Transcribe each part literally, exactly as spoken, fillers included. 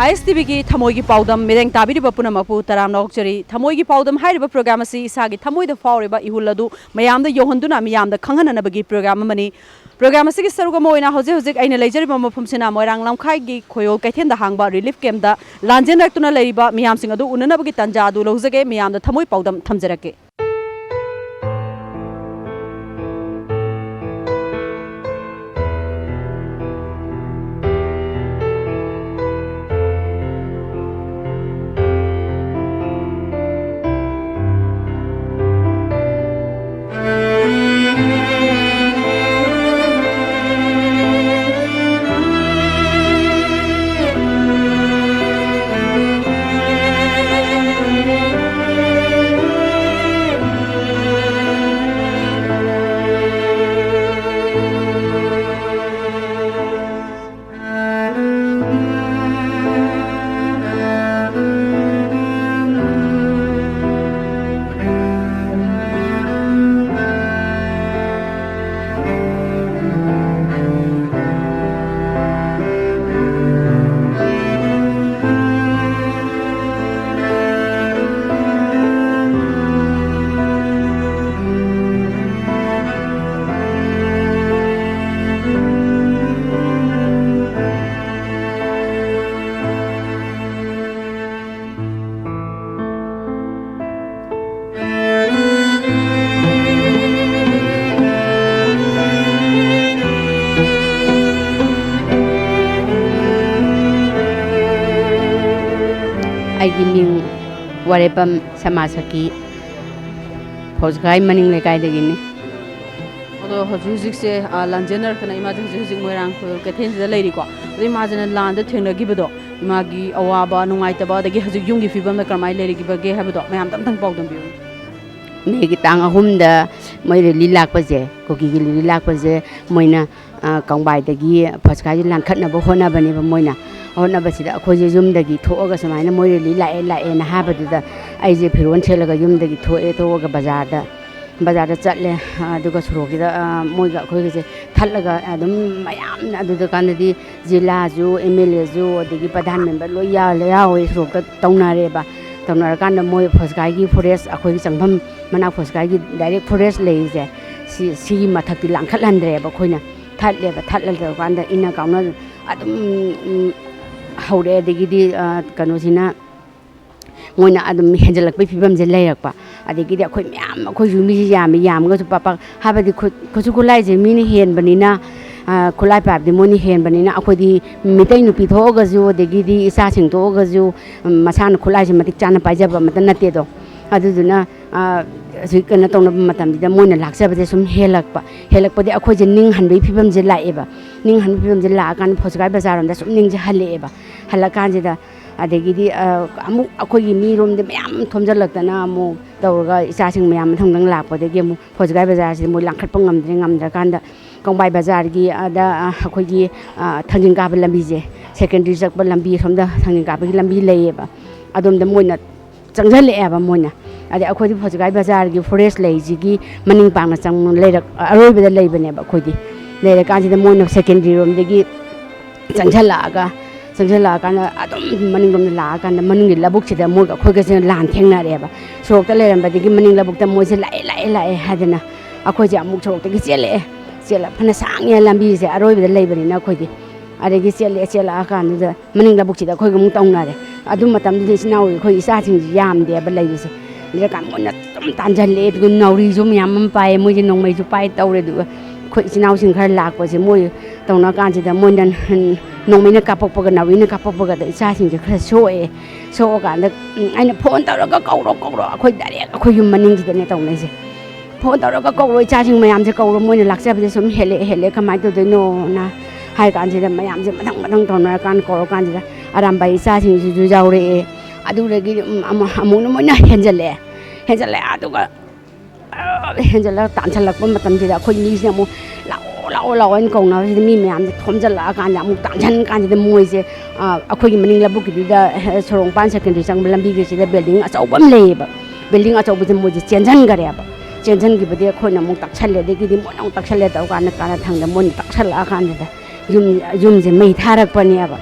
ꯑꯥꯏ ꯑꯦꯁ T ꯚꯤꯒꯤ ꯊꯃꯣꯏꯒꯤ ꯄꯥꯎꯗꯝ ꯃꯤꯠꯌꯦꯡ ꯇꯥꯕꯤꯔꯤꯕ ꯄꯨꯝꯅꯃꯛꯄꯨ ꯇꯔꯥꯝꯅ ꯑꯣꯛꯆꯔꯤ꯫ ꯊꯃꯣꯏꯒꯤ ꯄꯥꯎꯗꯝ ꯍꯥꯏꯔꯤꯕ ꯄ꯭ꯔꯣꯒ꯭ꯔꯥꯝ ꯑꯁꯤ ꯏꯁꯥꯒꯤ ꯊꯃꯣꯏꯗ ꯐꯥꯎꯔꯤꯕ ꯏꯍꯨꯜ ꯑꯗꯨ ꯃꯌꯥꯝꯗ ꯌꯧꯍꯟꯗꯨꯅ ꯃꯤꯌꯥꯝꯗ ꯈꯪꯍꯟꯅꯅꯕꯒꯤ ꯄ꯭ꯔꯣꯒ꯭ꯔꯥꯝ ꯑꯃꯅꯤ꯫ ꯄ꯭ꯔꯣꯒ꯭ꯔꯥꯝ ꯑꯁꯤꯒꯤ ꯁꯔꯨꯛ ꯑꯃ ꯑꯣꯏꯅ ꯍꯧꯖꯤꯛ ꯍꯧꯖꯤꯛ ꯑꯩꯅ ꯂꯩꯖꯔꯤꯕ ꯃꯐꯝꯁꯤꯅ ꯃꯣꯏꯔꯥꯡ ꯂꯝꯈꯥꯏꯒꯤ ꯈꯣꯌꯣꯜ ꯀꯩꯊꯦꯜꯗ ꯍꯥꯡꯕ ꯔꯤꯂꯤꯐ ꯀꯦꯝꯞꯇ ꯂꯥꯟꯖꯦꯟꯅꯔꯛꯇꯨꯅ ꯂꯩꯔꯤꯕ ꯃꯤꯌꯥꯝꯁꯤꯡ ꯑꯗꯨ ꯎꯅꯅꯕꯒꯤ ꯇꯥꯟꯖꯥ ꯑꯗꯨ ꯂꯧꯖꯒꯦ꯫ ꯃꯤꯌꯥꯝꯗ ꯊꯃꯣꯏ ꯄꯥꯎꯗꯝ ꯊꯝꯖꯔꯛꯀꯦ꯫ ꯑꯩꯒꯤ ꯃꯤꯡ ꯋꯥꯔꯦꯄꯝ ꯁꯃꯥꯖ ꯁꯈꯤ, ꯐꯧꯖꯈꯥꯏ ꯃꯅꯤꯡ ꯂꯩꯀꯥꯏꯗꯒꯤꯅꯤ꯫ ꯑꯗꯣ ꯍꯧꯖꯤꯛ ꯍꯧꯖꯤꯛꯁꯦ, ꯑ, ꯂꯥꯟꯖꯦꯟꯅꯔꯛꯇꯅ ꯏꯃꯥꯁꯦ ꯍꯧꯖꯤꯛ ꯍꯧꯖꯤꯛ ꯃꯣꯏꯔꯥꯡ ꯈꯨꯜ ꯀꯩꯊꯦꯜꯁꯤꯗ ꯂꯩꯔꯤꯀꯣ꯫ ꯑꯗꯣ ꯏꯃꯥꯁꯤꯅ ꯂꯥꯟꯗ ꯊꯦꯡꯅꯈꯤꯕꯗꯣ, ꯏꯃꯥꯒꯤ ꯑꯋꯥꯕ, ꯅꯨꯡꯉꯥꯏꯇꯕ, ꯑꯗꯒꯤ ꯍꯧꯖꯤꯛ ꯌꯨꯝꯒꯤ ꯐꯤꯕꯝꯅ ꯀꯔꯝꯍꯥꯏꯅ ꯂꯩꯔꯤꯕꯒꯦ ꯍꯥꯏꯕꯗꯣ ꯃꯌꯥꯝꯗ ꯑꯝꯇꯪ ꯄꯥꯎꯗꯝꯕꯤꯌꯨ꯫ ꯃꯦꯒꯤ ꯇꯥꯡ ꯑꯍꯨꯝꯗ ꯃꯣꯏ ꯔꯦꯂꯤ ꯂꯥꯛꯄꯁꯦ, ꯀꯨꯀꯤꯒꯤ ꯔꯦꯂꯤ ꯂꯥꯛꯄꯁꯦ, ꯃꯣꯏꯅ, ꯑ, ꯀꯪꯕꯥꯏꯗꯒꯤ ꯐꯧꯖꯈꯥꯏꯁꯦ ꯂꯥꯟꯈꯠꯅꯕ ꯍꯣꯠꯅꯕꯅꯦꯕ ꯃꯣꯏꯅ꯫ ꯍꯣꯠꯅꯕꯁꯤꯗ ꯑꯩꯈꯣꯏꯁꯦ ꯌꯨꯝꯗꯒꯤ ꯊꯣꯛꯑꯒ ꯁꯨꯃꯥꯏꯅ ꯃꯣꯏ ꯔꯦꯂꯤ ꯂꯥꯛꯑꯦ, ꯂꯥꯛꯑꯦꯅ ꯍꯥꯏꯕꯗꯨꯗ ꯑꯩꯁꯦ ꯐꯤꯔꯣꯜ ꯁꯦꯠꯂꯒ ꯌꯨꯝꯗꯒꯤ ꯊꯣꯛꯑꯦ꯫ ꯊꯣꯛꯑꯒ ꯕꯖꯥꯔꯗ ꯕꯖꯥꯔꯗ ꯆꯠꯂꯦ꯫ ꯑꯗꯨꯒ ꯁꯣꯔꯣꯛꯁꯤꯗ, ꯑ, ꯃꯣꯏꯒ ꯑꯩꯈꯣꯏꯒꯁꯦ ꯊꯠꯂꯒ ꯑꯗꯨꯝ ꯃꯌꯥꯝꯅ, ꯑꯗꯨꯗ ꯀꯥꯟꯗꯗꯤ ꯖꯤꯂꯥꯁꯨ, ꯑꯦꯝ ꯑꯦꯜ ꯑꯦꯁꯨ, ꯑꯗꯒꯤ ꯄ꯭ꯔꯙꯥꯟ ꯃꯦꯝꯕꯔ ꯂꯣꯏ ꯌꯥꯎ-, ꯌꯥꯎꯋꯦ ꯁꯣꯔꯣꯛꯇ ꯇꯧꯅꯔꯦꯕ꯫ ꯇꯧꯅꯔꯀꯥꯟꯗ ꯃꯣꯏ ꯐꯣꯁꯒꯥꯏꯒꯤ ꯐꯣꯔꯦꯁ, ꯑꯩꯈꯣꯏꯒꯤ ꯆꯪꯐꯝ ꯃꯅꯥꯛ ꯐꯣꯁꯒꯥꯏꯒꯤ ꯗꯥꯏꯔꯦꯛ ꯐꯣꯔꯦꯁ ꯂꯩꯔꯤꯁꯦ, ꯁꯤ, ꯁꯤꯒꯤ ꯃꯊꯛꯇꯤ ꯂꯥꯡꯈꯠꯍꯟꯗ꯭ꯔꯦꯕ ꯑꯩꯈꯣꯏꯅ꯫ ꯊꯠꯂꯦꯕ꯫ ꯊꯠꯂ ꯇꯧꯔꯀꯥꯟꯗ ꯏꯟꯅ ꯀꯥꯎꯅ ꯑꯗꯨꯝ, ꯎꯝ, ꯍꯧꯔꯛꯑꯦ꯫ ꯑꯗꯒꯤꯗꯤ, ꯑ, ꯀꯩꯅꯣꯁꯤꯅ ꯃꯣꯏꯅ ꯑꯗꯨꯝ ꯍꯦꯟꯖꯜꯂꯛꯄꯒꯤ ꯐꯤꯕꯝꯁꯦ ꯂꯩꯔꯛꯄ꯫ ꯑꯗꯒꯤꯗꯤ ꯑꯩꯈꯣꯏ ꯃꯌꯥꯝ, ꯑꯩꯈꯣꯏꯁꯨ ꯃꯤꯁꯤ ꯌꯥꯝꯃꯤ, ꯌꯥꯝꯃꯒꯁꯨ ꯄꯥꯛ ꯄꯥꯛ ꯍꯥꯏꯕꯗꯤ ꯈꯨꯠ-, ꯈꯨꯠꯁꯨ ꯈꯨꯠꯂꯥꯏꯁꯦ ꯃꯤꯅ ꯍꯦꯟꯕꯅꯤꯅ, ꯑ, ꯈꯨꯠꯂꯥꯏ ꯄꯥꯏꯕꯗꯤ ꯃꯣꯏꯅ ꯍꯦꯟꯕꯅꯤꯅ ꯑꯩꯈꯣꯏꯗꯤ ꯃꯤꯇꯩ ꯅꯨꯄꯤ ꯊꯣꯛꯑꯒꯁꯨ, ꯑꯗꯒꯤꯗꯤ ꯏꯆꯥꯁꯤꯡ ꯊꯣꯛꯑꯒꯁꯨ, ꯎꯝ, ꯃꯁꯥꯅ ꯈꯨꯠꯂꯥꯏꯁꯦ ꯃꯇꯤꯛ ꯆꯥꯅ ꯄꯥꯏꯖꯕ ꯑꯃꯠꯇ ꯅꯠꯇꯦꯗꯣ꯫ ꯑꯗꯨꯗꯨꯅ, ꯑ, ꯍꯧꯖꯤꯛ ꯀꯩꯅꯣ ꯇꯧꯅꯕ ꯃꯇꯝꯁꯤꯗ ꯃꯣꯏꯅ ꯂꯥꯛꯆꯕꯁꯦ ꯁꯨꯝ ꯍꯦꯜꯂꯛꯄ꯫ ꯍꯦꯜꯂꯛꯄꯗꯤ ꯑꯩꯈꯣꯏꯁꯦ ꯅꯤꯡꯍꯟꯕꯒꯤ ꯐꯤꯕꯝꯁꯦ ꯂꯥꯛꯑꯦꯕ꯫ ꯅꯤꯡꯍꯟꯕꯒꯤ ꯐꯤꯕꯝꯁꯦ ꯂꯥꯛꯑꯀꯥꯟꯗ ꯐꯣꯁꯒꯥꯏ ꯕꯖꯥꯔ ꯔꯣꯝꯗ ꯁꯨꯝ ꯅꯤꯡꯁꯦ ꯍꯜꯂꯛꯑꯦꯕ꯫ ꯍꯜꯂꯛꯀꯥꯟꯁꯤꯗ ꯑꯗꯒꯤꯗꯤ, ꯑ, ꯑꯃꯨꯛ ꯑꯩꯈꯣꯏꯒꯤ ꯃꯤꯔꯣꯝꯗ ꯃꯌꯥꯝ ꯊꯣꯝꯖꯤꯜꯂꯛꯇꯅ ꯑꯃꯨꯛ ꯇꯧꯔꯒ ꯏꯆꯥꯁꯤꯡ ꯃꯌꯥꯝ ꯃꯊꯪ ꯃꯊꯪ ꯂꯥꯛꯄꯗꯒꯤ ꯑꯃꯨꯛ ꯐꯣꯁꯒꯥꯏ ꯕꯖꯥꯔꯁꯤꯗ ꯃꯣꯏ ꯂꯥꯡꯈꯠꯄ ꯉꯝꯗ꯭ꯔꯦ꯫ ꯉꯝꯗ꯭ꯔꯀꯥꯟꯗ ꯀꯣꯡꯕꯥꯏ ꯕꯖꯥꯔꯒꯤ ꯑꯗ, ꯑ, ꯑꯩꯈꯣꯏꯒꯤ, ꯑ, ꯊꯥꯡꯖꯤꯡ ꯀꯥꯕ ꯂꯝꯕꯤꯁꯦ, ꯁꯦꯀꯦꯟꯗꯔꯤ ꯆꯠꯄ ꯂꯝꯕꯤ, ꯑꯁꯣꯝꯗ ꯊꯥꯡꯖꯤꯡ ꯀꯥꯕꯒꯤ ꯂꯝꯕꯤ ꯂꯩꯌꯦꯕ꯫ ꯑꯗꯣꯝꯗ ꯃꯣꯏꯅ ꯆꯪꯁꯤꯜꯂꯛꯑꯦꯕ ꯃꯣꯏꯅ꯫ ꯑꯗꯩ ꯑꯩꯈꯣꯏꯗꯤ ꯐꯣꯁꯒꯥꯏ ꯕꯖꯥꯔꯒꯤ ꯐꯣꯔꯦꯁ ꯂꯩꯁꯤꯒꯤ ꯃꯅꯤꯡ ꯄꯥꯡꯅ ꯆꯪ-, ꯂꯩꯔꯛ-, ꯑꯔꯣꯏꯕꯗ ꯂꯩꯕꯅꯦꯕ ꯑꯩꯈꯣꯏꯗꯤ꯫ ꯂꯩꯔꯀꯥꯟꯁꯤꯗ ꯃꯣꯏꯅ ꯁꯦꯀꯦꯟꯗꯔꯤ ꯔꯣꯝꯗꯒꯤ ꯆꯪꯁꯤꯜꯂꯛꯑꯒ, ꯆꯪꯁꯤꯜꯂꯛꯑꯀꯥꯟꯗ ꯑꯗꯨꯝ ꯃꯅꯤꯡꯂꯣꯝꯗ ꯂꯥꯛꯑꯀꯥꯟꯗ ꯃꯅꯨꯡꯒꯤ ꯂꯧꯕꯨꯛꯁꯤꯗ ꯃꯣꯏꯒ ꯑꯩꯈꯣꯏꯒꯁꯦ ꯂꯥꯟ ꯊꯦꯡꯅꯔꯦꯕ꯫ ꯁꯣꯔꯣꯛꯇ ꯂꯩꯔꯝꯕꯗꯒꯤ ꯃꯅꯤꯡ ꯂꯧꯕꯨꯛꯇ ꯃꯣꯏꯁꯦ ꯂꯥꯛꯑꯦ, ꯂꯥꯛꯑꯦ, ꯂꯥꯛꯑꯦ ꯍꯥꯏꯗꯅ ꯑꯩꯈꯣꯏꯁꯦ ꯑꯃꯨꯛ ꯁꯣꯔꯣꯛꯇꯒꯤ ꯆꯦꯜꯂꯛꯑꯦ꯫ ꯆꯦꯜꯂꯛ-, ꯐꯅ ꯁꯥꯡꯉꯦ ꯂꯝꯕꯤꯁꯦ, ꯑꯔꯣꯏꯕꯗ ꯂꯩꯕꯅꯤꯅ ꯑꯩꯈꯣꯏꯗꯤ꯫ ꯑꯗꯒꯤ ꯆꯦꯜꯂꯛꯑꯦ, ꯆꯦꯜꯂꯛꯑꯀꯥꯟꯗꯨꯗ ꯃꯅꯤꯡ ꯂꯧꯕꯨꯛꯁꯤꯗ ꯑꯩꯈꯣꯏꯒ ꯑꯃꯨꯛ ꯇꯧꯅꯔꯦ꯫ ꯑꯗꯨ ꯃꯇꯝꯗꯨꯗ ꯏꯆꯤꯟ ꯏꯅꯥꯎ ꯑꯩꯈꯣꯏ ꯏꯆꯥꯁꯤꯡꯁꯤ ꯌꯥꯝꯗꯦꯕ ꯂꯩꯔꯤꯁꯦ꯫ ꯂꯩꯔꯀꯥꯟꯗ ꯃꯣꯏꯅ ꯑꯗꯨꯝ ꯇꯥꯟꯁꯤꯜꯂꯦ꯫ ꯑꯗꯨꯒ ꯅꯥꯎꯔꯤꯁꯨ ꯃꯌꯥꯝ ꯑꯃ ꯄꯥꯏꯌꯦ, ꯃꯣꯏꯁꯦ ꯅꯣꯡꯃꯩꯁꯨ ꯄꯥꯏ ꯇꯧꯔꯦ꯫ ꯑꯗꯨꯒ ꯑꯩꯈꯣꯏ ꯏꯆꯤꯟ ꯏꯅꯥꯎꯁꯤꯡ ꯈꯔ ꯂꯥꯛꯄꯁꯦ ꯃꯣꯏ ꯇꯧꯅ ꯀꯥꯟꯁꯤꯗ ꯃꯣꯏꯅ ꯅꯣꯡꯃꯩꯅ ꯀꯥꯞꯄꯛꯄꯒ ꯅꯥꯎꯔꯤꯅ ꯀꯥꯞꯄꯛꯄꯒꯗ ꯏꯆꯥꯁꯤꯡꯁꯦ ꯈꯔ ꯁꯣꯛꯑꯦ꯫ ꯁꯣꯛꯑꯀꯥꯟꯗ, ꯎꯝ, ꯑꯩꯅ ꯐꯣꯟ ꯇꯧꯔꯒ "ꯀꯧꯔꯣ, ꯀꯧꯔꯣ", ꯑꯩꯈꯣꯏ ꯗꯥꯏꯔꯦꯛ ꯑꯩꯈꯣꯏ ꯌꯨꯝ ꯃꯅꯤꯡꯁꯤꯗꯅꯦ ꯇꯧꯅꯩꯁꯦ꯫ ꯐꯣꯟ ꯇꯧꯔꯒ "ꯀꯧꯔꯣ, ꯏꯆꯥꯁꯤꯡ ꯃꯌꯥꯝꯁꯦ ꯀꯧꯔꯣ, ꯃꯣꯏꯅ ꯂꯥꯛꯆꯕꯁꯦ ꯁꯨꯝ ꯍꯦꯜꯂꯛꯑꯦ, ꯍꯦꯜꯂꯛꯑꯦ, ꯀꯃꯥꯏꯅ ꯇꯧꯗꯣꯏꯅꯣꯅ" ꯍꯥꯏ ꯀꯥꯟꯁꯤꯗ ꯃꯌꯥꯝꯁꯦ ꯃꯊꯪ ꯃꯊꯪ ꯇꯧꯅꯔꯀꯥꯟꯗ ꯀꯧꯔꯀꯥꯟꯁꯤꯗ ꯑꯔꯥꯝꯕꯥꯏ ꯏꯆꯥꯁꯤꯡꯁꯤꯁꯨ ꯌꯥꯎꯔꯛꯑꯦ꯫ ꯑꯗꯨꯗꯒꯤ, ꯎꯝ, ꯑꯃ-, ꯑꯃꯨꯛꯅ ꯃꯣꯏꯅ ꯍꯦꯟꯖꯜꯂꯛꯑꯦ꯫ ꯍꯦꯟꯖꯜꯂꯛꯑꯦ꯫ ꯑꯗꯨꯒ, ꯑ, ꯍꯦꯟꯖꯜꯂꯛꯑ ꯇꯥꯟꯁꯤꯜꯂꯛꯄ ꯃꯇꯝꯁꯤꯗ ꯑꯩꯈꯣꯏ ꯃꯤꯁꯤꯅ ꯑꯃꯨꯛ "ꯂꯥꯛꯑꯣ, ꯂꯥꯛꯑꯣ, ꯂꯥꯛꯑꯣ" ꯍꯥꯏꯅ ꯀꯧꯅꯕꯁꯤꯗ ꯃꯤ ꯃꯌꯥꯝꯁꯦ ꯊꯣꯝꯖꯤꯜꯂꯛꯑꯀꯥꯟꯗ ꯑꯃꯨꯛ ꯇꯥꯟꯁꯤꯟ ꯀꯥꯟꯁꯤꯗ ꯃꯣꯏꯁꯦ, ꯑ, ꯑꯩꯈꯣꯏꯒꯤ ꯃꯅꯤꯡ ꯂꯧꯕꯨꯛꯀꯤꯗꯨꯗ, ꯑ, ꯁꯣꯔꯣꯡꯄꯥꯟ ꯁꯦꯀꯦꯟꯗꯔꯤ ꯆꯪꯕ ꯂꯝꯕꯤꯒꯤꯁꯤꯗ ꯕꯤꯜꯗꯤꯡ ꯑꯆꯧꯕ ꯑꯃ ꯂꯩꯌꯦꯕ꯫ ꯕꯤꯜꯗꯤꯡ ꯑꯆꯧꯕꯁꯦ ꯃꯣꯏꯁꯦ ꯆꯦꯟꯁꯤꯟꯈꯔꯦꯕ꯫ ꯆꯦꯟꯁꯤꯟꯈꯤꯕꯗꯤ ꯑꯩꯈꯣꯏꯅ ꯑꯃꯨꯛ ꯇꯛꯁꯜꯂꯦ, ꯑꯗꯒꯤꯗꯤ ꯃꯣꯏꯅ ꯑꯃꯨꯛ ꯇꯛꯁꯜꯂꯦ ꯇꯧꯀꯥꯟꯗ, ꯀꯥꯟꯅꯊꯪꯗ ꯃꯣꯏꯅ ꯇꯛꯁꯜꯂꯛꯑꯀꯥꯟꯁꯤꯗ ꯌꯨꯝ, ꯌꯨꯝꯁꯦ ꯃꯩ ꯊꯥꯔꯛꯄꯅꯦꯕ꯫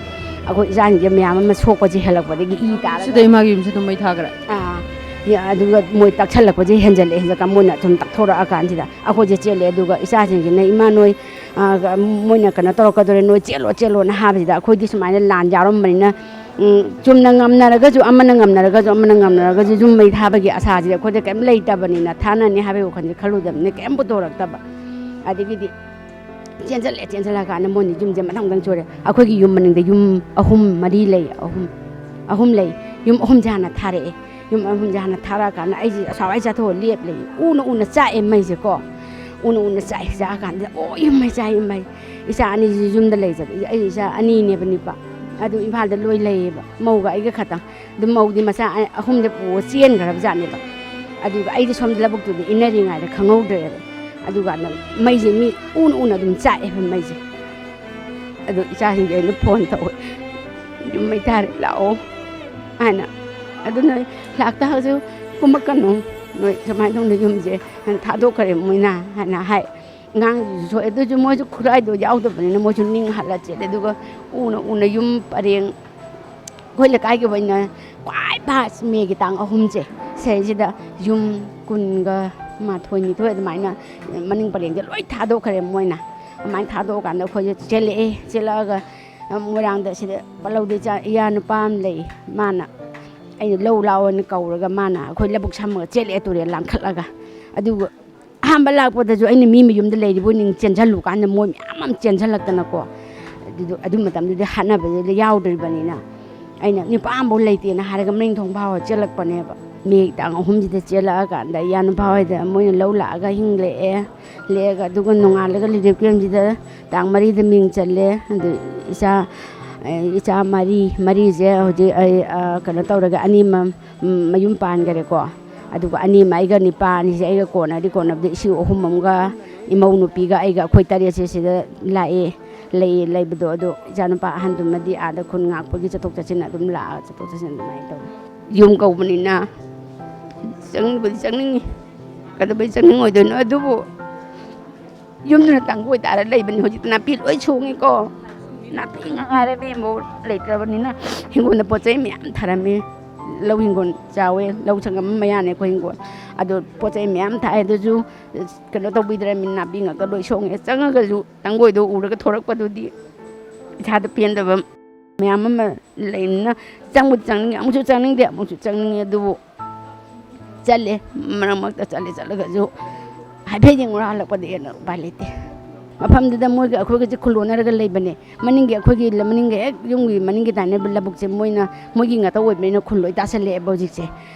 ꯑꯩꯈꯣꯏ ꯏꯆꯥꯁꯤꯡꯁꯦ ꯃꯌꯥꯝ ꯑꯃ ꯁꯣꯛꯄꯁꯦ ꯍꯦꯜꯂꯛꯄꯗꯒꯤ ꯏ ꯇꯥꯔꯒ ꯁꯤꯗ ꯏꯃꯥꯒꯤ ꯌꯨꯝꯁꯤꯗ ꯃꯩ ꯊꯥꯈ꯭ꯔꯦ꯫ ꯑꯥ, ꯌꯥ-, ꯑꯗꯨꯒ ꯃꯣꯏ ꯇꯛꯁꯜꯂꯛꯄꯁꯦ ꯍꯦꯟꯖꯜꯂꯛꯑꯦ꯫ ꯍꯦꯟꯖꯜꯂꯛꯑ ꯃꯣꯏꯅ ꯁꯨꯝ ꯇꯛꯊꯣꯔꯛꯑꯀꯥꯟꯁꯤꯗ ꯑꯩꯈꯣꯏꯁꯦ ꯆꯦꯜꯂꯦ꯫ ꯑꯗꯨꯒ ꯏꯆꯥꯁꯤꯡꯁꯤꯅ, "ꯏꯃꯥ, ꯅꯣꯏ, ꯑꯥ, ꯒ-, ꯃꯣꯏꯅ ꯀꯩꯅꯣ ꯇꯧꯔꯛꯀꯗꯧꯔꯦ, ꯅꯣꯏ ꯆꯦꯜꯂꯣ, ꯆꯦꯜꯂꯣꯅ" ꯍꯥꯏꯕꯁꯤꯗ, ꯑꯩꯈꯣꯏꯗꯤ ꯁꯨꯃꯥꯏꯅ ꯂꯥꯟ ꯌꯥꯎꯔꯝꯕꯅꯤꯅ, ꯎꯝ, ꯆꯨꯝꯅ ꯉꯝꯅꯔꯒꯁꯨ, ꯑꯃꯅ ꯉꯝꯅꯔꯒꯁꯨ, ꯑꯃꯅ ꯉꯝꯅꯔꯒꯁꯨ ꯌꯨꯝ ꯃꯩ ꯊꯥꯕꯒꯤ ꯑꯁꯥꯁꯤꯗꯤ ꯑꯩꯈꯣꯏꯗ ꯀꯔꯤꯝ ꯂꯩꯇꯕꯅꯤꯅ, ꯊꯥꯅꯅꯤ ꯍꯥꯏꯕꯒꯤ ꯋꯥꯈꯜꯁꯦ ꯈꯜꯂꯨꯗꯕꯅꯤꯅ ꯀꯔꯤꯝ ꯄꯨꯊꯣꯔꯛꯇꯕ꯫ ꯑꯗꯒꯤꯗꯤ ꯆꯦꯟꯁꯤꯜꯂꯦ, ꯆꯦꯟꯁꯤꯜꯂꯀꯥꯟꯗ ꯃꯣꯏꯅ ꯌꯨꯝꯁꯦ ꯃꯊꯪ ꯃꯊꯪ ꯁꯣꯏꯔꯦ꯫ ꯑꯩꯈꯣꯏꯒꯤ ꯌꯨꯝ ꯃꯅꯤꯡꯗ ꯌꯨꯝ ꯑꯍꯨꯝ ꯃꯔꯤ ꯂꯩ, ꯑꯍꯨꯝ, ꯑꯍꯨꯝ ꯂꯩ꯫ ꯌꯨꯝ ꯑꯍꯨꯝꯁꯦ ꯍꯥꯟꯅ ꯊꯥꯔꯛꯑꯦ꯫ ꯌꯨꯝ ꯑꯍꯨꯝꯁꯦ ꯍꯥꯟꯅ ꯊꯥꯔꯛꯑꯀꯥꯟꯗ ꯑꯩꯁꯦ ꯑꯁ꯭ꯋꯥꯏ ꯆꯠꯊꯣꯛꯑ ꯂꯦꯞ ꯂꯩ꯫ ꯎꯅ ꯎꯅ ꯆꯥꯛꯑꯦ ꯃꯩꯁꯦꯀꯣ꯫ ꯎꯅ ꯎꯅ ꯆꯥꯛꯑꯦ꯫ ꯆꯥꯛꯑꯀꯥꯟꯗ, "ꯑꯣ, ꯌꯨꯝ ꯃꯩ ꯆꯥꯛꯑꯦ, ꯌꯨꯝ ꯃꯩ"꯫ ꯏꯆꯥ ꯑꯅꯤꯁꯤ ꯌꯨꯝꯗ ꯂꯩꯖꯕ꯫ ꯑꯩ ꯏꯆꯥ ꯑꯅꯤꯅꯦꯕ ꯅꯨꯄꯥ꯫ ꯑꯗꯨ ꯏꯝꯐꯥꯜꯗ ꯂꯣꯏ ꯂꯩꯌꯦꯕ꯫ ꯃꯧꯒ ꯑꯩꯒ ꯈꯛꯇꯪ꯫ ꯑꯗꯨꯝ ꯃꯧꯗꯤ ꯃꯆꯥ ꯑ-, ꯑꯍꯨꯝꯗ ꯄꯨꯔ ꯆꯦꯟꯈ꯭ꯔꯕ ꯖꯥꯠꯅꯦꯕ꯫ ꯑꯗꯨꯒ ꯑꯩꯗꯤ ꯁꯣꯝꯗ ꯂꯧꯕꯨꯛꯇꯨꯗ ꯏꯟꯅꯔꯤꯉꯩꯗ ꯈꯪꯍꯧꯗ꯭ꯔꯦꯕ꯫ ꯑꯗꯨꯀꯥꯟꯗ ꯃꯩꯁꯦ ꯃꯤ ꯎꯅ ꯎꯅ ꯑꯗꯨꯝ ꯆꯥꯛꯑꯦꯕ ꯃꯩꯁꯦ꯫ ꯑꯗꯣ ꯏꯆꯥꯁꯤꯡꯁꯦ ꯑꯩꯅ ꯐꯣꯟ ꯇꯧꯋꯦ, "ꯌꯨꯝ ꯃꯩ ꯊꯥꯔꯦ, ꯂꯥꯛꯑꯣ" ꯍꯥꯏꯅ꯫ "ꯑꯗꯨ ꯅꯣꯏ ꯂꯥꯛꯇꯥꯔꯁꯨ ꯀꯨꯝꯃꯛꯀꯅꯨ, ꯅꯣꯏ ꯁꯨꯃꯥꯏꯅ ꯇꯧꯅ ꯌꯨꯝꯁꯦ ꯊꯥꯗꯣꯛꯈ꯭ꯔꯦ ꯃꯣꯏꯅ" ꯍꯥꯏꯅ ꯍꯥꯏ꯫ ꯑꯉꯥꯡꯁꯤꯁꯨ ꯁꯣꯛꯑꯦ, ꯑꯗꯨꯁꯨ ꯃꯣꯏꯁꯨ ꯈꯨꯠꯂꯥꯏꯗꯣ ꯌꯥꯎꯗꯕꯅꯤꯅ ꯃꯣꯏꯁꯨ ꯅꯤꯡ ꯍꯜꯂ ꯆꯦꯜꯂꯦ꯫ ꯑꯗꯨꯒ ꯎꯅ ꯎꯅ ꯌꯨꯝ ꯄꯔꯦꯡ, ꯑꯩꯈꯣꯏ ꯂꯩꯀꯥꯏꯒꯤ ꯑꯣꯏꯅ ꯈ꯭ꯋꯥꯏ ꯐꯥꯔꯁ ꯃꯦꯒꯤ ꯇꯥꯡ ꯑꯍꯨꯝꯁꯦ, ꯁꯤꯁꯤꯗ ꯌꯨꯝ ꯀꯨꯟꯒ ꯃꯥꯊꯣꯏ, ꯅꯤꯊꯣꯏ ꯑꯗꯨꯃꯥꯏꯅ ꯃꯅꯤꯡ ꯄꯔꯦꯡꯁꯦ ꯂꯣꯏ ꯊꯥꯗꯣꯛꯈ꯭ꯔꯦ ꯃꯣꯏꯅ꯫ ꯑꯗꯨꯃꯥꯏꯅ ꯊꯥꯗꯣꯛꯑꯀꯥꯟꯗ ꯑꯩꯈꯣꯏꯁꯦ ꯆꯦꯜꯂꯛꯑꯦ꯫ ꯆꯦꯜꯂꯛꯑꯒ ꯃꯣꯏꯔꯥꯡꯗ, ꯁꯤꯗ ꯄꯜꯂꯧꯗ ꯏꯆꯥ, ꯏꯌꯥ ꯅꯨꯄꯥ ꯑꯃ ꯂꯩ, ꯃꯥꯅ ꯑꯩꯅ ꯂꯧ ꯂꯥꯛꯑꯣꯅ ꯀꯧꯔꯒ ꯃꯥꯅ ꯑꯩꯈꯣꯏ ꯂꯧꯕꯨꯛ ꯁꯝꯃꯒ ꯆꯦꯜꯂꯛꯑꯦ ꯇꯨꯔꯦꯜ ꯂꯥꯟꯈꯠꯂꯒ꯫ ꯑꯗꯨꯒ ꯑꯍꯥꯟꯕ ꯂꯥꯛꯄꯗꯁꯨ ꯑꯩꯅ ꯃꯤ ꯃꯌꯨꯝꯗ ꯂꯩꯔꯤꯕꯣꯏ ꯅꯤꯡ ꯆꯦꯟꯁꯤꯜꯂꯨ ꯀꯥꯟꯗ ꯃꯣꯏ ꯃꯌꯥꯝ ꯑꯃ ꯆꯦꯟꯁꯤꯜꯂꯛꯇꯅꯀꯣ꯫ ꯑꯗꯨꯗꯣ, ꯑꯗꯨ ꯃꯇꯝꯗꯨꯗꯤ ꯍꯥꯠꯅꯕꯗꯨꯗ ꯌꯥꯎꯗ꯭ꯔꯤꯕꯅꯤꯅ ꯑꯩꯅ ꯅꯨꯄꯥ ꯑꯃꯐꯥꯎ ꯂꯩꯇꯦꯅ ꯍꯥꯏꯔꯒ ꯃꯅꯤꯡ ꯊꯣꯡ ꯐꯥꯎꯔ ꯆꯦꯜꯂꯛꯄꯅꯦꯕ꯫ ꯃꯦꯒꯤ ꯇꯥꯡ ꯑꯍꯨꯝꯁꯤꯗ ꯆꯦꯜꯂꯛꯑꯀꯥꯟꯗ ꯏꯌꯥ ꯅꯨꯄꯥ ꯍꯣꯏꯗ ꯃꯣꯏꯅ ꯂꯧ ꯂꯥꯛꯑꯒ ꯍꯤꯡꯂꯛꯑꯦ꯫ ꯂꯦꯛꯑꯒ ꯑꯗꯨꯒ ꯅꯣꯡꯉꯥꯜꯂꯒ relief camp ꯁꯤꯗ ꯇꯥꯡ ꯃꯔꯤꯗ ꯃꯤꯡ ꯆꯜꯂꯦ꯫ ꯑꯗꯨ ꯏꯆꯥ, ꯑꯦ, ꯏꯆꯥ ꯃꯔꯤ, ꯃꯔꯤꯁꯦ ꯍꯧꯖꯤꯛ ꯑꯩ, ꯑ, ꯀꯩꯅꯣ ꯇꯧꯔꯒ ꯑꯅꯤꯃ, ꯎꯝ, ꯃꯌꯨꯝ ꯄꯥꯟꯈꯔꯦꯀꯣ꯫ ꯑꯗꯨꯒ ꯑꯅꯤꯃ ꯑꯩꯒ, ꯅꯤꯄꯥ ꯑꯅꯤꯁꯦ ꯑꯩꯒ ꯀꯣꯟꯅꯗꯤ ꯀꯣꯟꯅꯕꯗ ꯏꯁꯨ ꯑꯍꯨꯝ ꯑꯃꯒ ꯏꯃꯧ ꯅꯨꯄꯤꯒ ꯑꯩꯒ ꯑꯩꯈꯣꯏ ꯇꯔꯦꯠꯁꯦ ꯁꯤꯗ ꯂꯥꯛꯑꯦ꯫ ꯂꯩ, ꯂꯩꯕꯗꯣ ꯑꯗꯣ ꯏꯆꯥꯅꯨꯄꯥ ꯑꯍꯟꯗꯨꯃꯗꯤ ꯑꯥꯗ ꯈꯨꯟ ꯉꯥꯛꯄꯒꯤ ꯆꯠꯊꯣꯛ ꯆꯠꯁꯤꯟ ꯑꯗꯨꯝ ꯂꯥꯛꯑ ꯆꯠꯊꯣꯛ ꯆꯠꯁꯤꯟ ꯑꯗꯨꯃꯥꯏꯅ ꯇꯧꯋꯤ꯫ ꯌꯨꯝ ꯀꯧꯕꯅꯤꯅ ꯆꯪꯕꯨꯗꯤ ꯆꯪꯅꯤꯡꯉꯤ꯫ ꯀꯩꯗꯧꯕꯩ ꯆꯪꯅꯤꯡꯉꯣꯏꯗꯣꯏꯅꯣ? ꯑꯗꯨꯕꯨ ꯌꯨꯝꯗꯨꯅ ꯇꯪꯕ ꯑꯣꯏꯇꯥꯔ ꯂꯩꯕꯅꯤ꯫ ꯍꯧꯖꯤꯛꯇꯤ ꯅꯥꯄꯤ ꯂꯣꯏ ꯁꯣꯡꯉꯤꯀꯣ, ꯅꯥꯄꯤ ꯉꯥꯛ ꯉꯥꯏꯔꯦ ꯏꯕꯦꯝꯃ, ꯂꯩꯇ꯭ꯔꯕꯅꯤꯅ꯫ ꯍꯤꯡꯒꯣꯜꯗ ꯄꯣꯠ ꯆꯩ ꯃꯌꯥꯝ ꯊꯥꯔꯝꯃꯤ, ꯂꯧ ꯍꯤꯡꯒꯣꯜ ꯆꯥꯎꯋꯦ, ꯂꯧ ꯁꯪꯒꯝ ꯑꯃ ꯃꯌꯥꯅꯦ ꯑꯩꯈꯣꯏ ꯍꯤꯡꯒꯣꯜ꯫ ꯑꯗꯣ ꯄꯣꯠ ꯆꯩ ꯃꯌꯥꯝ ꯊꯥꯏ, ꯑꯗꯨꯁꯨ ꯀꯩꯅꯣ ꯇꯧꯕꯤꯗ꯭ꯔꯃꯤꯅ ꯅꯥꯄꯤ ꯉꯥꯛꯇ ꯂꯣꯏ ꯁꯣꯡꯉꯦ꯫ ꯆꯪꯉꯒꯁꯨ ꯇꯪꯒꯣꯏꯗꯣ ꯎꯔꯒ ꯊꯣꯔꯛꯄꯗꯨꯗꯤ ꯏꯁꯥꯗ ꯄꯦꯟꯗꯕ ꯃꯌꯥꯝ ꯑꯃ ꯂꯩꯕꯅꯤꯅ, ꯆꯪꯕꯨꯗꯤ ꯆꯪꯅꯤꯡꯉꯦ, ꯑꯃꯨꯛꯁꯨ ꯆꯪꯅꯤꯡꯗꯦ, ꯑꯃꯨꯛꯁꯨ ꯆꯪꯅꯤꯡꯉꯦ꯫ ꯑꯗꯨꯕꯨ ꯆꯠꯂꯦ, ꯃꯔꯛ ꯃꯔꯛꯇ ꯆꯠꯂꯦ, ꯆꯠꯂꯒꯁꯨ ꯍꯥꯏꯐꯦꯠ ꯌꯦꯡꯉꯨꯔ ꯍꯜꯂꯛꯄꯗꯤ ꯍꯦꯟꯅ ꯎꯄꯥꯏ ꯂꯩꯇꯦ꯫ ꯃꯐꯝꯗꯨꯗ ꯃꯣꯏꯒ ꯑꯩꯈꯣꯏꯒꯁꯦ ꯈꯨꯜꯂꯣꯟꯅꯔꯒ ꯂꯩꯕꯅꯦ꯫ ꯃꯅꯤꯡꯒꯤ ꯑꯩꯈꯣꯏꯒꯤ ꯂ-, ꯃꯅꯤꯡꯒꯤ ꯍꯦꯛ ꯌꯨꯝꯒꯤ ꯃꯅꯤꯡꯒꯤ ꯇꯥꯏꯅꯕ ꯂꯧꯕꯨꯛꯁꯦ ꯃꯣꯏꯅ, ꯃꯣꯏꯒꯤ ꯉꯥꯛꯇ ꯑꯣꯏꯕꯅꯤꯅ ꯈꯨꯜ ꯂꯣꯏ ꯇꯥꯁꯜꯂꯛꯑꯦꯕ ꯍꯧꯖꯤꯛꯁꯦ꯫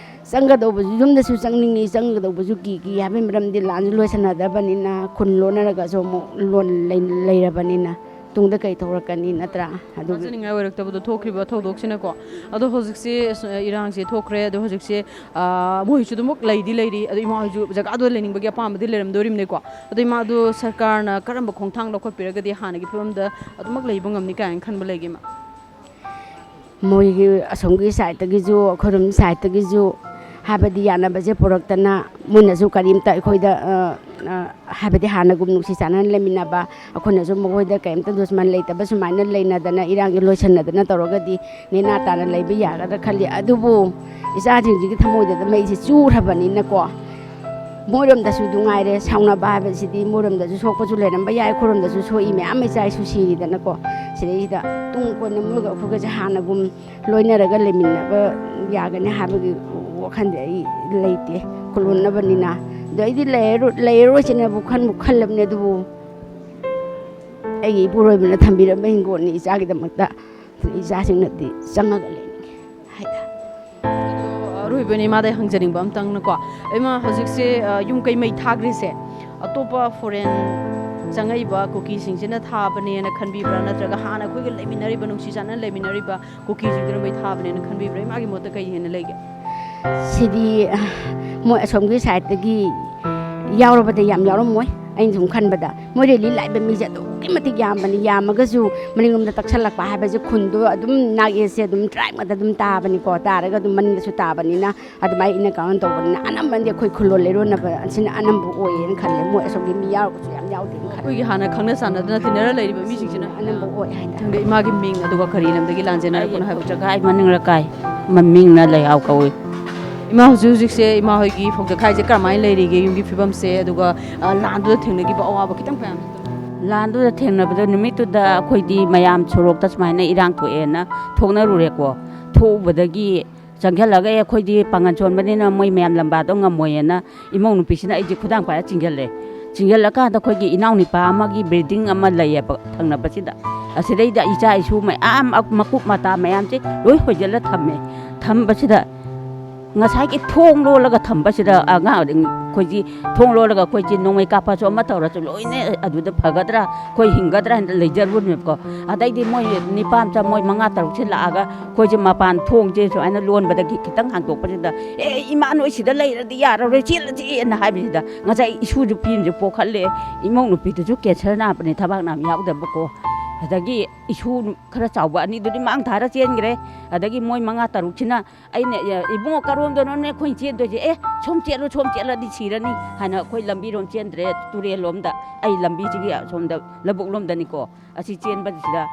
ꯆꯪꯒꯗꯧꯕꯁꯨ, ꯌꯨꯝꯗꯁꯨ ꯆꯪꯅꯤꯡꯉꯤ, ꯆꯪꯒꯗꯧꯕꯁꯨ ꯀꯤ ꯀꯤ ꯍꯥꯏꯕꯒꯤ ꯃꯔꯝꯗꯤ ꯂꯥꯟꯁꯨ ꯂꯣꯏꯁꯟꯅꯗꯕꯅꯤꯅ, ꯈꯨꯜ ꯂꯣꯟꯅꯔꯒꯁꯨ ꯑꯃꯨꯛ ꯂꯣꯟ ꯂꯩ-, ꯂꯩꯔꯕꯅꯤꯅ ꯇꯨꯡꯗ ꯀꯩ ꯊꯣꯛꯂꯛꯀꯅꯤ, ꯅꯠꯇ꯭ꯔꯥ? ꯑꯗꯨꯒꯤ ꯊꯥꯖꯅꯤꯡꯉꯥꯏ ꯑꯣꯏꯔꯛꯇꯕꯗꯣ ꯊꯣꯛꯈꯤꯕ ꯊꯧꯗꯣꯛꯁꯤꯅꯀꯣ꯫ ꯑꯗꯣ ꯍꯧꯖꯤꯛꯁꯦ ꯁ-, ꯏꯔꯥꯡꯁꯦ ꯊꯣꯛꯈ꯭ꯔꯦ꯫ ꯑꯗꯣ ꯍꯧꯖꯤꯛꯁꯦ, ꯑꯥ, ꯃꯣꯏꯁꯨ ꯑꯗꯨꯃꯛ ꯂꯩꯗꯤ ꯂꯩꯔꯤ, ꯑꯗꯣ ꯏꯃꯥ ꯍꯣꯏꯁꯨ ꯖꯒꯥꯗꯣ ꯂꯩꯅꯤꯡꯕꯒꯤ ꯑꯄꯥꯝꯕꯗꯤ ꯂꯩꯔꯝꯗꯣꯔꯤꯕꯅꯤꯀꯣ꯫ ꯑꯗꯣ ꯏꯃꯥꯗꯣ ꯁꯔꯀꯥꯔꯅ ꯀꯔꯝꯕ ꯈꯣꯡꯊꯥꯡ ꯂꯧꯈꯠꯄꯤꯔꯒꯗꯤ ꯍꯥꯟꯅꯒꯤ ꯐꯤꯕꯝꯗ ꯑꯗꯨꯃꯛ ꯂꯩꯕ ꯉꯝꯅꯤ ꯀꯥꯏꯅ ꯈꯟꯕ ꯂꯩꯒꯦ, ꯏꯃꯥ? ꯃꯣꯏꯒꯤ ꯑꯁꯣꯝꯒꯤ ꯁꯥꯏꯠꯇꯒꯤꯁꯨ, ꯑꯩꯈꯣꯏꯔꯣꯝ ꯁꯥꯏꯠꯇꯒꯤꯁꯨ ꯍꯥꯏꯕꯗꯤ ꯌꯥꯅꯕꯁꯦ ꯄꯨꯔꯛꯇꯅ, ꯃꯣꯏꯅꯁꯨ ꯀꯔꯤꯝꯇ ꯑꯩꯈꯣꯏꯗ, ꯑ, ꯑ, ꯍꯥꯏꯕꯗꯤ ꯍꯥꯟꯅꯒꯨꯝ ꯅꯨꯡꯁꯤ ꯆꯥꯟꯅꯅ ꯂꯩꯃꯤꯟꯅꯕ, ꯑꯩꯈꯣꯏꯅꯁꯨ ꯃꯈꯣꯏꯗ ꯀꯔꯤꯝꯇ ꯗꯨꯁꯃꯟ ꯂꯩꯇꯕ ꯁꯨꯃꯥꯏꯅ ꯂꯩꯅꯗꯅ, ꯏꯔꯥꯡꯁꯦ ꯂꯣꯏꯁꯟꯅꯗꯅ ꯇꯧꯔꯒꯗꯤ ꯅꯦꯅꯥ ꯇꯥꯅ ꯂꯩꯕ ꯌꯥꯒꯗ꯭ꯔꯥ ꯈꯜꯂꯤ꯫ ꯑꯗꯨꯕꯨ ꯏꯆꯥꯁꯤꯡꯁꯤꯒꯤ ꯊꯃꯣꯏꯗꯨꯗ ꯃꯩꯁꯦ ꯆꯨꯈ꯭ꯔꯕꯅꯤꯅꯀꯣ, ꯃꯣꯏꯔꯣꯝꯗꯁꯨ ꯅꯨꯡꯉꯥꯏꯔꯦ꯫ ꯁꯥꯎꯅꯕ ꯍꯥꯏꯕꯁꯤꯗꯤ ꯃꯣꯏꯔꯣꯝꯗꯁꯨ ꯁꯣꯛꯄꯁꯨ ꯂꯩꯔꯝꯕ ꯌꯥꯏ, ꯑꯩꯈꯣꯏꯔꯣꯝꯗꯁꯨ ꯁꯣꯛꯏ, ꯃꯌꯥꯝ ꯏꯆꯥ ꯏꯁꯨ ꯁꯤꯔꯤꯗꯅꯀꯣ꯫ ꯁꯤꯗꯩꯁꯤꯗ ꯇꯨꯡ ꯀꯣꯏꯅ ꯃꯣꯏꯒ ꯑꯩꯈꯣꯏꯒꯁꯦ ꯍꯥꯟꯅꯒꯨꯝ ꯂꯣꯏꯅꯔꯒ ꯂꯩꯃꯤꯟꯅꯕ ꯌꯥꯒꯅꯤ ꯍꯥꯏꯕꯒꯤ ꯋꯥꯈꯜꯗꯤ ꯑꯩ ꯂꯩꯇꯦ, ꯈꯨꯜꯂꯣꯟꯅꯕꯅꯤꯅ꯫ ꯑꯗꯣ ꯑꯩꯗꯤ ꯂꯩꯔꯔꯣꯏ-, ꯂꯩꯔꯔꯣꯏꯁꯤꯅꯕꯨ ꯈꯟꯕꯨ ꯈꯜꯂꯕꯅꯦ꯫ ꯑꯗꯨꯕꯨ ꯑꯩꯒꯤ ꯏꯄꯨꯔꯣꯏꯕꯅ ꯊꯝꯕꯤꯔꯝꯕ ꯍꯤꯡꯒꯣꯜꯅꯤ ꯏꯆꯥꯒꯤꯗꯃꯛꯇ꯫ ꯑꯗꯨꯅ ꯏꯆꯥꯁꯤꯡꯅꯗꯤ ꯆꯪꯉꯒ ꯂꯩꯅꯤꯡꯉꯤ ꯍꯥꯏꯇꯥꯔꯦ꯫ ꯑꯗꯣ ꯑꯔꯣꯏꯕ ꯑꯣꯏꯅ ꯏꯃꯥꯗ ꯍꯪꯖꯅꯤꯡꯕ ꯑꯝꯇꯪꯅꯀꯣ, ꯏꯃꯥ, ꯍꯧꯖꯤꯛꯁꯦ, ꯑ, ꯌꯨꯝ ꯀꯩ ꯃꯩ ꯊꯥꯈ꯭ꯔꯤꯁꯦ ꯑꯇꯣꯞꯄ ꯐꯣꯔꯦꯟ ꯆꯪꯉꯛꯏꯕ ꯀꯨꯀꯤꯁꯤꯡꯁꯤꯅ ꯊꯥꯕꯅꯦꯅ ꯈꯟꯕꯤꯕ꯭ꯔꯥ, ꯅꯠꯇ꯭ꯔꯒ ꯍꯥꯟꯅ ꯑꯩꯈꯣꯏꯒ ꯂꯩꯃꯤꯟꯅꯔꯤꯕ, ꯅꯨꯡꯁꯤ ꯆꯥꯟꯅꯅ ꯂꯩꯃꯤꯟꯅꯔꯤꯕ ꯀꯨꯀꯤꯁꯤꯡꯗꯨꯅ ꯃꯩ ꯊꯥꯕꯅꯦꯅ ꯈꯟꯕꯤꯕ꯭ꯔꯥ? ꯏꯃꯥꯒꯤ ꯃꯣꯠꯇ ꯀꯩ ꯍꯦꯟꯅ ꯂꯩꯒꯦ? ꯁꯤꯗꯤ, ꯑ, ꯃꯣꯏ ꯑꯁꯣꯝꯒꯤ ꯁꯥꯏꯠꯇꯒꯤ ꯌꯥꯎꯔꯕꯗ ꯌꯥꯝ ꯌꯥꯎꯔꯝꯃꯣꯏ꯫ ꯑꯩꯅ ꯁꯨꯝ ꯈꯟꯕꯗ ꯃꯣꯏ ꯔꯦꯂꯤ ꯂꯥꯛꯏꯕ ꯃꯤꯁꯦ ꯑꯗꯨꯛꯀꯤ ꯃꯇꯤꯛ ꯌꯥꯝꯕꯅꯤ꯫ ꯌꯥꯝꯃꯒꯁꯨ ꯃꯅꯤꯡꯂꯣꯝꯗ ꯇꯛꯁꯜꯂꯛꯄ ꯍꯥꯏꯕꯁꯦ, ꯈꯨꯟꯗꯣ ꯑꯗꯨꯝ ꯅꯥꯛ ꯌꯦꯠꯁꯦ ꯑꯗꯨꯝ ꯇꯔꯥꯏꯕ ꯉꯥꯛꯇ ꯑꯗꯨꯝ ꯇꯥꯕꯅꯤꯀꯣ, ꯇꯥꯔꯒ ꯑꯗꯨꯝ ꯃꯅꯤꯡꯗꯁꯨ ꯇꯥꯕꯅꯤꯅ, ꯑꯗꯨꯃꯥꯏꯅ ꯏꯟꯅ ꯀꯥꯎꯅ ꯇꯧꯕꯅꯤꯅ ꯑꯅꯝꯕꯅꯗꯤ ꯑꯩꯈꯣꯏ ꯈꯨꯜꯂꯣꯟ ꯂꯩꯔꯣꯟꯅꯕ ꯑꯁꯤꯅ ꯑꯅꯝꯕ ꯑꯣꯏꯌꯦꯅ ꯈꯜꯂꯦ꯫ ꯃꯣꯏ ꯑꯁꯣꯝꯒꯤ ꯃꯤ ꯌꯥꯎꯔꯒꯁꯨ ꯌꯥꯝ ꯌꯥꯎꯗꯦꯅ ꯈꯜꯂꯦ꯫ ꯑꯩꯈꯣꯏꯒꯤ ꯍꯥꯟꯅ ꯈꯪꯅ ꯆꯥꯟꯅꯗꯅ ꯇꯤꯟꯅꯔ ꯂꯩꯔꯤꯕ ꯃꯤꯁꯤꯡꯁꯤꯅ ꯑꯅꯝꯕ ꯑꯣꯏ ꯍꯥꯏꯇꯥꯔꯦ꯫ ꯈꯪꯗꯦ, ꯏꯃꯥꯒꯤ ꯃꯤꯡ ꯑꯗꯨꯒ ꯀꯔꯤ ꯂꯝꯗꯒꯤ ꯂꯥꯟꯖꯦꯟꯅꯔꯛꯄꯅꯣ ꯍꯥꯏꯕ? ꯐꯧꯖꯈꯥꯏ ꯃꯅꯤꯡ ꯂꯩꯀꯥꯏ, ꯃꯃꯤꯡꯅ ꯂꯩꯍꯥꯎ ꯀꯧꯏ꯫ ꯏꯃꯥ, ꯍꯧꯖꯤꯛ ꯍꯧꯖꯤꯛꯁꯦ ꯏꯃꯥ ꯍꯣꯏꯒꯤ ꯐꯧꯖꯈꯥꯏꯁꯦ ꯀꯔꯝꯍꯥꯏꯅ ꯂꯩꯔꯤꯒꯦ? ꯌꯨꯝꯒꯤ ꯐꯤꯕꯝꯁꯦ, ꯑꯗꯨꯒ, ꯑ, ꯂꯥꯟꯗꯨꯗ ꯊꯦꯡꯅꯈꯤꯕ ꯑꯋꯥꯕ ꯈꯤꯇꯪ ꯃꯌꯥꯝ꯫ ꯂꯥꯟꯗꯨꯗ ꯊꯦꯡꯅꯕꯗ ꯅꯨꯃꯤꯠꯇꯨꯗ ꯑꯩꯈꯣꯏꯗꯤ ꯃꯌꯥꯝ ꯁꯣꯔꯣꯛꯇ ꯁꯨꯃꯥꯏꯅ ꯏꯔꯥꯡ ꯊꯣꯛꯑꯦꯅ ꯊꯣꯛꯅꯔꯨꯔꯦꯀꯣ꯫ ꯊꯣꯛꯎꯕꯗꯒꯤ ꯆꯪꯁꯤꯜꯂꯒ, "ꯑꯦ, ꯑꯩꯈꯣꯏꯗꯤ ꯄꯥꯡꯒꯜ ꯁꯣꯟꯕꯅꯤꯅ ꯃꯣꯏ ꯃꯌꯥꯝ ꯂꯝꯕꯥꯗꯣ ꯉꯝꯃꯣꯏꯅ" ꯏꯃꯧ ꯅꯨꯄꯤꯁꯤꯅ ꯑꯩꯁꯦ ꯈꯨꯗꯥꯡ ꯄꯥꯏꯔ ꯆꯤꯡꯁꯤꯜꯂꯦ꯫ ꯆꯤꯡꯁꯤꯜꯂꯀꯥꯟꯗ ꯑꯩꯈꯣꯏꯒꯤ ꯏꯅꯥꯎꯅꯨꯄꯥ ꯑꯃꯒꯤ ꯕꯤꯜꯗꯤꯡ ꯑꯃ ꯂꯩꯌꯦꯕ ꯊꯪꯅꯕꯁꯤꯗ, ꯑꯁꯤꯗꯩꯗ ꯏꯆꯥ ꯏꯁꯨ ꯃꯌꯥꯝ, ꯃꯀꯨꯞ ꯃꯇꯥ ꯃꯌꯥꯝꯁꯦ ꯂꯣꯏ ꯍꯣꯏꯖꯤꯜꯂ ꯊꯝꯃꯦ꯫ ꯊꯝꯕꯁꯤꯗ ꯉꯁꯥꯏꯒꯤ ꯊꯣꯡ ꯂꯣꯜꯂꯒ ꯊꯝꯕꯁꯤꯗ ꯑꯉꯥꯡ ꯑꯩꯈꯣꯏꯁꯤ ꯊꯣꯡ ꯂꯣꯜꯂꯒ ꯑꯩꯈꯣꯏꯁꯤ ꯅꯣꯡꯃꯩ ꯀꯥꯞꯄꯁꯨ ꯑꯃ ꯇꯧꯔꯁꯨ ꯂꯣꯏꯅ ꯑꯗꯨꯗ ꯐꯒꯗ꯭ꯔꯥ, ꯑꯩꯈꯣꯏ ꯍꯤꯡꯒꯗ꯭ꯔꯥ ꯍꯥꯏꯅ ꯂꯩꯖꯔꯨꯕꯅꯦꯕꯀꯣ꯫ ꯑꯗꯩꯗꯤ ꯃꯣꯏ ꯅꯤꯄꯥ ꯃꯆꯥ ꯃꯣꯏ ꯃꯉꯥ ꯇꯔꯨꯛꯁꯤ ꯂꯥꯛꯑꯒ ꯑꯩꯈꯣꯏꯁꯦ ꯃꯄꯥꯟ ꯊꯣꯡꯁꯦ ꯁꯨꯃꯥꯏꯅ ꯂꯣꯟꯕꯗꯒꯤ ꯈꯤꯇꯪ ꯍꯥꯡꯇꯣꯛꯄꯁꯤꯗ, "ꯑꯦ, ꯏꯃꯥ, ꯅꯣꯏ ꯁꯤꯗ ꯂꯩꯔꯗꯤ ꯌꯥꯔꯔꯣꯏ, ꯆꯦꯜꯂꯁꯤꯅ" ꯍꯥꯏꯕꯁꯤꯗ ꯉꯁꯥꯏ ꯏꯁꯨꯁꯨ ꯄꯤ ꯑꯃꯁꯨ ꯄꯣꯛꯍꯜꯂꯦ꯫ ꯏꯃꯧ ꯅꯨꯄꯤꯗꯨꯁꯨ ꯀꯦꯟꯁꯔ ꯅꯥꯕꯅꯦ, ꯊꯕꯥꯛ ꯅꯥꯝ ꯌꯥꯎꯗꯕꯀꯣ꯫ ꯑꯗꯒꯤ ꯏꯁꯨ ꯈꯔ ꯆꯥꯎꯕ ꯑꯅꯤꯗꯨꯗꯤ ꯃꯥꯡ ꯊꯥꯔ ꯆꯦꯟꯈ꯭ꯔꯦ꯫ ꯑꯗꯒꯤ ꯃꯣꯏ ꯃꯉꯥ ꯇꯔꯨꯛꯁꯤꯅ ꯑꯩꯅ, "ꯑꯦ, ꯏꯕꯨꯡꯉꯣ, ꯀꯔꯣꯝꯗꯅꯣꯅꯦ ꯑꯩꯈꯣꯏꯅ ꯆꯦꯟꯗꯣꯏꯁꯦ? ꯑꯦ, ꯁꯣꯝ ꯆꯦꯜꯂꯨ, ꯁꯣꯝ ꯆꯦꯜꯂꯗꯤ ꯁꯤꯔꯅꯤ" ꯍꯥꯏꯅ ꯑꯩꯈꯣꯏ ꯂꯝꯕꯤꯔꯣꯝ ꯆꯦꯟꯗ꯭ꯔꯦ, ꯇꯨꯔꯦꯜꯂꯣꯝꯗ, ꯑꯩ ꯂꯝꯕꯤꯁꯤꯒꯤ ꯑꯁꯣꯝꯗ ꯂꯧꯕꯨꯛ ꯂꯣꯝꯗꯅꯤꯀꯣ꯫ ꯑꯁꯤ ꯆꯦꯟꯕꯁꯤꯗ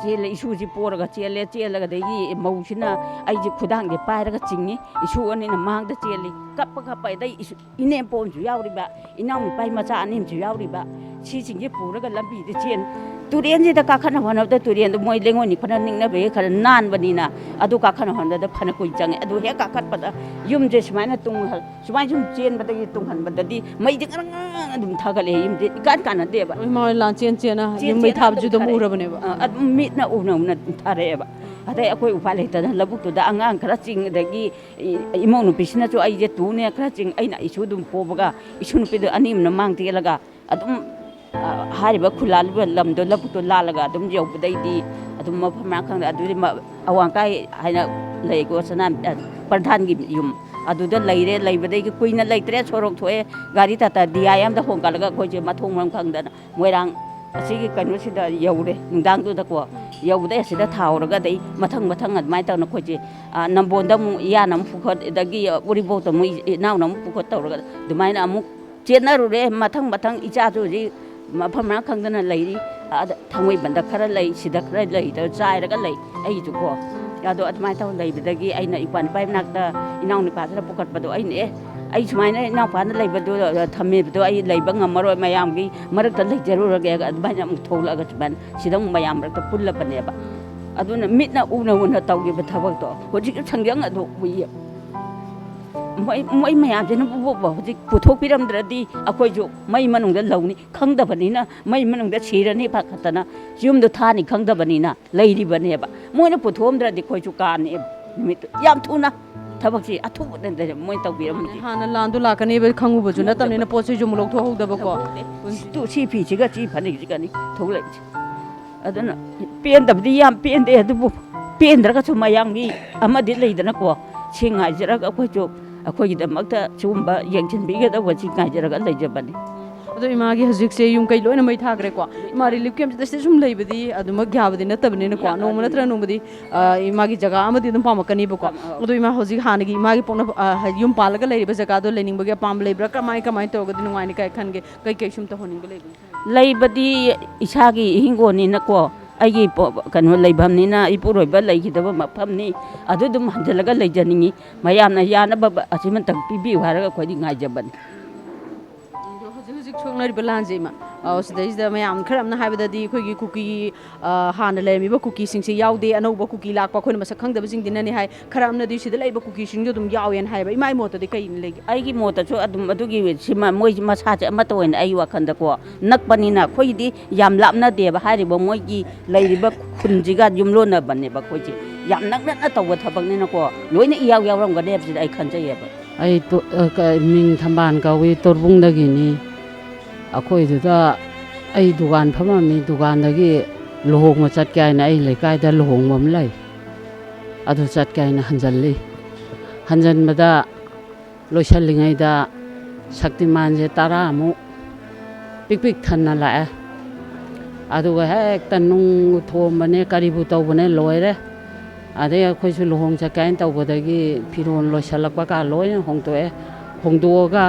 ꯆꯦꯜꯂꯦ, ꯏꯁꯨꯁꯤ ꯄꯣꯔꯒ ꯆꯦꯜꯂꯦ꯫ ꯆꯦꯜꯂꯒ ꯑꯗꯒꯤ ꯃꯧꯁꯤꯅ ꯑꯩꯁꯦ ꯈꯨꯗꯥꯡꯁꯦ ꯄꯥꯏꯔꯒ ꯆꯤꯡꯉꯤ꯫ ꯏꯁꯨ ꯑꯅꯤꯅ ꯃꯥꯡꯗ ꯆꯦꯜꯂꯤ, ꯀꯞꯄ ꯀꯞꯄ꯫ ꯑꯗꯩ ꯏꯁꯨ, ꯏꯅꯦꯝꯄꯣꯛ ꯑꯃꯁꯨ ꯌꯥꯎꯔꯤꯕ, ꯏꯅꯥꯎꯅꯨꯄꯥ ꯃꯆꯥ ꯑꯅꯤ ꯑꯃꯁꯨ ꯌꯥꯎꯔꯤꯕ, ꯁꯤꯁꯤꯡꯁꯦ ꯄꯨꯔꯒ ꯂꯝꯕꯤꯗ ꯆꯦꯟ, ꯇꯨꯔꯦꯟꯁꯤꯗ ꯀꯥꯈꯠꯅ ꯍꯣꯠꯅꯕꯗ ꯇꯨꯔꯦꯟꯗ ꯃꯣꯏ ꯂꯦꯡꯉꯣꯏ ꯅꯤꯛꯄꯅ ꯅꯤꯛꯅꯕꯒꯤ ꯈꯔ ꯅꯥꯟꯕꯅꯤꯅ ꯑꯗꯨ ꯀꯥꯈꯠꯅ ꯍꯣꯠꯅꯕꯗ ꯐꯅ ꯀꯨꯏꯅ ꯆꯪꯉꯦ꯫ ꯑꯗꯨ ꯍꯦꯛ ꯀꯥꯈꯠꯄꯗ ꯌꯨꯝꯁꯦ ꯁꯨꯃꯥꯏꯅ ꯇꯨꯡꯍꯜ-, ꯁꯨꯃꯥꯏꯅ ꯁꯨꯝ ꯆꯦꯟꯕꯗꯒꯤ ꯇꯨꯡꯍꯟꯕꯗꯗꯤ ꯃꯩꯁꯦ ꯉꯔꯪ ꯉꯔꯪ ꯑꯗꯨꯝ ꯊꯥꯒꯠꯂꯛꯑꯦ꯫ ꯌꯨꯝꯁꯦ ꯏꯀꯥꯟ ꯀꯥꯟꯅꯗꯦꯕ꯫ ꯏꯃꯥ ꯍꯣꯏ ꯂꯥꯟ ꯆꯦꯟ ꯆꯦꯟꯅ ꯆꯦꯟ ꯌꯨꯝ ꯃꯩ ꯆꯦꯟꯅ ꯊꯥꯕꯁꯨ ꯑꯗꯨꯝ ꯑꯗꯨꯝ ꯊꯥꯔꯛꯑꯦ꯫ ꯎꯔꯕꯅꯦꯕ꯫ ꯑ, ꯑꯗꯨꯝ ꯃꯤꯠꯅ ꯎꯅ ꯎꯅ ꯑꯗꯨꯝ ꯊꯥꯔꯛꯑꯦꯕ꯫ ꯑꯗꯩ ꯑꯩꯈꯣꯏ ꯎꯄꯥꯏ ꯂꯩꯇꯗꯅ ꯂꯧꯕꯨꯛꯇꯨꯗ ꯑꯉꯥꯡ ꯈꯔ ꯆꯤꯡ, ꯑꯗꯒꯤ ꯏ-, ꯏꯃꯧ ꯅꯨꯄꯤꯁꯤꯅꯁꯨ ꯑꯩꯁꯦ ꯇꯨꯅꯦ ꯈꯔ ꯆꯤꯡ, ꯑꯩꯅ ꯏꯁꯨ ꯑꯗꯨꯝ ꯄꯣꯕꯒ ꯏꯁꯨ ꯅꯨꯄꯤꯗꯣ ꯑꯅꯤ ꯑꯃꯅ ꯃꯥꯡ ꯇꯦꯜꯂꯒ ꯑꯗꯨꯝ, ꯑ, ꯍꯥꯏꯔꯤꯕ ꯈꯨꯜꯂꯥꯜꯂꯤꯕ ꯂꯝꯗꯣ, ꯂꯧꯕꯨꯛꯇꯣ ꯂꯥꯜꯂꯒ ꯑꯗꯨꯝ ꯌꯧꯕꯗꯩꯗꯤ ꯑꯗꯨꯝ ꯃꯐꯝ ꯃꯔꯥꯡ ꯈꯪꯗ꯫ ꯑꯗꯨꯗꯤ ꯃ-, ꯑꯋꯥꯡꯀꯥꯏ ꯍꯥꯏꯅ ꯂꯩꯀꯣ, ꯁꯅꯥ, ꯑ, ꯄ꯭ꯔꯙꯥꯟꯒꯤ ꯌꯨꯝ꯫ ꯑꯗꯨꯗ ꯂꯩꯔꯦ꯫ ꯂꯩꯕꯗꯒꯤ ꯀꯨꯏꯅ ꯂꯩꯇ꯭ꯔꯦ, ꯁꯣꯔꯣꯛ ꯊꯣꯛꯑꯦ, ꯒꯥꯔꯤ ꯇꯥꯇꯥ ꯗꯤ ꯑꯥꯏ ꯑꯃꯗ ꯍꯣꯡꯒꯠꯂꯒ ꯑꯩꯈꯣꯏꯁꯦ ꯃꯊꯣꯡ ꯃꯔꯝ ꯈꯪꯗꯅ ꯃꯣꯏꯔꯥꯡ ꯑꯁꯤꯒꯤ ꯀꯩꯅꯣꯁꯤꯗ ꯌꯧꯔꯦ꯫ ꯅꯨꯡꯗꯥꯡꯗꯨꯗꯀꯣ ꯌꯧꯕꯗꯩ ꯑꯁꯤꯗ ꯊꯥꯍꯧꯔꯒ ꯑꯗꯩ ꯃꯊꯪ ꯃꯊꯪ ꯑꯗꯨꯃꯥꯏꯅ ꯇꯧꯅ ꯑꯩꯈꯣꯏꯁꯦ, ꯑ, ꯅꯝꯕꯣꯟꯗ ꯑꯃꯨꯛ ꯏꯌꯥꯅ ꯑꯃꯨꯛ ꯄꯨꯈꯠ, ꯑꯗꯒꯤ ꯎꯔꯤꯄꯣꯛꯇ ꯑꯃꯨꯛ ꯏ-, ꯏꯅꯥꯎꯅ ꯑꯃꯨꯛ ꯄꯨꯈꯠ ꯇꯧꯔꯒ ꯑꯗꯨꯃꯥꯏꯅ ꯑꯃꯨꯛ ꯆꯦꯟꯅꯔꯨꯔꯦ꯫ ꯃꯊꯪ ꯃꯊꯪ ꯏꯆꯥꯁꯨ ꯍꯧꯖꯤꯛ ꯃꯐꯝ ꯃꯔꯥꯡ ꯈꯪꯗꯅ ꯂꯩꯔꯤ꯫ ꯑꯗ ꯊꯥꯡꯃꯩꯕꯟꯗ ꯈꯔ ꯂꯩ, ꯁꯤꯗ ꯈꯔ ꯂꯩ ꯇꯧꯔ ꯆꯥꯏꯔꯒ ꯂꯩ ꯑꯩꯁꯨꯀꯣ꯫ ꯑꯗꯣ ꯑꯗꯨꯃꯥꯏꯅ ꯇꯧꯔ ꯂꯩꯕꯗꯒꯤ ꯑꯩꯅ ꯏꯄ꯭ꯋꯥ ꯅꯨꯄꯥꯒꯤ ꯃꯅꯥꯛꯇ ꯏꯅꯥꯎ ꯅꯨꯄꯥꯁꯤꯅ ꯄꯨꯈꯠꯄꯗꯣ ꯑꯩꯅ, "ꯑꯦ, ꯑꯩ ꯁꯨꯃꯥꯏꯅ ꯏꯅꯥꯎꯄꯥꯅ ꯂꯩꯕꯗꯣ, ꯑ, ꯊꯝꯃꯤꯕꯗꯣ ꯑꯩ ꯂꯩꯕ ꯉꯝꯃꯔꯣꯏ, ꯃꯌꯥꯝꯒꯤ ꯃꯔꯛꯇ ꯂꯩꯖꯔꯨꯔꯒꯦ" ꯑꯗꯨꯃꯥꯏꯅ ꯑꯃꯨꯛ ꯊꯣꯛꯂꯛꯑꯒ ꯁꯨꯃꯥꯏꯅ ꯁꯤꯗ ꯑꯃꯨꯛ ꯃꯌꯥꯝ ꯃꯔꯛꯇ ꯄꯨꯜꯂꯕꯅꯦꯕ꯫ ꯑꯗꯨꯅ ꯃꯤꯠꯅ ꯎꯅ ꯎꯅ ꯇꯧꯈꯤꯕ ꯊꯕꯛꯇꯣ ꯍꯧꯖꯤꯛꯁꯨ ꯁꯪꯖꯪ ꯑꯗꯨ ꯎꯏꯌꯦ꯫ ꯃꯣꯏ, ꯃꯣꯏ ꯃꯌꯥꯝꯁꯤꯅ ꯄꯨ-, ꯄꯨ-, ꯍꯧꯖꯤꯛ ꯄꯨꯊꯣꯛꯄꯤꯔꯝꯗ꯭ꯔꯗꯤ ꯑꯩꯈꯣꯏꯁꯨ ꯃꯩ ꯃꯅꯨꯡꯗ ꯂꯧꯅꯤ ꯈꯪꯗꯕꯅꯤꯅ, ꯃꯩ ꯃꯅꯨꯡꯗ ꯁꯤꯔꯅꯤ ꯄꯥꯈꯠꯇꯅ ꯌꯨꯝꯗ ꯊꯥꯅꯤ ꯈꯪꯗꯕꯅꯤꯅ ꯂꯩꯔꯤꯕꯅꯦꯕ꯫ ꯃꯣꯏꯅ ꯄꯨꯊꯣꯛꯑꯝꯗ꯭ꯔꯗꯤ ꯑꯩꯈꯣꯏꯁꯨ ꯀꯥꯅꯦꯕ꯫ ꯅꯨꯃꯤꯠꯇꯨ ꯌꯥꯝ ꯊꯨꯅ ꯊꯕꯛꯁꯤ ꯑꯊꯨꯕꯗ ꯃꯣꯏ ꯇꯧꯕꯤꯔꯝꯃꯗꯤ꯫ ꯍꯥꯟꯅ ꯂꯥꯟꯗꯣ ꯂꯥꯛꯀꯅꯦꯕ ꯈꯪꯉꯨꯕꯁꯨ ꯅꯠꯇꯕꯅꯤꯅ ꯄꯣꯠ ꯆꯩꯁꯨ ꯑꯃꯨꯛ ꯂꯧꯊꯣꯛꯍꯧꯗꯕꯀꯣ꯫ ꯇꯨ, ꯁꯤ ꯐꯤꯁꯤꯒ ꯁꯤ ꯐꯅꯦꯛꯁꯤꯒꯅꯤ ꯊꯣꯛꯂꯛꯏꯁꯦ꯫ ꯑꯗꯨꯅ ꯄꯦꯟꯗꯕꯗꯤ ꯌꯥꯝ ꯄꯦꯟꯗꯦ, ꯑꯗꯨꯕꯨ ꯄꯦꯟꯗ꯭ꯔꯒꯁꯨ ꯃꯌꯥꯝꯒꯤ ꯑꯃꯗꯤ ꯂꯩꯗꯅꯀꯣ, ꯁꯤ ꯉꯥꯏꯖꯔꯒ ꯑꯩꯈꯣꯏꯁꯨ ꯑꯩꯈꯣꯏꯒꯤꯗꯃꯛꯇ ꯁꯤꯒꯨꯝꯕ ꯌꯦꯡꯁꯤꯟꯕꯤꯒꯗꯧꯕꯁꯤ ꯉꯥꯏꯖꯔꯒ ꯂꯩꯖꯕꯅꯤ꯫ ꯑꯗꯣ ꯏꯃꯥꯒꯤ ꯍꯧꯖꯤꯛꯁꯦ ꯌꯨꯝ ꯀꯩ ꯂꯣꯏꯅ ꯃꯩ ꯊꯥꯈ꯭ꯔꯦꯀꯣ? ꯏꯃꯥ ꯔꯤꯂꯤꯐ ꯀꯦꯝꯞꯁꯤꯗ ꯁꯨꯝ ꯂꯩꯕꯗꯤ ꯑꯗꯨꯃꯛ ꯌꯥꯕꯗꯤ ꯅꯠꯇꯕꯅꯤꯅꯀꯣ, ꯅꯣꯡꯃ ꯅꯠꯇ꯭ꯔꯒ ꯅꯣꯡꯃꯗꯤ, ꯑ, ꯏꯃꯥꯒꯤ ꯖꯒꯥ ꯑꯃꯗꯤ ꯑꯗꯨꯝ ꯄꯥꯝꯃꯛꯀꯅꯤꯕꯀꯣ꯫ ꯑꯗꯣ ꯏꯃꯥ ꯍꯧꯖꯤꯛ ꯍꯥꯟꯅꯒꯤ ꯏꯃꯥꯒꯤ ꯄꯣꯛꯅ-, ꯑ, ꯌꯨꯝ ꯄꯥꯜꯂꯒ ꯂꯩꯔꯤꯕ ꯖꯒꯥꯗꯣ ꯂꯩꯅꯤꯡꯕꯒꯤ ꯑꯄꯥꯝꯕ ꯂꯩꯕ꯭ꯔꯥ? ꯀꯃꯥꯏ, ꯀꯃꯥꯏꯅ ꯇꯧꯔꯒꯗꯤ ꯅꯨꯡꯉꯥꯏꯅꯤ ꯀꯥꯏ ꯈꯟꯒꯦ? ꯀꯩ ꯀꯩ ꯁꯨꯝ ꯇꯧꯍꯟꯅꯤꯡꯕ ꯂꯩꯕꯅꯣ? ꯂꯩꯕꯗꯤ ꯏꯁꯥꯒꯤ ꯏꯍꯤꯡꯒꯣꯜꯅꯤꯅꯀꯣ, ꯑꯩꯒꯤ ꯄꯣ-, ꯀꯩꯅꯣ ꯂꯩꯐꯝꯅꯤꯅ, ꯏꯄꯨꯔꯣꯏꯕ ꯂꯩꯈꯤꯗꯕ ꯃꯐꯝꯅꯤ꯫ ꯑꯗꯨ ꯑꯗꯨꯝ ꯍꯟꯖꯤꯜꯂꯒ ꯂꯩꯖꯅꯤꯡꯉꯤ꯫ ꯃꯌꯥꯝꯅ ꯌꯥꯅꯕ ꯑꯁꯤꯃꯇꯪ ꯄꯤꯕꯤꯌꯨ ꯍꯥꯏꯔꯒ ꯑꯩꯈꯣꯏꯗꯤ ꯉꯥꯏꯖꯕꯅꯤ꯫ ꯑꯗꯣ ꯍꯧꯖꯤꯛ ꯍꯧꯖꯤꯛ ꯁꯣꯛꯅꯔꯤꯕ ꯂꯥꯟꯁꯦ ꯏꯃꯥ, ꯑ, ꯁꯤꯗꯩꯁꯤꯗ ꯃꯌꯥꯝ ꯈꯔ ꯑꯃꯅ ꯍꯥꯏꯕꯗꯗꯤ ꯑꯩꯈꯣꯏꯒꯤ ꯀꯨꯀꯤ, ꯑ, ꯍꯥꯟꯅ ꯂꯩꯔꯝꯃꯤꯕ ꯀꯨꯀꯤꯁꯤꯡꯁꯦ ꯌꯥꯎꯗꯦ, ꯑꯅꯧꯕ ꯀꯨꯀꯤ ꯂꯥꯛꯄ ꯑꯩꯈꯣꯏꯅ ꯃꯁꯛ ꯈꯪꯗꯕꯁꯤꯡꯗꯨꯅꯅꯦ ꯍꯥꯏ, ꯈꯔ ꯑꯃꯅꯗꯤ ꯁꯤꯗ ꯂꯩꯕ ꯀꯨꯀꯤꯁꯤꯡꯁꯨ ꯑꯗꯨꯝ ꯌꯥꯎꯋꯦꯅ ꯍꯥꯏꯕ꯫ ꯏꯃꯥꯒꯤ ꯃꯣꯠꯇꯗꯤ ꯀꯩ ꯂꯩꯒꯦ? ꯑꯩꯒꯤ ꯃꯣꯠꯇꯁꯨ ꯑꯗꯨꯝ ꯑꯗꯨꯒꯤ ꯁꯤꯃ ꯃꯣꯏꯁꯤ ꯃꯁꯥꯁꯦ ꯑꯃꯠꯇ ꯑꯣꯏꯅ ꯑꯩ ꯋꯥꯈꯜꯗꯀꯣ ꯅꯛꯄꯅꯤꯅ ꯑꯩꯈꯣꯏꯒꯤꯗꯤ ꯌꯥꯝ ꯂꯥꯞꯅꯗꯦꯕ, ꯍꯥꯏꯔꯤꯕ ꯃꯣꯏꯒꯤ ꯂꯩꯔꯤꯕ ꯈꯨꯟꯁꯤꯒ ꯌꯨꯝꯂꯣꯟꯅꯕꯅꯦꯕ ꯑꯩꯈꯣꯏꯁꯦ꯫ ꯌꯥꯝ ꯅꯛꯅꯅ ꯇꯧꯕ ꯊꯕꯛꯅꯤꯅꯀꯣ ꯂꯣꯏꯅ ꯏꯌꯥꯎ ꯌꯥꯎꯔꯝꯒꯅꯤ ꯍꯥꯏꯕꯁꯤꯗ ꯑꯩ ꯈꯟꯖꯩꯌꯦꯕ꯫ ꯑꯩ ꯇꯣ-, ꯑ, ꯀ-, ꯃꯤꯡ ꯊꯝꯕꯥꯜ ꯀꯧꯏ, ꯇꯣꯔꯕꯨꯡꯗꯒꯤꯅꯤ꯫ ꯑꯩꯈꯣꯏꯗꯨꯗ ꯑꯩ ꯗꯨꯀꯥꯟ ꯐꯝꯃꯝꯃꯤ, ꯗꯨꯀꯥꯟꯗꯒꯤ ꯂꯨꯍꯣꯡꯕ ꯆꯠꯀꯦ ꯍꯥꯏꯅ ꯑꯩ ꯂꯩꯀꯥꯏꯗ ꯂꯨꯍꯣꯡꯕ ꯑꯃ ꯂꯩ, ꯑꯗꯨ ꯆꯠꯀꯦ ꯍꯥꯏꯅ ꯍꯟꯖꯜꯂꯤ꯫ ꯍꯟꯖꯟꯕꯗ ꯂꯣꯏꯁꯜꯂꯤꯉꯩꯗ ꯁꯛꯇꯤꯃꯥꯟꯁꯦ ꯇꯔꯥꯃꯨꯛ ꯄꯤꯛ ꯄꯤꯛ ꯊꯟꯅ ꯂꯥꯛꯑꯦ꯫ ꯑꯗꯨꯒ ꯍꯦꯛꯇ ꯅꯨꯡ ꯊꯣꯝꯕꯅꯦ, ꯀꯔꯤꯕꯨ ꯇꯧꯕꯅꯦ, ꯂꯣꯏꯔꯦ꯫ ꯑꯗꯩ ꯑꯩꯈꯣꯏꯁꯨ ꯂꯨꯍꯣꯡ ꯆꯠꯀꯦ ꯍꯥꯏꯅ ꯇꯧꯕꯗꯒꯤ ꯐꯤꯔꯣꯜ ꯂꯣꯏꯁꯤꯜꯂꯛꯄ ꯀꯥ ꯂꯣꯏꯅ ꯍꯣꯡꯗꯣꯛꯑꯦ꯫ ꯍꯣꯡꯗꯣꯛꯑꯒ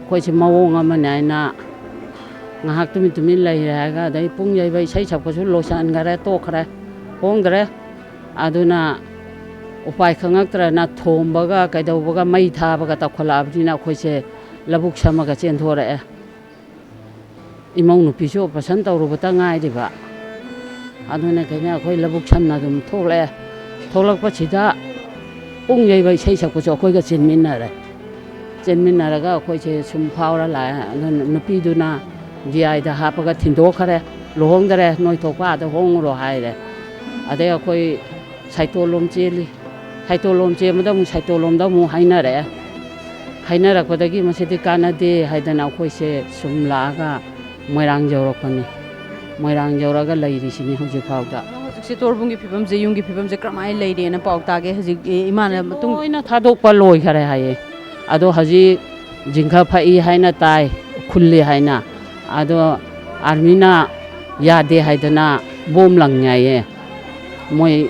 ꯑꯩꯈꯣꯏꯁꯦ ꯃꯑꯣꯡ ꯑꯃꯅꯦ ꯍꯥꯏꯅ ꯉꯥꯏꯍꯥꯛ ꯇꯨꯃꯤꯟ ꯇꯨꯃꯤꯟ ꯂꯩꯔꯦ ꯍꯥꯏꯔꯒ, ꯑꯗꯩ ꯄꯨꯡ ꯌꯩꯕ ꯏꯁꯩ ꯁꯛꯄꯁꯨ ꯂꯣꯏꯁꯤꯟꯈꯔꯦ, ꯇꯣꯛꯈ꯭ꯔꯦ, ꯍꯣꯡꯗ꯭ꯔꯦ꯫ ꯑꯗꯨꯅ ꯎꯄꯥꯏ ꯈꯪꯉꯛꯇ꯭ꯔꯅ ꯊꯣꯝꯕꯒ ꯀꯩꯗꯧꯕꯒ ꯃꯩ ꯊꯥꯕꯒ ꯇꯧꯈꯠꯂꯛꯑꯕꯅꯤꯅ ꯑꯩꯈꯣꯏꯁꯦ ꯂꯧꯕꯨꯛ ꯁꯝꯃꯒ ꯆꯦꯟꯊꯣꯔꯛꯑꯦ꯫ ꯏꯃꯧ ꯅꯨꯄꯤꯁꯨ operation ꯇꯧꯔꯨꯕꯇ ꯉꯥꯏꯔꯤꯕ꯫ ꯑꯗꯨꯅ ꯀꯩꯅꯣ ꯑꯩꯈꯣꯏ ꯂꯧꯕꯨꯛ ꯁꯝꯅ ꯑꯗꯨꯝ ꯊꯣꯛꯂꯛꯑꯦ꯫ ꯊꯣꯛꯂꯛꯄꯁꯤꯗ ꯄꯨꯡ ꯌꯩꯕ ꯏꯁꯩ ꯁꯛꯄꯁꯨ ꯑꯩꯈꯣꯏꯒ ꯆꯦꯟꯃꯤꯟꯅꯔꯦ꯫ ꯆꯦꯟꯃꯤꯟꯅꯔꯒ ꯑꯩꯈꯣꯏꯁꯦ ꯁꯨꯝ ꯐꯥꯎꯔ ꯂꯥꯛꯑꯦ꯫ ꯑꯗꯨ ꯅꯨꯄꯤꯗꯨꯅ D Iꯗ ꯍꯥꯞꯄꯒ ꯊꯤꯟꯗꯣꯛꯈ꯭ꯔꯦ꯫ "ꯂꯨꯍꯣꯡꯗꯔꯦ, ꯅꯣꯏ ꯊꯣꯛꯄ ꯑꯥꯗ ꯍꯣꯡꯉꯨꯔꯣ" ꯍꯥꯏꯔꯦ꯫ ꯑꯗꯩ ꯑꯩꯈꯣꯏ ꯁꯥꯏꯇꯣꯜꯂꯣꯝ ꯆꯦꯜꯂꯤ꯫ ꯁꯥꯏꯇꯣꯜꯂꯣꯝ ꯆꯦꯟꯕꯗ ꯑꯃꯨꯛ ꯁꯥꯏꯇꯣꯜꯂꯣꯝꯗ ꯑꯃꯨꯛ ꯍꯥꯏꯅꯔꯛꯑꯦ꯫ ꯍꯥꯏꯅꯔꯛꯄꯗꯒꯤ ꯃꯁꯤꯗꯤ ꯀꯥꯟꯅꯗꯦ ꯍꯥꯏꯗꯅ ꯑꯩꯈꯣꯏꯁꯦ ꯁꯨꯝ ꯂꯥꯛꯑꯒ ꯃꯣꯏꯔꯥꯡ ꯌꯧꯔꯛꯄꯅꯤ꯫ ꯃꯣꯏꯔꯥꯡ ꯌꯧꯔꯒ ꯂꯩꯔꯤꯁꯤꯅꯤ ꯍꯧꯖꯤꯛ ꯐꯥꯎꯗ꯫ ꯍꯧꯖꯤꯛꯁꯦ ꯇꯣꯔꯕꯨꯡꯒꯤ ꯐꯤꯕꯝꯁꯦ, ꯌꯨꯝꯒꯤ ꯐꯤꯕꯝꯁꯦ ꯀꯔꯝꯍꯥꯏꯅ ꯂꯩꯔꯦꯅ ꯄꯥꯎ ꯇꯥꯒꯦ? ꯍꯧꯖꯤꯛ, ꯑꯦ, ꯏꯃꯥꯅ ꯃꯇꯨꯡ ꯂꯣꯏꯅ ꯊꯥꯗꯣꯛꯄ ꯂꯣꯏꯈꯔꯦ ꯍꯥꯏꯌꯦ꯫ ꯑꯗꯣ ꯍꯧꯖꯤꯛ ꯖꯤꯡꯒ ꯐꯛꯏ ꯍꯥꯏꯅ ꯇꯥꯏ, ꯈꯨꯜꯂꯤ ꯍꯥꯏꯅ꯫ ꯑꯗꯣ ꯑꯥꯔꯃꯤꯅ ꯌꯥꯗꯦ ꯍꯥꯏꯗꯅ ꯕꯣꯝ ꯂꯪꯉꯦ ꯍꯥꯏꯌꯦ꯫ ꯃꯣꯏ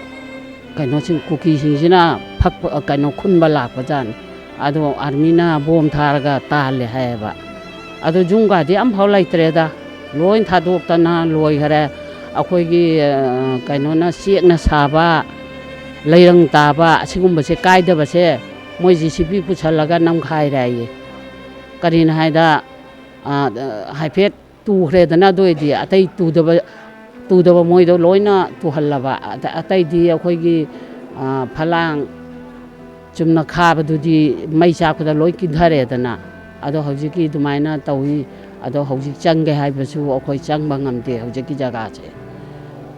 ꯀꯩꯅꯣꯁꯤꯡ, ꯀꯨꯀꯤꯁꯤꯡꯁꯤꯅ ꯐꯛꯄ, ꯀꯩꯅꯣ, ꯈꯨꯟꯕ ꯂꯥꯛꯄꯖꯥꯠꯅꯤ꯫ ꯑꯗꯣ ꯑꯥꯔꯃꯤꯅ ꯕꯣꯝ ꯊꯥꯔꯒ ꯇꯥꯍꯜꯂꯦ ꯍꯥꯏꯌꯦꯕ꯫ ꯑꯗꯣ ꯌꯨꯝꯒꯗꯤ ꯑꯝꯐꯥꯎ ꯂꯩꯇ꯭ꯔꯦꯗ, ꯂꯣꯏ ꯊꯥꯗꯣꯛꯇꯅ ꯂꯣꯏꯈꯔꯦ꯫ ꯑꯩꯈꯣꯏꯒꯤ, ꯑ, ꯀꯩꯅꯣꯅ, ꯆꯦꯛꯅ ꯁꯥꯕ, ꯂꯩꯔꯪ ꯇꯥꯕ, ꯑꯁꯤꯒꯨꯝꯕꯁꯦ ꯀꯥꯏꯗꯕꯁꯦ ꯃꯣꯏ J C B ꯄꯨꯁꯜꯂꯒ ꯅꯝꯈꯥꯏꯔꯦ ꯍꯥꯏꯌꯦ꯫ ꯀꯔꯤꯅꯣ ꯍꯥꯏꯗ, ꯑ, ꯍꯥꯏꯐꯦꯠ ꯇꯨꯈ꯭ꯔꯦꯗꯅ꯫ ꯑꯗꯨ ꯑꯣꯏꯗꯤ ꯑꯇꯩ ꯇꯨꯗꯕ, ꯇꯨꯗꯕ ꯃꯣꯏꯗꯣ ꯂꯣꯏꯅ ꯇꯨꯍꯜꯂꯕ꯫ ꯑꯇ-, ꯑꯇꯩꯗꯤ ꯑꯩꯈꯣꯏꯒꯤ, ꯑ, ꯐꯂꯥꯡ ꯆꯨꯝꯅ ꯈꯥꯕꯗꯨꯗꯤ ꯃꯩ ꯆꯥꯛꯄꯗ ꯂꯣꯏ ꯀꯤꯟꯊꯔꯦꯗꯅ꯫ ꯑꯗꯣ ꯍꯧꯖꯤꯛꯀꯤ ꯑꯗꯨꯃꯥꯏꯅ ꯇꯧꯏ꯫ ꯑꯗꯣ ꯍꯧꯖꯤꯛ ꯆꯪꯒꯦ ꯍꯥꯏꯕꯁꯨ ꯑꯩꯈꯣꯏ ꯆꯪꯕ ꯉꯝꯗꯦ ꯍꯧꯖꯤꯛꯀꯤ ꯖꯒꯥꯁꯦ꯫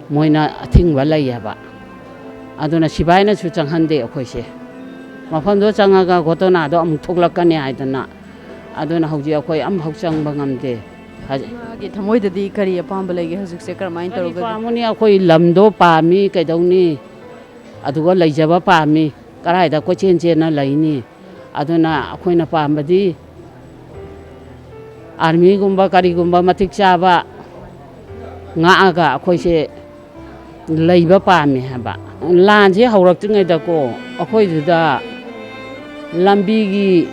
ꯃꯣꯏꯅ ꯑꯊꯤꯡꯕ ꯂꯩꯌꯦꯕ꯫ ꯑꯗꯨꯅ ꯁꯤꯐꯥꯏꯅꯁꯨ ꯆꯪꯍꯟꯗꯦ ꯑꯩꯈꯣꯏꯁꯦ꯫ ꯃꯐꯝꯗꯣ ꯆꯪꯉꯒ ꯘꯣꯇꯣꯅꯥꯗꯣ ꯑꯃꯨꯛ ꯊꯣꯛꯂꯛꯀꯅꯤ ꯍꯥꯏꯗꯅ꯫ ꯑꯗꯨꯅ ꯍꯧꯖꯤꯛ ꯑꯩꯈꯣꯏ ꯑꯃꯐꯥꯎ ꯆꯪꯕ ꯉꯝꯗꯦ꯫ ꯍꯧꯖꯤꯛ ꯏꯃꯥꯒꯤ ꯊꯃꯣꯏꯗꯗꯤ ꯀꯔꯤ ꯑꯄꯥꯝꯕ ꯂꯩꯒꯦ ꯍꯧꯖꯤꯛꯁꯦ? ꯀꯔꯝꯍꯥꯏꯅ ꯀꯔꯤ ꯇꯧꯔꯒꯗꯤ? ꯄꯥꯝꯃꯨꯅꯤ? ꯑꯩꯈꯣꯏ ꯂꯝꯗꯣ ꯄꯥꯝꯃꯤ, ꯀꯩꯗꯧꯅꯤ? ꯑꯗꯨꯒ ꯂꯩꯖꯕ ꯄꯥꯝꯃꯤ꯫ ꯀꯗꯥꯏꯗ ꯀꯣꯏꯆꯦꯟ ꯆꯦꯟꯅ ꯂꯩꯅꯤ? ꯑꯗꯨꯅ ꯑꯩꯈꯣꯏꯅ ꯄꯥꯝꯕꯗꯤ ꯑꯥꯔꯃꯤꯒꯨꯝꯕ ꯀꯔꯤꯒꯨꯝꯕ ꯃꯇꯤꯛ ꯆꯥꯕ ꯉꯥꯛꯑꯒ ꯑꯩꯈꯣꯏꯁꯦ ꯂꯩꯕ ꯄꯥꯝꯃꯦ ꯍꯥꯏꯕ꯫ ꯂꯥꯟꯁꯦ ꯍꯧꯔꯛꯇ꯭ꯔꯤꯉꯩꯗꯀꯣ, ꯑꯩꯈꯣꯏꯗꯨꯗ ꯂꯝꯕꯤꯒꯤ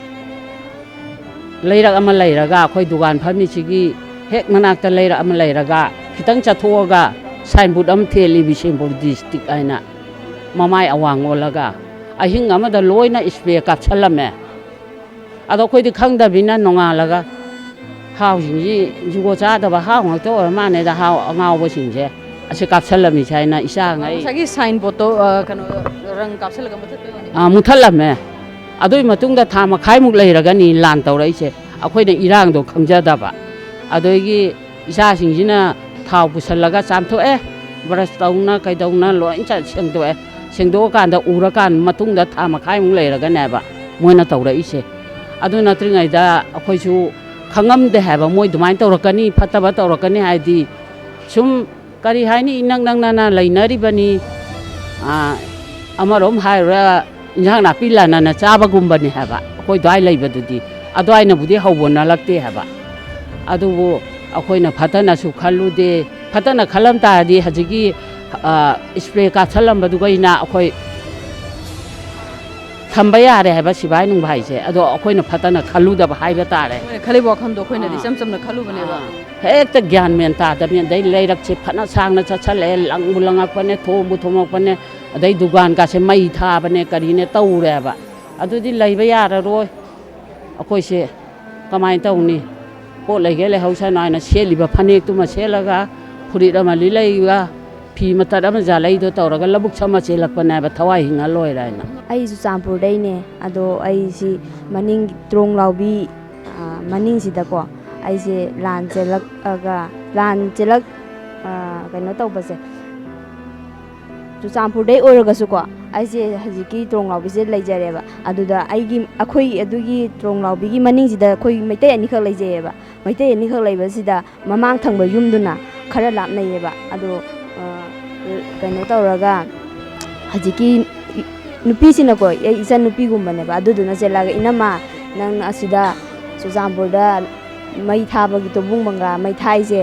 ꯂꯩꯔꯛ ꯑꯃ ꯂꯩꯔꯒ, ꯑꯩꯈꯣꯏ ꯗꯨꯀꯥꯟ ꯐꯝꯃꯤꯁꯤꯒꯤ ꯍꯦꯛ ꯃꯅꯥꯛꯇ ꯂꯩꯔꯛ ꯑꯃ ꯂꯩꯔꯒ, ꯈꯤꯇꯪ ꯆꯠꯊꯣꯛꯑꯒ ꯁꯥꯏꯟꯕꯣꯔꯗ ꯑꯃ ꯊꯦꯠꯂꯤ, ꯕꯤꯁꯦꯝꯄꯨꯔ ꯗꯤꯁꯇ꯭ꯔꯤꯛ ꯍꯥꯏꯅ, ꯃꯃꯥꯏ ꯑꯋꯥꯡ ꯑꯣꯜꯂꯒ꯫ ꯑꯍꯤꯡ ꯑꯃꯗ ꯂꯣꯏꯅ ꯏꯁꯄ꯭ꯔꯦ ꯀꯥꯞꯁꯜꯂꯝꯃꯦ꯫ ꯑꯗꯣ ꯑꯩꯈꯣꯏꯗꯤ ꯈꯪꯗꯕꯅꯤꯅ ꯅꯣꯡꯉꯥꯜꯂꯒ ꯍꯥꯎꯁꯤꯡꯁꯤ ꯖꯨꯒꯣꯠ ꯆꯥꯗꯕ ꯍꯥꯎ ꯉꯥꯛꯇ ꯑꯣꯏꯔ ꯃꯥꯜꯂꯦꯗ, ꯍꯥꯎ ꯑꯉꯥꯎꯕꯁꯤꯡꯁꯦ ꯑꯁꯤ ꯀꯥꯞꯁꯜꯂꯝꯃꯤꯁꯦ ꯍꯥꯏꯅ ꯏꯆꯥꯉꯩ꯫ ꯉꯁꯥꯏꯒꯤ ꯁꯥꯏꯟ ꯕꯣꯔꯗꯇꯣ, ꯑ, ꯀꯩꯅꯣ, ꯔꯪ ꯀꯥꯞꯁꯤꯜꯂꯒ ꯃꯨꯊꯠꯄꯩ ꯋꯥꯅꯤ꯫ ꯑ, ꯃꯨꯊꯠꯂꯝꯃꯦ꯫ ꯑꯗꯨꯒꯤ ꯃꯇꯨꯡꯗ ꯊꯥ ꯃꯈꯥꯏꯃꯨꯛ ꯂꯩꯔꯒꯅꯤ ꯂꯥꯟ ꯇꯧꯔꯛꯏꯁꯦ, ꯑꯩꯈꯣꯏꯅ ꯏꯔꯥꯡꯗꯣ ꯈꯪꯖꯗꯕ꯫ ꯑꯗꯨꯗꯒꯤ ꯏꯆꯥꯁꯤꯡꯁꯤꯅ ꯊꯥꯎ ꯄꯨꯁꯜꯂꯒ ꯆꯥꯝꯊꯣꯛꯑꯦ, ꯕ꯭ꯔꯁ ꯇꯧꯅ ꯀꯩꯗꯧꯅ ꯂꯣꯏ ꯆ-, ꯁꯦꯡꯗꯣꯛꯑꯦ꯫ ꯁꯦꯡꯗꯣꯛꯑꯀꯥꯟꯗ ꯎꯔꯀꯥꯟꯗ ꯃꯇꯨꯡꯗ ꯊꯥ ꯃꯈꯥꯏꯃꯨꯛ ꯂꯩꯔꯒꯅꯦꯕ ꯃꯣꯏꯅ ꯇꯧꯔꯛꯏꯁꯦ꯫ ꯑꯗꯨ ꯅꯠꯇ꯭ꯔꯤꯉꯩꯗ ꯑꯩꯈꯣꯏꯁꯨ ꯈꯪꯉꯝꯗꯦ ꯍꯥꯏꯕ, ꯃꯣꯏ ꯑꯗꯨꯃꯥꯏꯅ ꯇꯧꯔꯛꯀꯅꯤ, ꯐꯠꯇꯕ ꯇꯧꯔꯛꯀꯅꯤ ꯍꯥꯏꯗꯤ꯫ ꯁꯨꯝ ꯀꯔꯤ ꯍꯥꯏꯅꯤ, ꯏꯅꯛ ꯅꯛꯅꯅ ꯂꯩꯅꯔꯤꯕꯅꯤ꯫ ꯑꯥ, ꯑꯃꯔꯣꯝ ꯍꯥꯏꯔꯨꯔ ꯏꯟꯖꯥꯡ ꯅꯥꯄꯤ ꯂꯟꯅꯅ ꯆꯥꯕꯒꯨꯝꯕꯅꯤ ꯍꯥꯏꯕ, ꯑꯩꯈꯣꯏ ꯑꯗꯨꯋꯥꯏ ꯂꯩꯕꯗꯨꯗꯤ꯫ ꯑꯗꯨꯋꯥꯏꯅꯕꯨꯗꯤ ꯍꯧꯕ ꯅꯠꯂꯛꯇꯦ ꯍꯥꯏꯕ꯫ ꯑꯗꯨꯕꯨ ꯑꯩꯈꯣꯏꯅ ꯐꯠꯇꯅꯁꯨ ꯈꯜꯂꯨꯗꯦ꯫ ꯐꯠꯇꯅ ꯈꯜꯂꯝ ꯇꯥꯔꯗꯤ ꯍꯧꯖꯤꯛꯀꯤ, ꯑ, ꯏꯁꯄ꯭ꯔꯦ ꯀꯥꯞꯁꯜꯂꯝꯕꯗꯨꯒꯩꯅ ꯑꯩꯈꯣꯏ ꯊꯝꯕ ꯌꯥꯔꯦ ꯍꯥꯏꯕ ꯁꯤꯐꯥꯏ ꯅꯨꯡꯐꯥꯏꯁꯦ꯫ ꯑꯗꯣ ꯑꯩꯈꯣꯏꯅ ꯐꯠꯇꯅ ꯈꯜꯂꯨꯗꯕ ꯍꯥꯏꯕ ꯇꯥꯔꯦ꯫ ꯃꯣꯏꯅ ꯈꯜꯂꯤꯕ ꯋꯥꯈꯜꯗꯣ ꯑꯩꯈꯣꯏꯅꯗꯤ ꯑꯥ꯫ ꯏꯆꯝ ꯆꯝꯅ ꯈꯜꯂꯨꯕꯅꯦꯕ꯫ ꯑꯥ꯫ ꯍꯦꯛꯇ ꯒ꯭ꯌꯥꯟ ꯃꯦꯟ ꯇꯥꯗꯕꯅꯤ꯫ ꯑꯗꯩ ꯂꯩꯔꯛꯁꯦ ꯐꯅ ꯁꯥꯡꯅ ꯆꯠꯁꯜꯂꯛꯑꯦ, ꯂꯪꯕꯨ ꯂꯪꯉꯛꯄꯅꯦ, ꯊꯣꯝꯕꯨ ꯊꯣꯝꯃꯛꯄꯅꯦ, ꯑꯗꯩ ꯗꯨꯀꯥꯟꯒꯥꯁꯦ ꯃꯩ ꯊꯥꯕꯅꯦ, ꯀꯔꯤꯅꯦ ꯇꯧꯔꯦꯕ꯫ ꯑꯗꯨꯗꯤ ꯂꯩꯕ ꯌꯥꯔꯔꯣꯏ꯫ ꯑꯩꯈꯣꯏꯁꯦ ꯀꯃꯥꯏꯅ ꯇꯧꯅꯤ? ꯄꯣꯠ ꯂꯩꯒꯦ ꯂꯩꯍꯧꯁꯅꯨ ꯍꯥꯏꯅ ꯁꯦꯠꯂꯤꯕ ꯐꯅꯦꯛꯇꯨꯃ ꯁꯦꯠꯂꯒ, ꯐꯨꯔꯤꯠ ꯑꯃ ꯂꯤꯠꯂꯛꯏꯒ, ꯐꯤ ꯃꯇꯠ ꯑꯃ ꯖꯥꯠꯂꯛꯏꯗꯣ ꯇꯧꯔꯒ ꯂꯧꯕꯨꯛ ꯁꯝꯃ ꯆꯦꯜꯂꯛꯄꯅꯦ ꯍꯥꯏꯕ, ꯊꯋꯥꯏ ꯍꯤꯡꯉ ꯂꯣꯏꯔꯦ ꯍꯥꯏꯅ꯫ ꯑꯩ ꯆꯨꯔꯆꯥꯟꯄꯨꯔꯗꯩꯅꯦ, ꯑꯗꯣ ꯑꯩꯁꯤ ꯃꯅꯤꯡ ꯇ꯭ꯔꯣꯡ ꯂꯥꯎꯕꯤ, ꯑ, ꯃꯅꯤꯡꯁꯤꯗꯀꯣ, ꯑꯩꯁꯦ ꯂꯥꯟ ꯆꯦꯜꯂꯛꯑꯒ, ꯂꯥꯟ ꯆꯦꯜꯂꯛ-, ꯑ, ꯀꯩꯅꯣ ꯇꯧꯕꯁꯦ, ꯆꯨꯔꯆꯥꯟꯄꯨꯔꯗꯩ ꯑꯣꯏꯔꯒꯁꯨꯀꯣ, ꯑꯩꯁꯦ ꯍꯧꯖꯤꯛꯀꯤ ꯇ꯭ꯔꯣꯡ ꯂꯥꯎꯕꯤꯁꯦ ꯂꯩꯖꯔꯦꯕ꯫ ꯑꯗꯨꯗ ꯑꯩꯒꯤ, ꯑꯩꯈꯣꯏ ꯑꯗꯨꯒꯤ ꯇ꯭ꯔꯣꯡ ꯂꯥꯎꯕꯤꯒꯤ ꯃꯅꯤꯡꯁꯤꯗ ꯑꯩꯈꯣꯏ ꯃꯩꯇꯩ ꯑꯅꯤꯈꯛ ꯂꯩꯖꯩꯌꯦꯕ꯫ ꯃꯩꯇꯩ ꯑꯅꯤꯈꯛ ꯂꯩꯕꯁꯤꯗ ꯃꯃꯥꯡ ꯊꯪꯕ ꯌꯨꯝꯗꯨꯅ ꯈꯔ ꯂꯥꯞꯅꯩꯌꯦꯕ꯫ ꯑꯗꯣ, ꯑ, ꯀꯩꯅꯣ ꯇꯧꯔꯒ ꯍꯧꯖꯤꯛꯀꯤ ꯅꯨꯄꯤꯁꯤꯅꯀꯣ, ꯑꯩ ꯏꯆꯟ ꯅꯨꯄꯤꯒꯨꯝꯕꯅꯦꯕ, ꯑꯗꯨꯗꯨꯅ ꯆꯦꯜꯂꯛꯑꯒ, "ꯏꯅꯝꯃ, ꯅꯪ ꯑꯁꯤꯗ ꯆꯨꯔꯆꯥꯟꯄꯨꯔꯗ ꯃꯩ ꯊꯥꯕꯒꯤ, ꯇꯣꯕꯨꯡ ꯕꯪꯒ꯭ꯂꯥ ꯃꯩ ꯊꯥꯏꯁꯦ,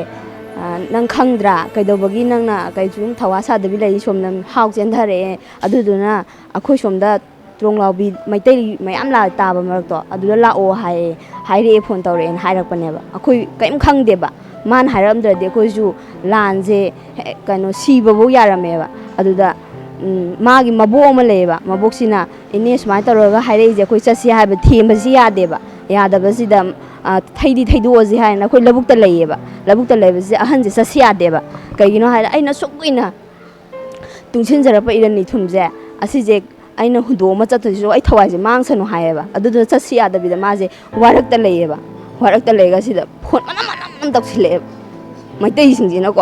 ꯑ, ꯅꯪ ꯈꯪꯗ꯭ꯔꯥ? ꯀꯩꯗꯧꯕꯒꯤ ꯅꯪꯅ ꯀꯩꯁꯨꯝ ꯊꯧꯋꯥ ꯁꯥꯗꯕꯤ ꯂꯩ? ꯁꯣꯝꯗ ꯍꯥꯎ ꯆꯦꯟꯊꯔꯛꯑꯦ, ꯑꯗꯨꯗꯨꯅ ꯑꯩꯈꯣꯏ ꯁꯣꯝꯗ ꯇ꯭ꯔꯣꯡꯂꯥꯎꯕꯤ ꯃꯩꯇꯩ ꯃꯌꯥꯝ ꯂꯥꯛ ꯇꯥꯕ ꯃꯔꯛꯇꯣ, ꯑꯗꯨꯗ ꯂꯥꯛꯑꯣ ꯍꯥꯏꯌꯦ, ꯍꯥꯏꯔꯛꯑꯦ, ꯐꯣꯟ ꯇꯧꯔꯛꯑꯦꯅ" ꯍꯥꯏꯔꯛꯄꯅꯦꯕ꯫ ꯑꯩꯈꯣꯏ ꯀꯔꯤꯝ ꯈꯪꯗꯦꯕ, ꯃꯥꯅ ꯍꯥꯏꯔꯛꯑꯝꯗ꯭ꯔꯗꯤ ꯑꯩꯈꯣꯏꯁꯨ ꯂꯥꯟꯁꯦ, ꯍꯦ-, ꯀꯩꯅꯣ, ꯁꯤꯕꯐꯧ ꯌꯥꯔꯝꯃꯦꯕ꯫ ꯑꯗꯨꯗ, ꯎꯝ, ꯃꯥꯒꯤ ꯃꯕꯣꯛ ꯑꯃ ꯂꯩꯌꯦꯕ, ꯃꯕꯣꯛꯁꯤꯅ, "ꯏꯅꯦ, ꯁꯨꯃꯥꯏꯅ ꯇꯧꯔꯒ ꯍꯥꯏꯔꯛꯏꯁꯦ, ꯑꯩꯈꯣꯏ ꯆꯠꯁꯤ ꯍꯥꯏꯕ ꯊꯦꯝꯕꯁꯤ ꯌꯥꯗꯦꯕ, ꯌꯥꯗꯕꯁꯤꯗ, ꯑ, ꯊꯩꯗꯤ ꯊꯩꯗꯣꯛꯑꯁꯤ" ꯍꯥꯏꯅ ꯑꯩꯈꯣꯏ ꯂꯧꯕꯨꯛꯇ ꯂꯩꯌꯦꯕ, ꯂꯧꯕꯨꯛꯇ ꯂꯩꯕꯁꯤꯗ ꯑꯍꯟꯁꯦ ꯆꯠꯁꯤ ꯌꯥꯗꯦꯕ꯫ ꯀꯩꯒꯤꯅꯣ ꯍꯥꯏꯔ, ꯑꯩꯅ ꯑꯁꯨꯛ ꯀꯨꯏꯅ ꯇꯨꯡꯁꯤꯟꯖꯔꯛꯄ ꯏꯔꯟ ꯏꯊꯨꯝꯁꯦ, ꯑꯁꯤꯁꯦ ꯑꯩꯅ ꯍꯨꯟꯗꯣꯛꯑꯃ ꯆꯠꯇꯣꯏꯁꯤꯁꯨ ꯑꯩ ꯊꯋꯥꯏꯁꯦ ꯃꯥꯡꯁꯅꯨ ꯍꯥꯏꯌꯦꯕ꯫ ꯑꯗꯨꯗꯨꯅ ꯆꯠꯁꯤ ꯌꯥꯗꯕꯤꯗ ꯃꯥꯁꯦ ꯋꯥꯔꯛꯇ ꯂꯩꯌꯦꯕ꯫ ꯋꯥꯔꯛꯇ ꯂꯩꯔꯒ ꯁꯤꯗ ꯐꯣꯟ ꯃꯅꯝ ꯃꯅꯝ ꯃꯅꯝ ꯇꯧꯁꯤꯜꯂꯛꯑꯦꯕ, ꯃꯩꯇꯩꯁꯤꯡꯁꯤꯅꯀꯣ,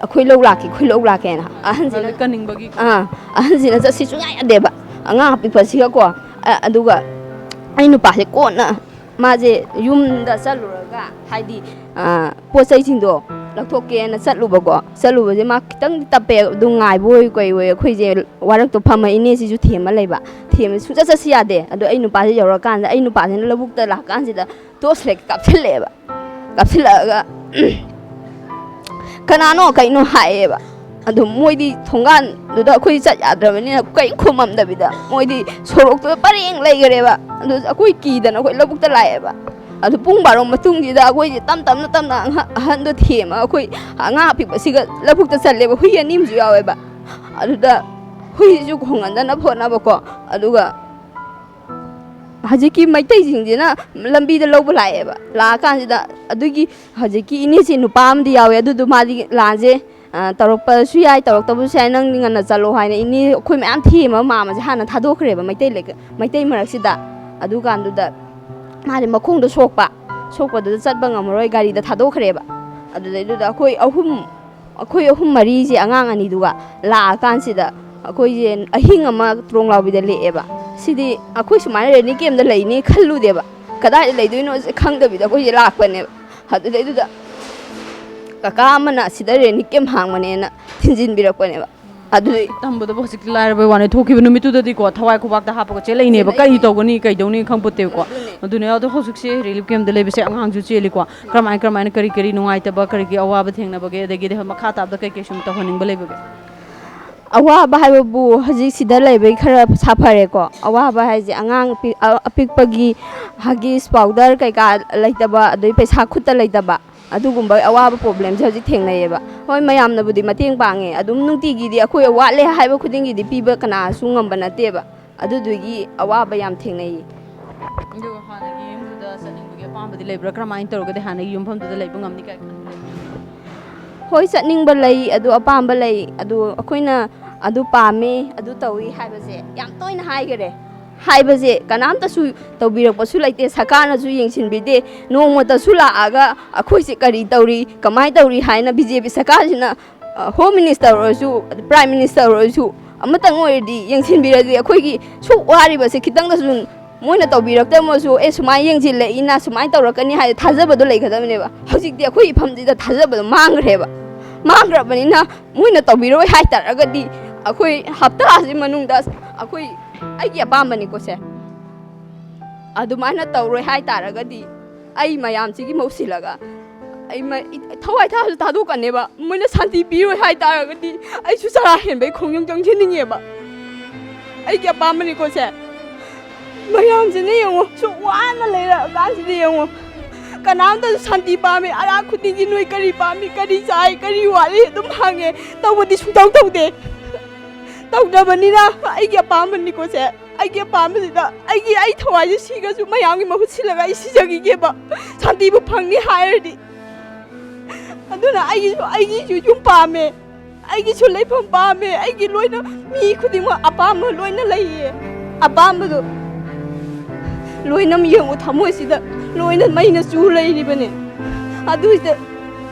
"ꯑꯩꯈꯣꯏ ꯂꯧ ꯂꯥꯛꯀꯦ, ꯑꯩꯈꯣꯏ ꯂꯧ ꯂꯥꯛꯀꯦꯅ", ꯑꯍꯟꯁꯤꯅ꯫ ꯍꯥꯏꯕꯗꯤ ꯀꯟꯅꯤꯡꯕꯒꯤꯀꯣ꯫ ꯑꯥ, ꯑꯍꯟꯁꯤꯅ ꯆꯠꯁꯤ ꯁꯨꯡꯌꯥ ꯌꯥꯗꯦꯕ, ꯑꯉꯥꯡ ꯑꯄꯤꯛꯄꯁꯤꯒꯀꯣ꯫ ꯑ-, ꯑꯗꯨꯒ ꯑꯩ ꯅꯨꯄꯥꯁꯦ ꯀꯣꯟꯅ, ꯃꯥꯁꯦ ꯌꯨꯝꯗ ꯆꯠꯂꯨꯔꯒ, ꯍꯥꯏꯗꯤ, ꯑ, ꯄꯣꯠ ꯆꯩꯁꯤꯡꯗꯣ ꯂꯧꯊꯣꯛꯀꯦꯅ ꯆꯠꯂꯨꯕꯀꯣ꯫ ꯆꯠꯂꯨꯕꯁꯦ ꯃꯥ ꯈꯤꯇꯪ ꯇꯞꯄꯦ, ꯑꯗꯨ ꯉꯥꯏꯕ ꯑꯣꯏ ꯀꯩ ꯑꯣꯏ, ꯑꯩꯈꯣꯏꯁꯦ ꯋꯥꯔꯛꯇꯣ ꯐꯝꯃ ꯏꯅꯦꯁꯤꯁꯨ ꯊꯦꯝꯃ ꯂꯩꯕ꯫ ꯊꯦꯝꯃ ꯁꯨꯡꯆꯠ ꯆꯠꯁꯤ ꯌꯥꯗꯦ꯫ ꯑꯗꯣ ꯑꯩ ꯅꯨꯄꯥꯁꯦ ꯌꯧꯔꯀꯥꯟꯗ, ꯑꯩ ꯅꯨꯄꯥꯁꯤꯅ ꯂꯧꯕꯨꯛꯇ ꯂꯥꯛꯀꯥꯟꯁꯤꯗ ꯇꯣꯔꯆ ꯂꯥꯏꯠ ꯀꯥꯞꯁꯤꯜꯂꯛꯑꯦꯕ꯫ ꯀꯥꯞꯁꯤꯜꯂꯛꯑꯒ, "ꯀꯅꯥꯅꯣ, ꯀꯩꯅꯣ?" ꯍꯥꯏꯌꯦꯕ꯫ ꯑꯗꯨ ꯃꯣꯏꯗꯤ ꯊꯣꯡꯒꯥꯟꯗꯨꯗ ꯑꯩꯈꯣꯏ ꯆꯠ ꯌꯥꯗ꯭ꯔꯕꯅꯤꯅ ꯀꯔꯤꯝ ꯈꯨꯝꯃꯝꯗꯕꯤꯗ ꯃꯣꯏꯗꯤ ꯁꯣꯔꯣꯛꯇꯨꯗ ꯄꯔꯦꯡ ꯂꯩꯈꯔꯦꯕ꯫ ꯑꯗꯨ ꯑꯩꯈꯣꯏ ꯀꯤꯗꯅ ꯑꯩꯈꯣꯏ ꯂꯧꯕꯨꯛꯇ ꯂꯥꯛꯑꯦꯕ꯫ ꯑꯗꯨ ꯄꯨꯡ ꯕꯥꯔꯣ ꯃꯇꯨꯡꯁꯤꯗ ꯑꯩꯈꯣꯏꯁꯦ ꯇꯞ ꯇꯞꯅ ꯇꯞꯅ ꯑꯍ-, ꯑꯍꯟꯗꯣ ꯊꯦꯝꯃꯒ ꯑꯩꯈꯣꯏ ꯑꯉꯥꯡ ꯑꯄꯤꯛꯄꯁꯤꯒ ꯂꯧꯕꯨꯛꯇ ꯆꯠꯂꯦꯕ꯫ ꯍꯨꯏ ꯑꯅꯤ ꯑꯃꯁꯨ ꯌꯥꯎꯋꯦꯕ꯫ ꯑꯗꯨꯗ ꯍꯨꯏꯁꯤꯁꯨ ꯈꯣꯡꯍꯟꯗꯅꯕ ꯍꯣꯠꯅꯕꯀꯣ꯫ ꯑꯗꯨꯒ ꯍꯧꯖꯤꯛꯀꯤ ꯃꯩꯇꯩꯁꯤꯡꯁꯤꯅ ꯂꯝꯕꯤꯗ ꯂꯧꯕ ꯂꯥꯛꯑꯦꯕ꯫ ꯂꯥꯛꯑꯀꯥꯟꯁꯤꯗ ꯑꯗꯨꯒꯤ ꯍꯧꯖꯤꯛꯀꯤ ꯏꯅꯦꯁꯤ ꯅꯨꯄꯥ ꯑꯃꯗꯤ ꯌꯥꯎꯋꯦ, ꯑꯗꯨꯗꯣ ꯃꯥꯗꯤ ꯂꯥꯟꯁꯦ, ꯑ, ꯇꯧꯔꯛꯄꯁꯨ ꯌꯥꯏ, ꯇꯧꯔꯛꯇꯕꯁꯨ ꯌꯥꯏ, ꯅꯪꯗꯤ ꯉꯟꯅ ꯆꯠꯂꯣ ꯍꯥꯏꯅ ꯏꯅꯦ ꯑꯩꯈꯣꯏ ꯃꯌꯥꯝ ꯊꯦꯝꯃ ꯃꯥꯝꯃꯁꯦ ꯍꯥꯟꯅ ꯊꯥꯗꯣꯛꯈ꯭ꯔꯦꯕ ꯃꯩꯇꯩ ꯂꯩꯀ-, ꯃꯩꯇꯩ ꯃꯔꯛꯁꯤꯗ꯫ ꯑꯗꯨꯀꯥꯟꯗꯨꯗ ꯃꯥꯗꯤ ꯃꯈꯣꯡꯗꯣ ꯁꯣꯛꯄ, ꯁꯣꯛꯄꯗꯨꯗ ꯆꯠꯄ ꯉꯝꯃꯔꯣꯏ, ꯒꯥꯔꯤꯗ ꯊꯥꯗꯣꯛꯈ꯭ꯔꯦꯕ꯫ ꯑꯗꯨꯗꯩꯗꯨꯗ ꯑꯩꯈꯣꯏ ꯑꯍꯨꯝ, ꯑꯩꯈꯣꯏ ꯑꯍꯨꯝ ꯃꯔꯤꯁꯦ, ꯑꯉꯥꯡ ꯑꯅꯤꯗꯨꯒ ꯂꯥꯛꯑꯀꯥꯟꯁꯤꯗ ꯑꯩꯈꯣꯏꯁꯦ ꯑꯍꯤꯡ ꯑꯃ ꯇ꯭ꯔꯣꯡꯂꯥꯎꯕꯤꯗ ꯂꯦꯛꯑꯦꯕ꯫ ꯁꯤꯗꯤ ꯑꯩꯈꯣꯏ ꯁꯨꯃꯥꯏꯅ ꯔꯦꯅꯤ ꯀꯦꯝꯗ ꯂꯩꯅꯤ ꯈꯜꯂꯨꯗꯦꯕ, ꯀꯗꯥꯏꯗ ꯂꯩꯗꯣꯏꯅꯣꯁꯦ ꯈꯪꯗꯕꯤꯗ ꯑꯩꯈꯣꯏꯁꯦ ꯂꯥꯛꯄꯅꯦꯕ꯫ ꯑꯗꯨꯗꯩꯗꯨꯗ ꯀꯀꯥ ꯑꯃꯅ ꯑꯁꯤꯗ ꯔꯦꯅꯤ ꯀꯦꯝ ꯍꯥꯡꯕꯅꯦꯅ ꯊꯤꯟꯖꯤꯟꯕꯤꯔꯛꯄꯅꯦꯕ꯫ ꯑꯗꯨꯗꯤ ꯇꯝꯕꯗꯕꯨ ꯍꯧꯖꯤꯛꯇꯤ ꯂꯥꯏꯔꯕꯩ ꯋꯥꯅꯤ, ꯊꯣꯛꯈꯤꯕ ꯅꯨꯃꯤꯠꯇꯨꯗꯗꯤꯀꯣ, ꯊꯋꯥꯏ ꯈꯨꯕꯥꯛꯇ ꯍꯥꯞꯄꯒ ꯆꯦꯜꯂꯛꯏꯅꯦꯕ꯫ ꯀꯔꯤ ꯇꯧꯒꯅꯤ, ꯀꯩꯗꯧꯅꯤ ꯈꯪꯄꯣꯠꯇꯦꯕꯀꯣ꯫ ꯑꯗꯨꯅꯦ꯫ ꯑꯗꯨꯅꯦ, ꯑꯗꯣ ꯍꯧꯖꯤꯛꯁꯦ ꯔꯤꯂꯤꯐ ꯀꯦꯝꯞꯇ ꯂꯩꯕꯁꯦ ꯑꯉꯥꯡꯁꯨ ꯆꯦꯜꯂꯤꯀꯣ꯫ ꯀꯔꯝꯍꯥꯏ ꯀꯔꯝꯍꯥꯏꯅ, ꯀꯔꯤ ꯀꯔꯤ ꯅꯨꯡꯉꯥꯏꯇꯕ, ꯀꯔꯤ ꯀꯔꯤ ꯑꯋꯥꯕ ꯊꯦꯡꯅꯕꯒꯦ, ꯑꯗꯒꯤꯗꯤ ꯃꯈꯥ ꯇꯥꯕꯗ ꯀꯩ ꯀꯩ ꯁꯨꯝ ꯇꯧꯍꯟꯅꯤꯡꯕ ꯂꯩꯕꯒꯦ? ꯑꯋꯥꯕ ꯍꯥꯏꯕꯕꯨ ꯍꯧꯖꯤꯛ ꯁꯤꯗ ꯂꯩꯕꯒꯤ ꯈꯔ ꯁꯥꯐꯔꯦꯀꯣ꯫ ꯑꯋꯥꯕ ꯍꯥꯏꯁꯦ ꯑꯉꯥꯡ ꯑꯄꯤ-, ꯑ-, ꯑꯄꯤꯛꯄꯒꯤ ꯍꯒꯤꯁ ꯄꯥꯎꯗꯔ ꯀꯩꯀꯥ ꯂꯩꯇꯕ, ꯑꯗꯩ ꯄꯩꯁꯥ ꯈꯨꯠꯇ ꯂꯩꯇꯕ, ꯑꯗꯨꯒꯨꯝꯕ ꯑꯋꯥꯕ ꯄ꯭ꯔꯣꯕ꯭ꯂꯦꯝꯁꯦ ꯍꯧꯖꯤꯛ ꯊꯦꯡꯅꯩꯌꯦꯕ꯫ ꯍꯣꯏ, ꯃꯌꯥꯝꯅꯕꯨꯗꯤ ꯃꯇꯦꯡ ꯄꯥꯡꯉꯦ, ꯑꯗꯨꯝ ꯅꯨꯡꯇꯤꯒꯤꯗꯤ ꯑꯩꯈꯣꯏ ꯋꯥꯠꯂꯦ ꯍꯥꯏꯕ ꯈꯨꯗꯤꯡꯒꯤꯗꯤ ꯄꯤꯕ ꯀꯅꯥꯁꯨ ꯉꯝꯕ ꯅꯠꯇꯦꯕ꯫ ꯑꯗꯨꯗꯨꯒꯤ ꯑꯋꯥꯕ ꯌꯥꯝ ꯊꯦꯡꯅꯩꯌꯦ꯫ ꯑꯗꯨ ꯍꯥꯟꯅꯒꯤ ꯌꯨꯝꯗꯨꯗ ꯆꯠꯅꯤꯡꯕꯒꯤ ꯑꯄꯥꯝꯕꯗꯤ ꯂꯩꯕ꯭ꯔꯥ? ꯀꯔꯝꯍꯥꯏꯅ ꯇꯧꯔꯒꯗꯤ ꯍꯥꯟꯅꯒꯤ ꯌꯨꯝꯐꯝꯗꯨꯗ ꯂꯩꯕ ꯉꯝꯅꯤ ꯀꯥꯏ ꯈꯟꯕ ꯂꯩꯕ꯭ꯔꯥ? ꯍꯣꯏ, ꯆꯠꯅꯤꯡꯕ ꯂꯩ, ꯑꯗꯨ ꯑꯄꯥꯝꯕ ꯂꯩ, ꯑꯗꯨ ꯑꯩꯈꯣꯏꯅ ꯑꯗꯨ ꯄꯥꯝꯃꯦ, ꯑꯗꯨ ꯇꯧꯏ ꯍꯥꯏꯕꯁꯦ ꯌꯥꯝ ꯇꯣꯏꯅ ꯍꯥꯏꯈꯔꯦ꯫ ꯍꯥꯏꯕꯁꯦ ꯀꯅꯥꯝꯇꯁꯨ ꯇꯧꯕꯤꯔꯛꯄꯁꯨ ꯂꯩꯇꯦ, ꯁꯔꯀꯥꯔꯅꯁꯨ ꯌꯦꯡꯁꯤꯟꯕꯤꯗꯦ꯫ ꯅꯣꯡꯃꯇꯁꯨ ꯂꯥꯛꯑꯒ ꯑꯩꯈꯣꯏꯁꯦ ꯀꯔꯤ ꯇꯧꯔꯤ, ꯀꯃꯥꯏꯅ ꯇꯧꯔꯤ ꯍꯥꯏꯅ ꯕꯤ ꯖꯦ ꯄꯤ ꯁꯔꯀꯥꯔꯁꯤꯅ, ꯑ, ꯍꯣꯝ ꯃꯤꯅꯤꯁꯇꯔ ꯑꯣꯏꯔꯁꯨ, ꯄ꯭ꯔꯥꯏꯝ ꯃꯤꯅꯤꯁꯇꯔ ꯑꯣꯏꯔꯁꯨ, ꯑꯃꯇꯪ ꯑꯣꯏꯔꯗꯤ ꯌꯦꯡꯁꯤꯟꯕꯤꯔꯗꯤ, ꯑꯩꯈꯣꯏꯒꯤ ꯁꯨꯛ ꯋꯥꯔꯤꯕꯁꯦ ꯈꯤꯇꯪꯗꯁꯨ ꯃꯣꯏꯅ ꯇꯧꯕꯤꯔꯛꯇꯕꯁꯨ, "ꯑꯦ, ꯁꯨꯃꯥꯏꯅ ꯌꯦꯡꯁꯤꯜꯂꯛꯏꯅ ꯁꯨꯃꯥꯏꯅ ꯇꯧꯔꯛꯀꯅꯤ" ꯍꯥꯏꯅ ꯊꯥꯖꯕꯗꯣ ꯂꯩꯒꯗꯕꯅꯦꯕ꯫ ꯍꯧꯖꯤꯛꯇꯤ ꯑꯩꯈꯣꯏ ꯏꯐꯝꯁꯤꯗ ꯊꯥꯖꯕꯗꯣ ꯃꯥꯡꯈ꯭ꯔꯦꯕ꯫ ꯃꯥꯡꯈ꯭ꯔꯕꯅꯤꯅ ꯃꯣꯏꯅ ꯇꯧꯕꯤꯔꯣꯏ ꯍꯥꯏꯇꯥꯔꯒꯗꯤ, ꯑꯩꯈꯣꯏ ꯍꯞꯇꯥꯁꯤ ꯃꯅꯨꯡꯗ ꯑꯩꯈꯣꯏ, ꯑꯩꯒꯤ ꯑꯄꯥꯝꯕꯅꯤꯀꯣ ꯁꯦ, ꯑꯗꯨꯃꯥꯏꯅ ꯇꯧꯔꯣꯏ ꯍꯥꯏꯇꯥꯔꯒꯗꯤ, ꯑꯩ ꯃꯌꯥꯝꯁꯤꯒꯤ ꯃꯍꯨꯠ ꯁꯤꯜꯂꯒ ꯑꯩ ꯃ-, ꯏ-, ꯊꯋꯥꯏ ꯊꯥꯁꯨ ꯊꯥꯗꯣꯛꯀꯅꯦꯕ꯫ ꯃꯣꯏꯅ ꯁꯥꯟꯇꯤ ꯄꯤꯔꯣꯏ ꯍꯥꯏꯇꯥꯔꯒꯗꯤ, ꯑꯩꯁꯨ ꯆꯔꯥ ꯍꯦꯟꯕꯩ ꯈꯣꯡꯖꯪ ꯆꯪꯁꯤꯟꯅꯤꯡꯉꯦꯕ꯫ ꯑꯩꯒꯤ ꯑꯄꯥꯝꯕꯅꯤꯀꯣ ꯁꯦ꯫ ꯃꯌꯥꯝꯁꯤꯅ ꯌꯦꯡꯉꯣ, ꯁꯨꯛ ꯋꯥꯅ ꯂꯩꯔꯛꯑꯀꯥꯟꯁꯤꯗ ꯌꯦꯡꯉꯣ, ꯀꯅꯥꯝꯇꯁꯨ ꯁꯥꯟꯇꯤ ꯄꯥꯝꯃꯤ꯫ ꯑꯔꯥꯛ ꯈꯨꯗꯤꯡꯒꯤ "ꯅꯣꯏ ꯀꯔꯤ ꯄꯥꯝꯃꯤ, ꯀꯔꯤ ꯆꯥꯏ, ꯀꯔꯤ ꯋꯥꯠꯂꯤ?" ꯑꯗꯨꯝ ꯍꯪꯉꯦ꯫ ꯇꯧꯕꯗꯤ ꯁꯨꯡꯇꯧ ꯇꯧꯗꯦ꯫ ꯇꯧꯗꯕꯅꯤꯅ ꯑꯩꯒꯤ ꯑꯄꯥꯝꯕꯅꯤꯀꯣ ꯁꯦ꯫ ꯑꯩꯒꯤ ꯑꯄꯥꯝꯕꯁꯤꯗ ꯑꯩꯒꯤ, ꯑꯩ ꯊꯋꯥꯏꯁꯦ ꯁꯤꯈ꯭ꯔꯁꯨ ꯃꯌꯥꯝꯒꯤ ꯃꯍꯨꯠ ꯁꯤꯜꯂꯒ ꯑꯩ ꯁꯤꯖꯈꯤꯒꯦꯕ, ꯁꯥꯟꯇꯤꯕꯨ ꯐꯪꯅꯤ ꯍꯥꯏꯔꯗꯤ꯫ ꯑꯗꯨꯅ ꯑꯩꯒꯤꯁꯨ, ꯑꯩꯒꯤꯁꯨ ꯌꯨꯝ ꯄꯥꯝꯃꯦ, ꯑꯩꯒꯤꯁꯨ ꯂꯩꯐꯝ ꯄꯥꯝꯃꯦ, ꯑꯩꯒꯤ ꯂꯣꯏꯅ, ꯃꯤ ꯈꯨꯗꯤꯡꯃꯛ ꯑꯄꯥꯝꯕ ꯂꯣꯏꯅ ꯂꯩꯌꯦ꯫ ꯑꯄꯥꯝꯕꯗꯣ ꯂꯣꯏꯅ ꯌꯦꯡꯉꯨ, ꯊꯃꯣꯏꯁꯤꯗ ꯂꯣꯏꯅ ꯃꯩꯅ ꯆꯨ ꯂꯩꯔꯤꯕꯅꯦ꯫ ꯑꯗꯨꯏꯗ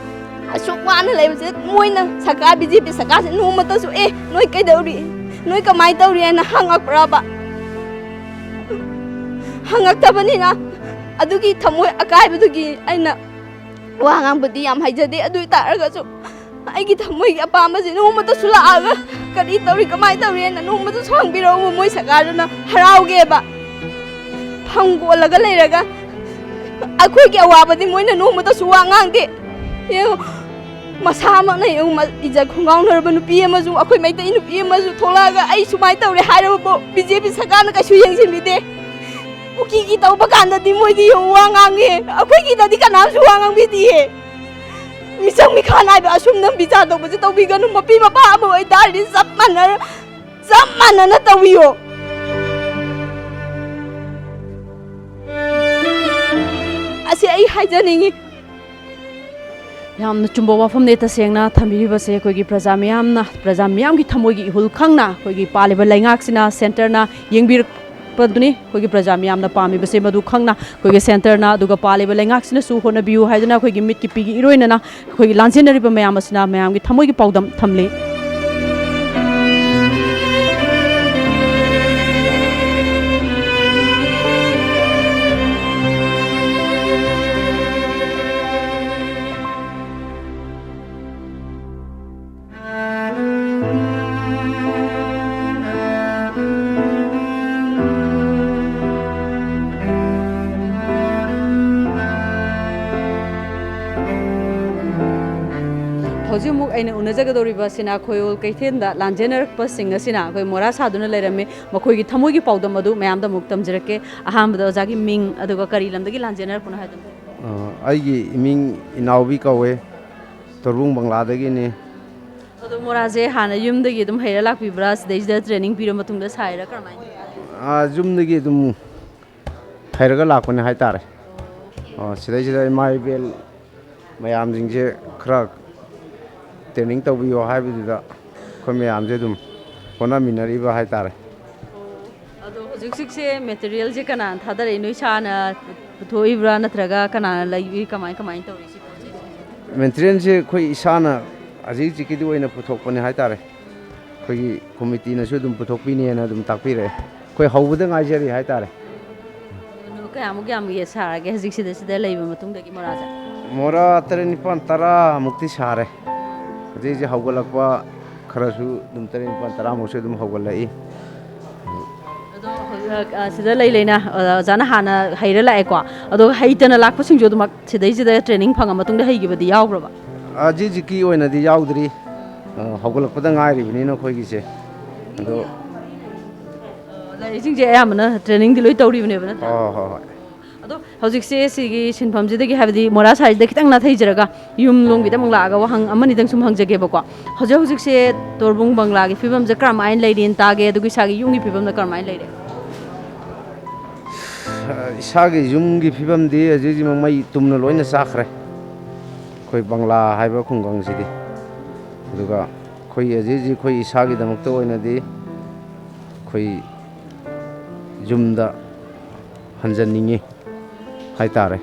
ꯑꯁꯨꯛ ꯋꯥꯅ ꯂꯩꯕꯁꯦ, ꯃꯣꯏꯅ ꯁꯔꯀꯥꯔ, ꯕꯤ ꯖꯦ ꯄꯤ ꯁꯔꯀꯥꯔꯁꯦ ꯅꯣꯡꯃꯇꯁꯨ, "ꯑꯦ, ꯅꯣꯏ ꯀꯩꯗꯧꯔꯤ? ꯅꯣꯏ ꯀꯃꯥꯏꯅ ꯇꯧꯔꯤ?" ꯍꯥꯏꯅ ꯍꯪꯉꯛꯄ꯭ꯔꯕ? ꯍꯪꯉꯛꯇꯕꯅꯤꯅ, ꯑꯗꯨꯒꯤ ꯊꯃꯣꯏ ꯑꯀꯥꯏꯕꯗꯨꯒꯤ ꯑꯩꯅ ꯋꯥ ꯉꯥꯡꯕꯗꯤ ꯌꯥꯝ ꯍꯩꯖꯗꯦ꯫ ꯑꯗꯨ ꯑꯣꯏ ꯇꯥꯔꯒꯁꯨ, ꯑꯩꯒꯤ ꯊꯃꯣꯏꯒꯤ ꯑꯄꯥꯝꯕꯁꯦ ꯅꯣꯡꯃꯇꯁꯨ ꯂꯥꯛꯑꯒ ꯀꯔꯤ ꯇꯧꯔꯤ, ꯀꯃꯥꯏꯅ ꯇꯧꯔꯤꯅ ꯅꯣꯡꯃꯇꯁꯨ ꯍꯪꯕꯤꯔꯛꯎ꯫ ꯃꯣꯏ ꯁꯔꯀꯥꯔꯗꯨꯅ ꯍꯔꯥꯎꯒꯦꯕ꯫ ꯐꯝ ꯀꯣꯜꯂꯒ ꯂꯩꯔꯒ ꯑꯩꯈꯣꯏꯒꯤ ꯑꯋꯥꯕꯗꯤ ꯃꯣꯏꯅ ꯅꯣꯡꯃꯇꯁꯨ ꯋꯥ ꯉꯥꯡꯗꯦ꯫ ꯌꯦꯡꯉꯨ, ꯃꯁꯥꯃꯛꯅ ꯌꯦꯡꯉꯨ, ꯃ-, ꯏꯖꯠ ꯈꯣꯡꯒꯥꯎꯅꯔꯕ ꯅꯨꯄꯤ ꯑꯃꯁꯨ, ꯑꯩꯈꯣꯏ ꯃꯩꯇꯩ ꯅꯨꯄꯤ ꯑꯃꯁꯨ ꯊꯣꯛꯂꯛꯑꯒ "ꯑꯩ ꯁꯨꯃꯥꯏꯅ ꯇꯧꯔꯦ" ꯍꯥꯏꯔꯕꯕꯨ ꯕꯤ ꯖꯦ ꯄꯤ ꯁꯔꯀꯥꯔꯅ ꯀꯩꯁꯨ ꯌꯦꯡꯁꯤꯟꯕꯤꯗꯦ꯫ ꯀꯨꯀꯤꯒꯤ ꯇꯧꯕ ꯀꯥꯟꯗꯗꯤ ꯃꯣꯏꯗꯤ ꯌꯦꯡꯉꯨ ꯋꯥ ꯉꯥꯡꯉꯦ, ꯑꯩꯈꯣꯏꯒꯤꯗꯗꯤ ꯀꯅꯥꯝꯁꯨ ꯋꯥ ꯉꯥꯡꯕꯤꯗꯤꯌꯦ꯫ ꯃꯤꯆꯪ ꯃꯤꯈꯥ ꯅꯥꯏꯕ ꯑꯁꯨꯝꯅ ꯕꯤꯆꯥꯔ ꯇꯧꯕꯁꯦ ꯇꯧꯕꯤꯒꯅꯨ꯫ ꯃꯄꯤ ꯃꯄꯥ ꯑꯃ ꯑꯣꯏꯇꯥꯔꯗꯤ ꯆꯞ ꯃꯥꯟꯅꯔ-, ꯆꯞ ꯃꯥꯟꯅꯅ ꯇꯧꯕꯤꯌꯣ꯫ ꯑꯁꯤ ꯑꯩ ꯍꯥꯏꯖꯅꯤꯡꯉꯤ꯫ ꯌꯥꯝꯅ ꯆꯨꯝꯕ ꯋꯥꯐꯝꯅꯦ ꯇꯁꯦꯡꯅ ꯊꯝꯕꯤꯔꯤꯕꯁꯦ꯫ ꯑꯩꯈꯣꯏꯒꯤ ꯄ꯭ꯔꯖꯥ ꯃꯤꯌꯥꯝꯅ, ꯄ꯭ꯔꯖꯥ ꯃꯤꯌꯥꯝꯒꯤ ꯊꯃꯣꯏꯒꯤ ꯏꯍꯨꯜ ꯈꯪꯅ ꯑꯩꯈꯣꯏꯒꯤ ꯄꯥꯜꯂꯤꯕ ꯂꯩꯉꯥꯛꯁꯤꯅ, ꯁꯦꯟꯇꯔꯅ ꯌꯦꯡꯕꯤꯔꯛꯄꯗꯨꯅꯤ꯫ ꯑꯩꯈꯣꯏꯒꯤ ꯄ꯭ꯔꯖꯥ ꯃꯤꯌꯥꯝꯅ ꯄꯥꯝꯃꯤꯕꯁꯦ ꯃꯗꯨ ꯈꯪꯅ ꯑꯩꯈꯣꯏꯒꯤ ꯁꯦꯟꯇꯔꯅ ꯑꯗꯨꯒ ꯄꯥꯜꯂꯤꯕ ꯂꯩꯉꯥꯛꯁꯤꯅꯁꯨ ꯍꯣꯠꯅꯕꯤꯌꯨ ꯍꯥꯏꯗꯨꯅ ꯑꯩꯈꯣꯏꯒꯤ ꯃꯤꯠꯀꯤ ꯄꯤꯒꯤ ꯏꯔꯣꯏꯅꯅ ꯑꯩꯈꯣꯏꯒꯤ ꯂꯥꯟꯖꯦꯟꯅꯔꯤꯕ ꯃꯌꯥꯝ ꯑꯁꯤꯅ ꯃꯌꯥꯝꯒꯤ ꯊꯃꯣꯏꯒꯤ ꯄꯥꯎꯗꯝ ꯊꯝꯂꯤ꯫ ꯍꯧꯖꯤꯛ ꯑꯃꯨꯛ ꯑꯩꯅ ꯎꯅꯖꯒꯗꯧꯔꯤꯕ ꯑꯁꯤꯅ ꯈꯣꯌꯣꯜ ꯀꯩꯊꯦꯜꯗ ꯂꯥꯟꯖꯦꯟꯅꯔꯛꯄꯁꯤꯡ ꯑꯁꯤꯅ ꯑꯩꯈꯣꯏ ꯃꯣꯔꯥ ꯁꯥꯗꯨꯅ ꯂꯩꯔꯝꯃꯤ꯫ ꯃꯈꯣꯏꯒꯤ ꯊꯃꯣꯏꯒꯤ ꯄꯥꯎꯗꯝ ꯑꯗꯨ ꯃꯌꯥꯝꯗ ꯑꯃꯨꯛ ꯇꯝꯖꯔꯛꯀꯦ꯫ ꯑꯍꯥꯟꯕꯗ ꯑꯣꯖꯥꯒꯤ ꯃꯤꯡ, ꯑꯗꯨꯒ ꯀꯔꯤ ꯂꯝꯗꯒꯤ ꯂꯥꯟꯖꯦꯟꯅꯔꯛꯄꯅꯣ ꯍꯥꯏꯗꯨꯅ꯫ ꯑ, ꯑꯩꯒꯤ ꯏꯃꯤꯡ ꯏꯅꯥꯎꯕꯤ ꯀꯧꯋꯦ, ꯇꯣꯔꯕꯨꯡ ꯕꯪꯂꯥꯗꯒꯤꯅꯤ꯫ ꯑꯗꯣ ꯃꯣꯔꯥꯁꯦ ꯍꯥꯟꯅ ꯌꯨꯝꯗꯒꯤ ꯑꯗꯨꯝ ꯍꯩꯔ ꯂꯥꯛꯄꯤꯕ꯭ꯔꯥ, ꯁꯤꯗꯩꯁꯤꯗ training ꯄꯤꯔ ꯃꯇꯨꯡꯗ ꯁꯥꯏꯔꯥ, ꯀꯔꯝꯍꯥꯏꯅ? ꯑ, ꯌꯨꯝꯗꯒꯤ ꯑꯗꯨꯝ ꯍꯩꯔꯒ ꯂꯥꯛꯄꯅꯦ ꯍꯥꯏꯇꯥꯔꯦ꯫ ꯑꯣ, ꯁꯤꯗꯩꯁꯤꯗ ꯏꯃꯥ ꯏꯕꯦꯜ ꯃꯌꯥꯝꯁꯤꯡꯁꯦ ꯈꯔ training ꯇꯧꯕꯤꯌꯣ ꯍꯥꯏꯕꯗꯨꯗ ꯑꯩꯈꯣꯏ ꯃꯌꯥꯝꯁꯦ ꯑꯗꯨꯝ ꯍꯣꯠꯅꯃꯤꯟꯅꯔꯤꯕ ꯍꯥꯏꯇꯥꯔꯦ꯫ ꯑꯗꯣ ꯍꯧꯖꯤꯛ ꯍꯧꯖꯤꯛꯁꯦ materialꯁꯦ ꯀꯅꯥꯅ ꯊꯥꯗꯔꯛꯏꯅꯣ? ꯏꯁꯥꯅ ꯄꯨꯊꯣꯛꯏꯕ꯭ꯔꯥ, ꯅꯠꯇ꯭ꯔꯒ ꯀꯅꯥꯅ ꯂꯩꯕꯤ-, ꯀꯃꯥꯏ, ꯀꯃꯥꯏꯅ ꯇꯧꯔꯤ ꯁꯤ ꯄꯣꯠꯁꯦ? Materialꯁꯦ ꯑꯩꯈꯣꯏ ꯏꯁꯥꯅ ꯍꯧꯖꯤꯛ ꯍꯧꯖꯤꯛꯀꯤꯗꯤ ꯑꯣꯏꯅ ꯄꯨꯊꯣꯛꯄꯅꯦ ꯍꯥꯏꯇꯥꯔꯦ꯫ ꯑꯩꯈꯣꯏꯒꯤ committeeꯅꯁꯨ ꯑꯗꯨꯝ ꯄꯨꯊꯣꯛꯄꯤꯅꯦꯅ ꯑꯗꯨꯝ ꯇꯥꯛꯄꯤꯔꯛꯑꯦ꯫ ꯑꯩꯈꯣꯏ ꯍꯧꯕꯗ ꯉꯥꯏꯖꯔꯤ ꯍꯥꯏꯇꯥꯔꯦ꯫ ꯑꯗꯣ ꯀꯌꯥꯃꯨꯛ ꯌꯥꯝꯒꯦ ꯁꯥꯔꯒꯦ ꯍꯧꯖꯤꯛ ꯁꯤꯗ, ꯁꯤꯗ ꯂꯩꯕ ꯃꯇꯨꯡꯗꯒꯤ ꯃꯣꯔꯥꯁꯦ? ꯃꯣꯔꯥ ꯇꯔꯦꯠ ꯅꯤꯄꯥꯜ ꯇꯔꯥꯃꯨꯛꯇꯤ ꯁꯥꯔꯦ꯫ ꯍꯧꯖꯤꯛ ꯍꯧꯖꯤꯛ ꯍꯧꯒꯠꯂꯛꯄ ꯈꯔꯁꯨ ꯑꯗꯨꯝ ꯇꯔꯦꯠ, ꯅꯤꯄꯥꯜ, ꯇꯔꯥꯃꯨꯛꯁꯨ ꯑꯗꯨꯝ ꯍꯧꯒꯠꯂꯛꯏ꯫ ꯑꯗꯣ ꯍꯧꯖꯤꯛ, ꯑ, ꯁꯤꯗ ꯂꯩ ꯂꯩꯅ, ꯑ, ꯑꯣꯖꯥꯅ ꯍꯥꯟꯅ ꯍꯩꯔ ꯂꯥꯛꯑꯦꯀꯣ꯫ ꯑꯗꯣ ꯍꯩꯇꯅ ꯂꯥꯛꯄꯁꯤꯡꯁꯨ ꯑꯗꯨꯃꯛ ꯁꯤꯗꯩꯁꯤꯗ training ꯐꯪꯉ ꯃꯇꯨꯡꯗ ꯍꯩꯈꯤꯕꯗꯤ ꯌꯥꯎꯈ꯭ꯔꯕ? ꯍꯧꯖꯤꯛ ꯍꯧꯖꯤꯛꯀꯤ ꯑꯣꯏꯅꯗꯤ ꯌꯥꯎꯗ꯭ꯔꯤ꯫ ꯑ, ꯍꯧꯒꯠꯂꯛꯄꯗ ꯉꯥꯏꯔꯤꯕꯅꯤꯅ ꯑꯩꯈꯣꯏꯒꯤꯁꯦ꯫ ꯑꯗꯣ ꯂꯩꯔꯤꯁꯤꯡꯁꯦ ꯑꯌꯥꯝꯕꯅ trainingꯗꯤ ꯂꯣꯏ ꯇꯧꯔꯤꯕꯅꯦꯕ, ꯅꯠꯇ꯭ꯔꯥ? ꯍꯣꯏ, ꯍꯣꯏ, ꯍꯣꯏ꯫ ꯑꯗꯣ ꯍꯧꯖꯤꯛꯁꯦ ꯁꯤꯒꯤ ꯁꯤꯟꯐꯝꯁꯤꯗꯒꯤ, ꯍꯥꯏꯕꯗꯤ ꯃꯣꯔꯥ ꯁꯥꯏꯁꯤꯗ ꯈꯤꯇꯪ ꯅꯥꯊꯩꯖꯔꯒ ꯌꯨꯝ ꯂꯣꯝꯒꯤꯗ ꯑꯃꯨꯛ ꯂꯥꯛꯑꯒ ꯋꯥꯍꯪ ꯑꯃꯅꯤꯗꯪ ꯁꯨꯝ ꯍꯪꯖꯒꯦꯕꯀꯣ꯫ ꯍꯧꯖꯤꯛ ꯍꯧꯖꯤꯛꯁꯦ ꯇꯣꯔꯕꯨꯡ ꯕꯪꯒ꯭ꯂꯥꯒꯤ ꯐꯤꯕꯝꯁꯦ ꯀꯔꯝꯍꯥꯏꯅ ꯂꯩꯔꯤꯅ ꯇꯥꯒꯦ, ꯑꯗꯨꯒ ꯏꯁꯥꯒꯤ ꯌꯨꯝꯒꯤ ꯐꯤꯕꯝꯅ ꯀꯔꯝꯍꯥꯏꯅ ꯂꯩꯔꯦ? ꯏꯁꯥꯒꯤ ꯌꯨꯝꯒꯤ ꯐꯤꯕꯝꯗꯤ ꯍꯧꯖꯤꯛ ꯍꯧꯖꯤꯛꯃꯛ ꯃꯩ ꯇꯨꯝꯅ ꯂꯣꯏꯅ ꯆꯥꯈ꯭ꯔꯦ, ꯑꯩꯈꯣꯏ ꯕꯪꯂꯥ ꯍꯥꯏꯕ ꯈꯨꯡꯒꯪꯁꯤꯗꯤ꯫ ꯑꯗꯨꯒ ꯑꯩꯈꯣꯏ ꯍꯧꯖꯤꯛ ꯍꯧꯖꯤꯛ ꯑꯩꯈꯣꯏ ꯏꯁꯥꯒꯤꯗꯃꯛꯇ ꯑꯣꯏꯅꯗꯤ ꯑꯩꯈꯣꯏ ꯌꯨꯝꯗ ꯍꯟꯖꯟꯅꯤꯡꯉꯤ ꯍꯥꯏꯇꯥꯔꯦ꯫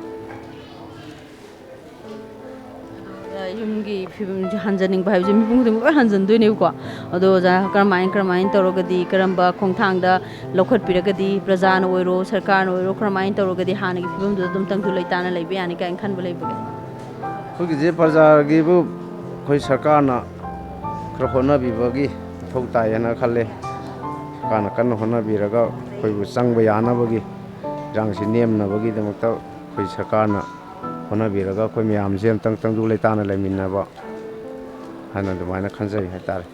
ꯑ, ꯌꯨꯝꯒꯤ ꯐꯤꯕꯝꯁꯦ ꯍꯟꯖꯅꯤꯡꯕ ꯍꯥꯏꯕꯁꯦ ꯃꯤꯄꯨꯝ ꯈꯨꯗꯤꯡꯃꯛ ꯂꯣꯏ ꯍꯟꯖꯟꯗꯣꯏꯅꯦꯕꯀꯣ꯫ ꯑꯗꯣ ꯑꯣꯖꯥ, ꯀꯔꯝꯍꯥꯏꯅ, ꯀꯔꯝꯍꯥꯏꯅ ꯇꯧꯔꯒꯗꯤ, ꯀꯔꯝꯕ ꯈꯣꯡꯊꯥꯡꯗ ꯂꯧꯈꯠꯄꯤꯔꯒꯗꯤ, ꯄ꯭ꯔꯖꯥꯅ ꯑꯣꯏꯔꯣ, ꯁꯔꯀꯥꯔꯅ ꯑꯣꯏꯔꯣ, ꯀꯔꯝꯍꯥꯏꯅ ꯇꯧꯔꯒꯗꯤ ꯍꯥꯟꯅꯒꯤ ꯐꯤꯕꯝꯗꯨꯗ ꯑꯗꯨꯝ ꯇꯪꯗꯨ ꯂꯩꯇꯥꯅ ꯂꯩꯕ ꯌꯥꯅꯤ ꯀꯥꯏꯅ ꯈꯟꯕ ꯂꯩꯕꯒꯦ? ꯑꯩꯈꯣꯏꯒꯤꯁꯦ ꯄ꯭ꯔꯖꯥꯒꯤꯕꯨ ꯑꯩꯈꯣꯏ ꯁꯔꯀꯥꯔꯅ ꯈꯔ ꯍꯣꯠꯅꯕꯤꯕꯒꯤ ꯃꯊꯧ ꯇꯥꯏ ꯍꯥꯏꯅ ꯈꯜꯂꯦ꯫ ꯁꯔꯀꯥꯔꯅ ꯀꯟꯅ ꯍꯣꯠꯅꯕꯤꯔꯒ ꯑꯩꯈꯣꯏꯕꯨ ꯆꯪꯕ ꯌꯥꯅꯕꯒꯤ, ꯏꯔꯥꯡꯁꯤ ꯅꯦꯝꯅꯕꯒꯤꯗꯃꯛꯇ ꯑꯩꯈꯣꯏ ꯁꯔꯀꯥꯔꯅ ꯍꯣꯠꯅꯕꯤꯔꯒ ꯑꯩꯈꯣꯏ ꯃꯌꯥꯝꯁꯦ ꯑꯝꯇꯪ ꯇꯪꯗꯨ ꯂꯩꯇꯥꯅ ꯂꯩꯃꯤꯟꯅꯕ ꯍꯥꯏꯅ ꯑꯗꯨꯃꯥꯏꯅ ꯈꯟꯖꯩ ꯍꯥꯏꯇꯥꯔꯦ꯫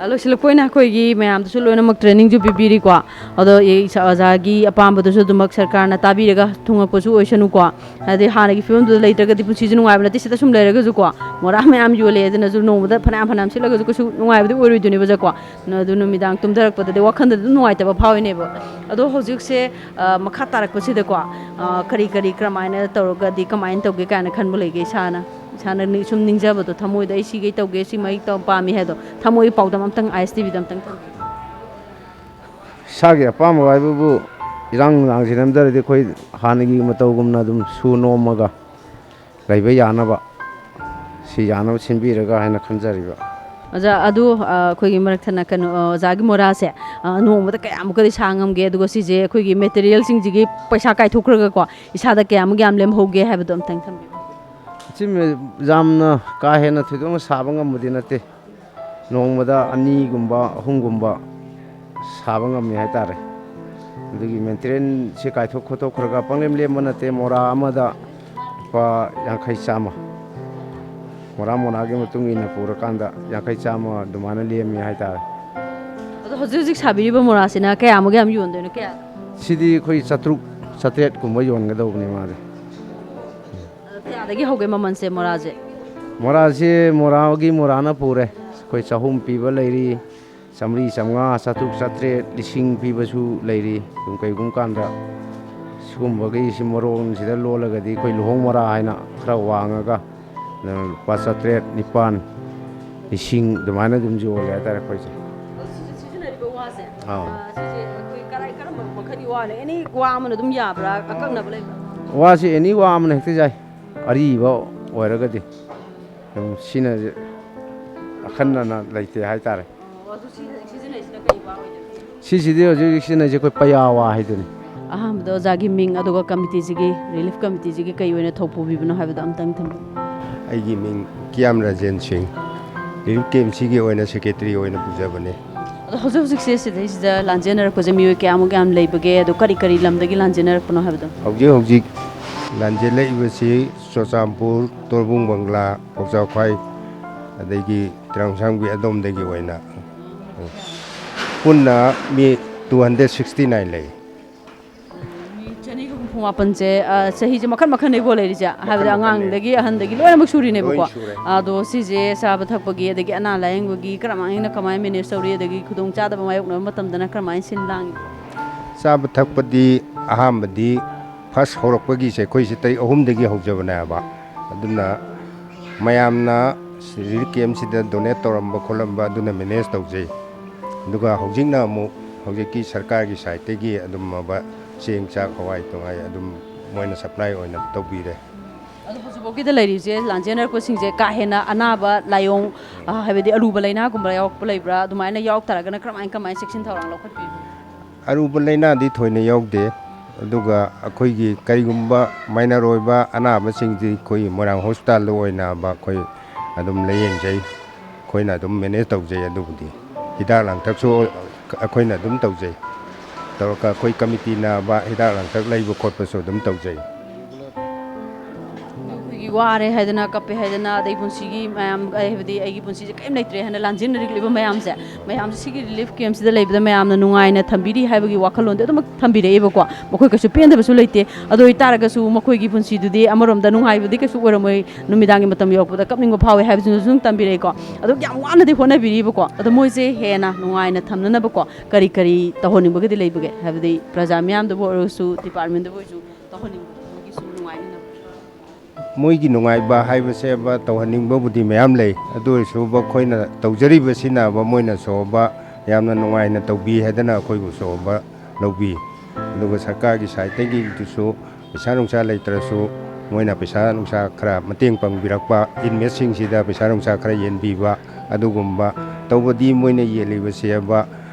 ꯑ, ꯂꯣꯏꯁꯤꯜꯂꯛꯄ ꯑꯣꯏꯅ ꯑꯩꯈꯣꯏꯒꯤ ꯃꯌꯥꯝꯗꯁꯨ ꯂꯣꯏꯅꯃꯛ trainingꯁꯨ ꯄꯤꯕꯤꯔꯤꯀꯣ꯫ ꯑꯗꯣ ꯏꯁꯥ, ꯑꯣꯖꯥꯒꯤ ꯑꯄꯥꯝꯕꯗꯨꯁꯨ ꯑꯗꯨꯃꯛ ꯁꯔꯀꯥꯔꯅ ꯇꯥꯕꯤꯔꯒ ꯊꯨꯡꯉꯛꯄꯁꯨ ꯑꯣꯏꯁꯅꯨꯀꯣ꯫ ꯍꯥꯏꯗꯤ ꯍꯥꯟꯅꯒꯤ ꯐꯤꯕꯝꯗꯨꯗ ꯂꯩꯇ꯭ꯔꯒꯗꯤ ꯄꯨꯟꯁꯤꯁꯦ ꯅꯨꯡꯉꯥꯏꯕ ꯅꯠꯇꯦ꯫ ꯁꯤꯗ ꯁꯨꯝ ꯂꯩꯔꯒꯁꯨꯀꯣ, ꯃꯣꯔꯥ ꯃꯌꯥꯝ ꯌꯣꯜꯂꯦ ꯑꯗꯨꯅꯁꯨ ꯅꯣꯡꯃꯗ ꯐꯅꯌꯥꯝ ꯐꯅꯌꯥꯝ ꯁꯤꯠꯂꯒꯁꯨ ꯀꯩꯁꯨ ꯅꯨꯡꯉꯥꯏꯕꯗꯤ ꯑꯣꯏꯔꯣꯏꯗꯣꯏꯅꯦꯕ, ꯀꯣ꯫ ꯑꯗꯨ ꯅꯨꯃꯤꯗꯥꯡ ꯇꯨꯝꯊꯔꯛꯄꯗꯗꯤ ꯋꯥꯈꯜꯗꯗꯤ ꯑꯗꯨꯝ ꯅꯨꯡꯉꯥꯏꯇꯕ ꯐꯥꯎꯏꯅꯦꯕ꯫ ꯑꯗꯣ ꯍꯧꯖꯤꯛꯁꯦ, ꯑ, ꯃꯈꯥ ꯇꯥꯔꯛꯄꯁꯤꯗꯀꯣ, ꯑ, ꯀꯔꯤ ꯀꯔꯤ ꯀꯔꯝꯍꯥꯏꯅ ꯇꯧꯔꯒꯗꯤ ꯀꯃꯥꯏꯅ ꯇꯧꯒꯦ ꯀꯥꯏꯅ ꯈꯟꯕ ꯂꯩꯒꯦ ꯏꯁꯥꯅ? ꯏꯁꯥꯅ ꯅꯤꯡ-, ꯁꯨꯝ ꯅꯤꯡꯖꯕꯗꯣ, ꯊꯃꯣꯏꯗ ꯑꯩ ꯁꯤꯈꯩ ꯇꯧꯒꯦ, ꯁꯤꯃꯩ ꯇꯧ-, ꯄꯥꯝꯃꯤ ꯍꯥꯏꯗꯣ, ꯊꯃꯣꯏꯒꯤ ꯄꯥꯎꯗꯝ ꯑꯝꯇꯪ ꯑꯥꯏ ꯑꯦꯁ ꯇꯤ ꯚꯤꯗ ꯑꯝꯇꯪ ꯊꯝꯕꯤꯌꯨ꯫ ꯏꯁꯥꯒꯤ ꯑꯄꯥꯝꯕ ꯍꯥꯏꯕꯕꯨ ꯏꯔꯥꯡ ꯅꯨꯡꯂꯥꯡꯁꯤ ꯅꯝꯗꯔꯗꯤ ꯑꯩꯈꯣꯏ ꯍꯥꯟꯅꯒꯤ ꯃꯇꯧꯒꯨꯝꯅ ꯑꯗꯨꯝ ꯁꯨ ꯅꯣꯝꯃꯒ ꯂꯩꯕ ꯌꯥꯅꯕ, ꯁꯤ ꯌꯥꯅꯕ ꯁꯤꯟꯕꯤꯔꯒ ꯍꯥꯏꯅ ꯈꯟꯖꯔꯤꯕ꯫ ꯑꯣꯖꯥ, ꯑꯗꯨ, ꯑ, ꯑꯩꯈꯣꯏꯒꯤ ꯃꯔꯛ ꯊꯠꯅ ꯀꯩꯅꯣ, ꯑ, ꯑꯣꯖꯥꯒꯤ ꯃꯣꯔꯥꯁꯦ, ꯑ, ꯅꯣꯡꯃꯗ ꯀꯌꯥꯃꯨꯛꯀꯗꯤ ꯁꯥ ꯉꯝꯒꯦ? ꯑꯗꯨꯒ ꯁꯤꯁꯦ ꯑꯩꯈꯣꯏꯒꯤ materialꯁꯤꯡꯁꯤꯒꯤ ꯄꯩꯁꯥ ꯀꯥꯏꯊꯣꯛꯈ꯭ꯔꯒꯀꯣ, ꯏꯁꯥꯗ ꯀꯌꯥꯃꯨꯛ ꯌꯥꯝ ꯂꯦꯝꯍꯧꯒꯦ ꯍꯥꯏꯕꯗꯣ ꯑꯝꯇꯪ ꯊꯝꯕꯤꯌꯨ꯫ ꯁꯤ ꯃꯦ-, ꯌꯥꯝꯅ ꯀꯥ ꯍꯦꯟꯅ ꯊꯣꯏꯗꯣꯛꯅ ꯁꯥꯕ ꯉꯝꯕꯗꯤ ꯅꯠꯇꯦ꯫ ꯅꯣꯡꯃꯗ ꯑꯅꯤꯒꯨꯝꯕ, ꯑꯍꯨꯝꯒꯨꯝꯕ ꯁꯥꯕ ꯉꯝꯃꯤ ꯍꯥꯏꯇꯥꯔꯦ꯫ ꯑꯗꯨꯒꯤ ꯃꯦꯟꯇꯦꯅꯦꯟꯁꯁꯦ ꯀꯥꯏꯊꯣꯛ ꯈꯣꯠꯇꯣꯛꯈ꯭ꯔꯒ ꯄꯪꯂꯦꯝ ꯂꯦꯝꯕ ꯅꯠꯇꯦ, ꯃꯣꯔꯥ ꯑꯃꯗ ꯂꯨꯄꯥ ꯌꯥꯡꯈꯩ, ꯆꯥꯝꯃ꯫ ꯃꯣꯔꯥ ꯃꯣꯔꯥꯒꯤ ꯃꯇꯨꯡ ꯏꯟꯅ ꯄꯨꯔꯀꯥꯟꯗ ꯌꯥꯡꯈꯩ, ꯆꯥꯝꯃ ꯑꯗꯨꯃꯥꯏꯅ ꯂꯦꯝꯃꯤ ꯍꯥꯏꯇꯥꯔꯦ꯫ ꯑꯗꯣ ꯍꯧꯖꯤꯛ ꯍꯧꯖꯤꯛ ꯁꯥꯕꯤꯔꯤꯕ ꯃꯣꯔꯥꯁꯤꯅ ꯀꯌꯥꯃꯨꯛ ꯌꯥꯝ ꯌꯣꯟꯗꯣꯏꯅꯣ? ꯀꯌꯥ? ꯁꯤꯗꯤ ꯑꯩꯈꯣꯏ ꯆꯥꯇ꯭ꯔꯨꯛ, ꯆꯥꯇ꯭ꯔꯦꯠ ꯀꯨꯝꯕ ꯌꯣꯟꯒꯗꯧꯕꯅꯤ ꯃꯥꯗꯤ꯫ ꯑꯗꯣ ꯀꯌꯥꯗꯒꯤ ꯍꯧꯒꯦ ꯃꯃꯜꯁꯦ ꯃꯣꯔꯥꯁꯦ? ꯃꯣꯔꯥꯁꯦ, ꯃꯣꯔꯥꯒꯤ ꯃꯣꯔꯥꯅ ꯄꯨꯔꯦ꯫ ꯑꯩꯈꯣꯏ ꯆꯍꯨꯝ ꯄꯤꯕ ꯂꯩꯔꯤ, ꯆꯥꯝꯃꯔꯤ, ꯆꯥꯝꯃꯉꯥ, ꯆꯥꯇ꯭ꯔꯨꯛ, ꯆꯥꯇ꯭ꯔꯦꯠ, ꯂꯤꯁꯤꯡ ꯄꯤꯕꯁꯨ ꯂꯩꯔꯤ꯫ ꯑꯗꯨꯝ ꯀꯩꯒꯨꯝꯕ ꯀꯥꯟꯗ ꯁꯤꯒꯨꯝꯕꯒꯤ ꯁꯤ ꯃꯔꯣꯟꯁꯤꯗ ꯂꯣꯜꯂꯒꯗꯤ ꯑꯩꯈꯣꯏ ꯂꯨꯍꯣꯡ ꯃꯣꯔꯥ ꯍꯥꯏꯅ ꯈꯔ ꯋꯥꯡꯉꯒ, ꯑꯗꯨꯅ ꯂꯨꯄꯥ ꯆꯥꯇ꯭ꯔꯦꯠ, ꯅꯤꯄꯥꯟ, ꯂꯤꯁꯤꯡ ꯑꯗꯨꯃꯥꯏꯅ ꯑꯗꯨꯝ ꯌꯣꯜꯂꯦ ꯍꯥꯏꯇꯥꯔꯦ ꯑꯩꯈꯣꯏꯁꯦ꯫ ꯑꯗꯣ ꯁꯤꯁꯦ ꯁꯤꯖꯤꯟꯅꯔꯤꯕ ꯋꯥꯁꯦ, ꯑꯥ꯫ ꯑꯥ, ꯁꯤꯁꯦ ꯑꯩꯈꯣꯏ ꯀꯔꯥꯏ, ꯀꯔꯝꯕ ꯃꯈꯜꯒꯤ ꯋꯥꯅꯣ? ꯑꯦꯅꯤ ꯋꯥ ꯑꯃꯅ ꯑꯗꯨꯝ ꯌꯥꯕ꯭ꯔꯥ? ꯑꯀꯛꯅꯕ ꯂꯩꯕ꯭ꯔꯥ? ꯋꯥꯁꯦ ꯑꯦꯅꯤ ꯋꯥ ꯑꯃꯅ ꯍꯦꯛꯇ ꯌꯥꯏ꯫ ꯑꯔꯤꯕ ꯑꯣꯏꯔꯒꯗꯤ ꯑꯗꯨꯝ ꯁꯤꯅ ꯑꯈꯟꯅꯅ ꯂꯩꯇꯦ ꯍꯥꯏꯇꯥꯔꯦ꯫ ꯑꯣ, ꯑꯗꯨ ꯁꯤ ꯍꯧꯖꯤꯛ ꯁꯤꯖꯤꯟꯅꯩꯁꯤꯅ ꯀꯩ ꯋꯥ ꯑꯣꯏꯗꯣꯏꯅꯣ? ꯁꯤꯁꯤꯗꯤ ꯍꯧꯖꯤꯛ ꯍꯧꯖꯤꯛ ꯁꯤꯖꯤꯟꯅꯩꯁꯦ ꯑꯩꯈꯣꯏ ꯄꯩꯌꯥ ꯋꯥ ꯍꯥꯏꯗꯨꯅꯤ꯫ ꯑꯍꯥꯟꯕꯗ ꯑꯣꯖꯥꯒꯤ ꯃꯤꯡ, ꯑꯗꯨꯒ ꯀꯃꯤꯇꯤꯁꯤꯒꯤ, ꯔꯤꯂꯤꯐ ꯀꯃꯤꯇꯤꯁꯤꯒꯤ ꯀꯩ ꯑꯣꯏꯅ ꯊꯧ ꯄꯨꯕꯤꯕꯅꯣ ꯍꯥꯏꯕꯗꯣ ꯑꯝꯇꯪ ꯊꯝꯕꯤꯌꯨ꯫ ꯑꯩꯒꯤ ꯃꯤꯡ ꯀꯤꯌꯥꯝ ꯔꯥꯖꯦꯟ ꯁꯤꯡ, ꯔꯤꯂꯤꯐ ꯀꯦꯝꯁꯤꯒꯤ ꯑꯣꯏꯅ ꯁꯦꯀ꯭ꯔꯦꯇꯔꯤ ꯑꯣꯏꯅ ꯄꯨꯖꯕꯅꯦ꯫ ꯑꯗꯣ ꯍꯧꯖꯤꯛ ꯍꯧꯖꯤꯛꯁꯦ ꯁꯤꯗꯩꯁꯤꯗ ꯂꯥꯟꯖꯦꯟꯅꯔꯛꯄꯁꯦ ꯃꯤꯑꯣꯏ ꯀꯌꯥꯃꯨꯛ ꯌꯥꯝ ꯂꯩꯕꯒꯦ? ꯑꯗꯣ ꯀꯔꯤ ꯀꯔꯤ ꯂꯝꯗꯒꯤ ꯂꯥꯟꯖꯦꯟꯅꯔꯛꯄꯅꯣ ꯍꯥꯏꯕꯗꯣ? ꯍꯧꯖꯤꯛ ꯍꯧꯖꯤꯛ ꯂꯥꯟꯖꯦꯜꯂꯛꯏꯕꯁꯤ ꯆꯨꯔꯆꯥꯟꯄꯨꯔ, ꯇꯣꯔꯕꯨꯡ ꯕꯪꯒ꯭ꯂꯥ, ꯄꯥꯎꯆꯥꯎꯈꯥꯏ, ꯑꯗꯒꯤ ꯇ꯭ꯔꯥꯡꯁꯥꯡꯕꯤ ꯑꯗꯣꯝꯗꯒꯤ ꯑꯣꯏꯅ ꯄꯨꯟꯅ ꯃꯤ two hundred sixty nine ꯂꯩ꯫ ꯃꯤ ꯆꯅꯤꯒ ꯍꯨꯝꯐꯨ ꯃꯥꯄꯟꯁꯦ, ꯑ, ꯆꯍꯤꯁꯦ ꯃꯈꯜ ꯃꯈꯜꯅꯦꯀꯣ ꯂꯩꯔꯤꯁꯦ, ꯍꯥꯏꯕꯗꯤ ꯃꯈꯜ ꯃꯈꯜꯅꯦ꯫ ꯑꯉꯥꯡꯗꯒꯤ ꯑꯍꯟꯗꯒꯤ ꯂꯣꯏꯅꯃꯛ ꯁꯨꯔꯤꯅꯦꯕꯀꯣ꯫ ꯂꯣꯏ ꯁꯨꯔꯦ꯫ ꯑꯗꯣ ꯁꯤꯁꯦ ꯆꯥꯕ ꯊꯛꯄꯒꯤ, ꯑꯗꯒꯤ ꯑꯅꯥ ꯂꯥꯌꯦꯡꯕꯒꯤ ꯀꯔꯝꯍꯥꯏꯅ, ꯀꯃꯥꯏꯅ ꯃꯦꯅꯦꯖ ꯇꯧꯔꯤ, ꯑꯗꯒꯤ ꯈꯨꯗꯣꯡ ꯆꯥꯗꯕ ꯃꯥꯌꯣꯛꯅꯕ ꯃꯇꯝꯗꯅ ꯀꯔꯝꯍꯥꯏꯅ ꯁꯤꯟ ꯂꯥꯡꯉꯤ? ꯆꯥꯕ ꯊꯛꯄꯗꯤ ꯑꯍꯥꯟꯕꯗꯤ ꯐꯥꯔꯁ ꯍꯧꯔꯛꯄꯒꯤꯁꯦ ꯑꯩꯈꯣꯏꯁꯦ ꯇꯥꯔꯤꯛ ꯑꯍꯨꯝꯗꯒꯤ ꯍꯧꯖꯕꯅꯦꯕ꯫ ꯑꯗꯨꯅ ꯃꯌꯥꯝꯅ ꯔꯤꯂꯤꯐ ꯀꯦꯝꯁꯤꯗ ꯗꯣꯅꯦꯠ ꯇꯧꯔꯝꯕ ꯈꯣꯠꯂꯝꯕ ꯑꯗꯨꯅ ꯃꯦꯅꯦꯖ ꯇꯧꯖꯩ꯫ ꯑꯗꯨꯒ ꯍꯧꯖꯤꯛꯅ ꯑꯃꯨꯛ ꯍꯧꯖꯤꯛꯀꯤ ꯁꯔꯀꯥꯔꯒꯤ ꯁꯥꯏꯠꯇꯒꯤ ꯑꯗꯨꯝ ꯑꯕ ꯆꯦꯡ, ꯆꯥꯛ, ꯍꯋꯥꯏ ꯇꯣꯉꯥꯏ ꯑꯗꯨꯝ ꯃꯣꯏꯅ ꯁꯄ꯭ꯂꯥꯏ ꯑꯣꯏꯅ ꯇꯧꯕꯤꯔꯦ꯫ ꯑꯗꯣ ꯍꯧꯖꯤꯛꯐꯥꯎꯒꯤꯗ ꯂꯩꯔꯤꯁꯦ ꯂꯥꯟꯖꯦꯟꯅꯔꯛꯄꯁꯤꯡꯁꯦ ꯀꯥ ꯍꯦꯟꯅ ꯑꯅꯥꯕ ꯂꯥꯏꯑꯣꯡ, ꯑ, ꯍꯥꯏꯕꯗꯤ ꯑꯔꯨꯕ ꯂꯥꯏꯅꯥꯒꯨꯝꯕ ꯌꯥꯎꯔꯛꯄ ꯂꯩꯕ꯭ꯔꯥ? ꯑꯗꯨꯃꯥꯏꯅ ꯌꯥꯎꯔꯛ ꯇꯥꯔꯒꯅ ꯀꯔꯝꯍꯥꯏꯅ, ꯀꯃꯥꯏꯅ ꯆꯦꯛꯁꯤꯟ ꯊꯧꯔꯥꯡ ꯂꯧꯈꯠꯄꯤꯕ? ꯑꯔꯨꯕ ꯂꯥꯏꯅꯥꯗꯤ ꯊꯣꯏꯅ ꯌꯥꯎꯗꯦ꯫ ꯑꯗꯨꯒ ꯑꯩꯈꯣꯏꯒꯤ ꯀꯔꯤꯒꯨꯝꯕ ꯃꯥꯏꯅꯔ ꯑꯣꯏꯕ ꯑꯅꯥꯕꯁꯤꯡꯗꯤ ꯑꯩꯈꯣꯏ ꯃꯣꯏꯔꯥꯡ ꯍꯣꯁꯄꯤꯇꯥꯜꯗ ꯑꯣꯏꯅꯕ ꯑꯩꯈꯣꯏ ꯑꯗꯨꯝ ꯂꯥꯌꯦꯡꯖꯩ꯫ ꯑꯩꯈꯣꯏꯅ ꯑꯗꯨꯝ ꯃꯦꯅꯦꯖ ꯇꯧꯖꯩ꯫ ꯑꯗꯨꯕꯨꯗꯤ ꯍꯤꯗꯥꯛ ꯂꯥꯡꯊꯛꯁꯨ ꯑꯩꯈꯣꯏꯅ ꯑꯗꯨꯝ ꯇꯧꯖꯩ꯫ ꯇꯧꯔꯒ ꯑꯩꯈꯣꯏ ꯀꯃꯤꯇꯤꯅꯕ ꯍꯤꯗꯥꯛ ꯂꯥꯡꯊꯛ ꯂꯩꯕ ꯈꯣꯠꯄꯁꯨ ꯑꯗꯨꯝ ꯇꯧꯖꯩ꯫ ꯑꯩꯈꯣꯏꯒꯤ ꯋꯥꯔꯦ ꯍꯥꯏꯗꯅ, ꯀꯞꯄꯦ ꯍꯥꯏꯗꯅ, ꯑꯗꯩ ꯄꯨꯟꯁꯤꯒꯤ ꯃꯌꯥꯝ, ꯑꯩ ꯍꯥꯏꯕꯗꯤ ꯑꯩꯒꯤ ꯄꯨꯟꯁꯤꯁꯦ ꯀꯔꯤꯝ ꯂꯩꯇ꯭ꯔꯦ ꯍꯥꯏꯅ ꯂꯥꯟꯖꯦꯟꯅꯔꯤꯕ ꯃꯌꯥꯝꯁꯦ, ꯃꯌꯥꯝꯁꯦ ꯁꯤꯒꯤ ꯔꯤꯂꯤꯐ ꯀꯦꯝꯁꯤꯗ ꯂꯩꯕꯗ ꯃꯌꯥꯝꯅ ꯅꯨꯡꯉꯥꯏꯅ ꯊꯝꯕꯤꯔꯤ ꯍꯥꯏꯕꯒꯤ ꯋꯥꯈꯜꯂꯣꯟꯗꯤ ꯑꯗꯨꯃꯛ ꯊꯝꯕꯤꯔꯛꯑꯦꯕꯀꯣ꯫ ꯃꯈꯣꯏ ꯀꯩꯁꯨ ꯄꯦꯟꯗꯕꯁꯨ ꯂꯩꯇꯦ꯫ ꯑꯗꯨ ꯑꯣꯏꯇꯥꯔꯒꯁꯨ ꯃꯈꯣꯏꯒꯤ ꯄꯨꯟꯁꯤꯗꯨꯗꯤ ꯑꯃꯔꯣꯝꯗ ꯅꯨꯡꯉꯥꯏꯕꯗꯤ ꯀꯩꯁꯨ ꯑꯣꯏꯔꯝꯃꯣꯏ꯫ ꯅꯨꯃꯤꯗꯥꯡꯒꯤ ꯃꯇꯝ ꯌꯧꯔꯛꯄꯗ ꯀꯞꯅꯤꯡꯕ ꯐꯥꯎꯋꯦ ꯍꯥꯏꯕꯁꯤꯅꯁꯨ ꯑꯗꯨꯝ ꯇꯝꯕꯤꯔꯛꯏꯀꯣ꯫ ꯑꯗꯣ ꯌꯥꯝ ꯋꯥꯅꯗꯤ ꯍꯣꯠꯅꯕꯤꯔꯤꯕꯀꯣ꯫ ꯑꯗꯣ ꯃꯣꯏꯁꯦ ꯍꯦꯟꯅ ꯅꯨꯡꯉꯥꯏꯅ ꯊꯝꯅꯅꯕꯀꯣ, ꯀꯔꯤ ꯀꯔꯤ ꯇꯧꯍꯟꯅꯤꯡꯕꯒꯗꯤ ꯂꯩꯕꯒꯦ? ꯍꯥꯏꯕꯗꯤ ꯄ꯭ꯔꯖꯥ ꯃꯤꯌꯥꯝꯗꯕꯨ ꯑꯣꯏꯔꯁꯨ, ꯗꯤꯄꯥꯔꯠꯃꯦꯟꯗꯕꯨ ꯑꯣꯏꯔꯁꯨ ꯇꯧꯍꯟꯅꯤꯡꯕꯗꯣ, ꯃꯣꯏꯒꯤꯁꯨ ꯅꯨꯡꯉꯥꯏꯅꯅꯕ꯫ ꯃꯣꯏꯒꯤ ꯅꯨꯡꯉꯥꯏꯕ ꯍꯥꯏꯕꯁꯦꯕ ꯇꯧꯍꯟꯅꯤꯡꯕꯕꯨꯗꯤ ꯃꯌꯥꯝ ꯂꯩ꯫ ꯑꯗꯨ ꯑꯣꯏꯔꯁꯨꯕ ꯑꯩꯈꯣꯏꯅ ꯇꯧꯖꯔꯤꯕꯁꯤꯅꯕ ꯃꯣꯏꯅꯁꯨꯕ ꯌꯥꯝꯅ ꯅꯨꯡꯉꯥꯏꯅ ꯇꯧꯕꯤ ꯍꯥꯏꯗꯅ ꯑꯩꯈꯣꯏꯕꯨꯁꯨꯕ ꯂꯧꯕꯤ꯫ ꯑꯗꯨꯒ ꯁꯔꯀꯥꯔꯒꯤ ꯁꯥꯏꯠꯇꯒꯤꯗꯨꯁꯨ ꯄꯩꯁꯥ ꯅꯨꯡꯁꯥ ꯂꯩꯇ꯭ꯔꯁꯨ ꯃꯣꯏꯅ ꯄꯩꯁꯥ ꯅꯨꯡꯁꯥ ꯈꯔ ꯃꯇꯦꯡ ꯄꯥꯡꯕꯤꯔꯛꯄ, ꯏꯟꯃꯦꯠꯁꯤꯡꯁꯤꯗ ꯄꯩꯁꯥ ꯅꯨꯡꯁꯥ ꯈꯔ ꯌꯦꯟꯕꯤꯕ, ꯑꯗꯨꯒꯨꯝꯕ ꯇꯧꯕꯗꯤ ꯃꯣꯏꯅ ꯌꯦꯜꯂꯤꯕꯁꯦꯕ,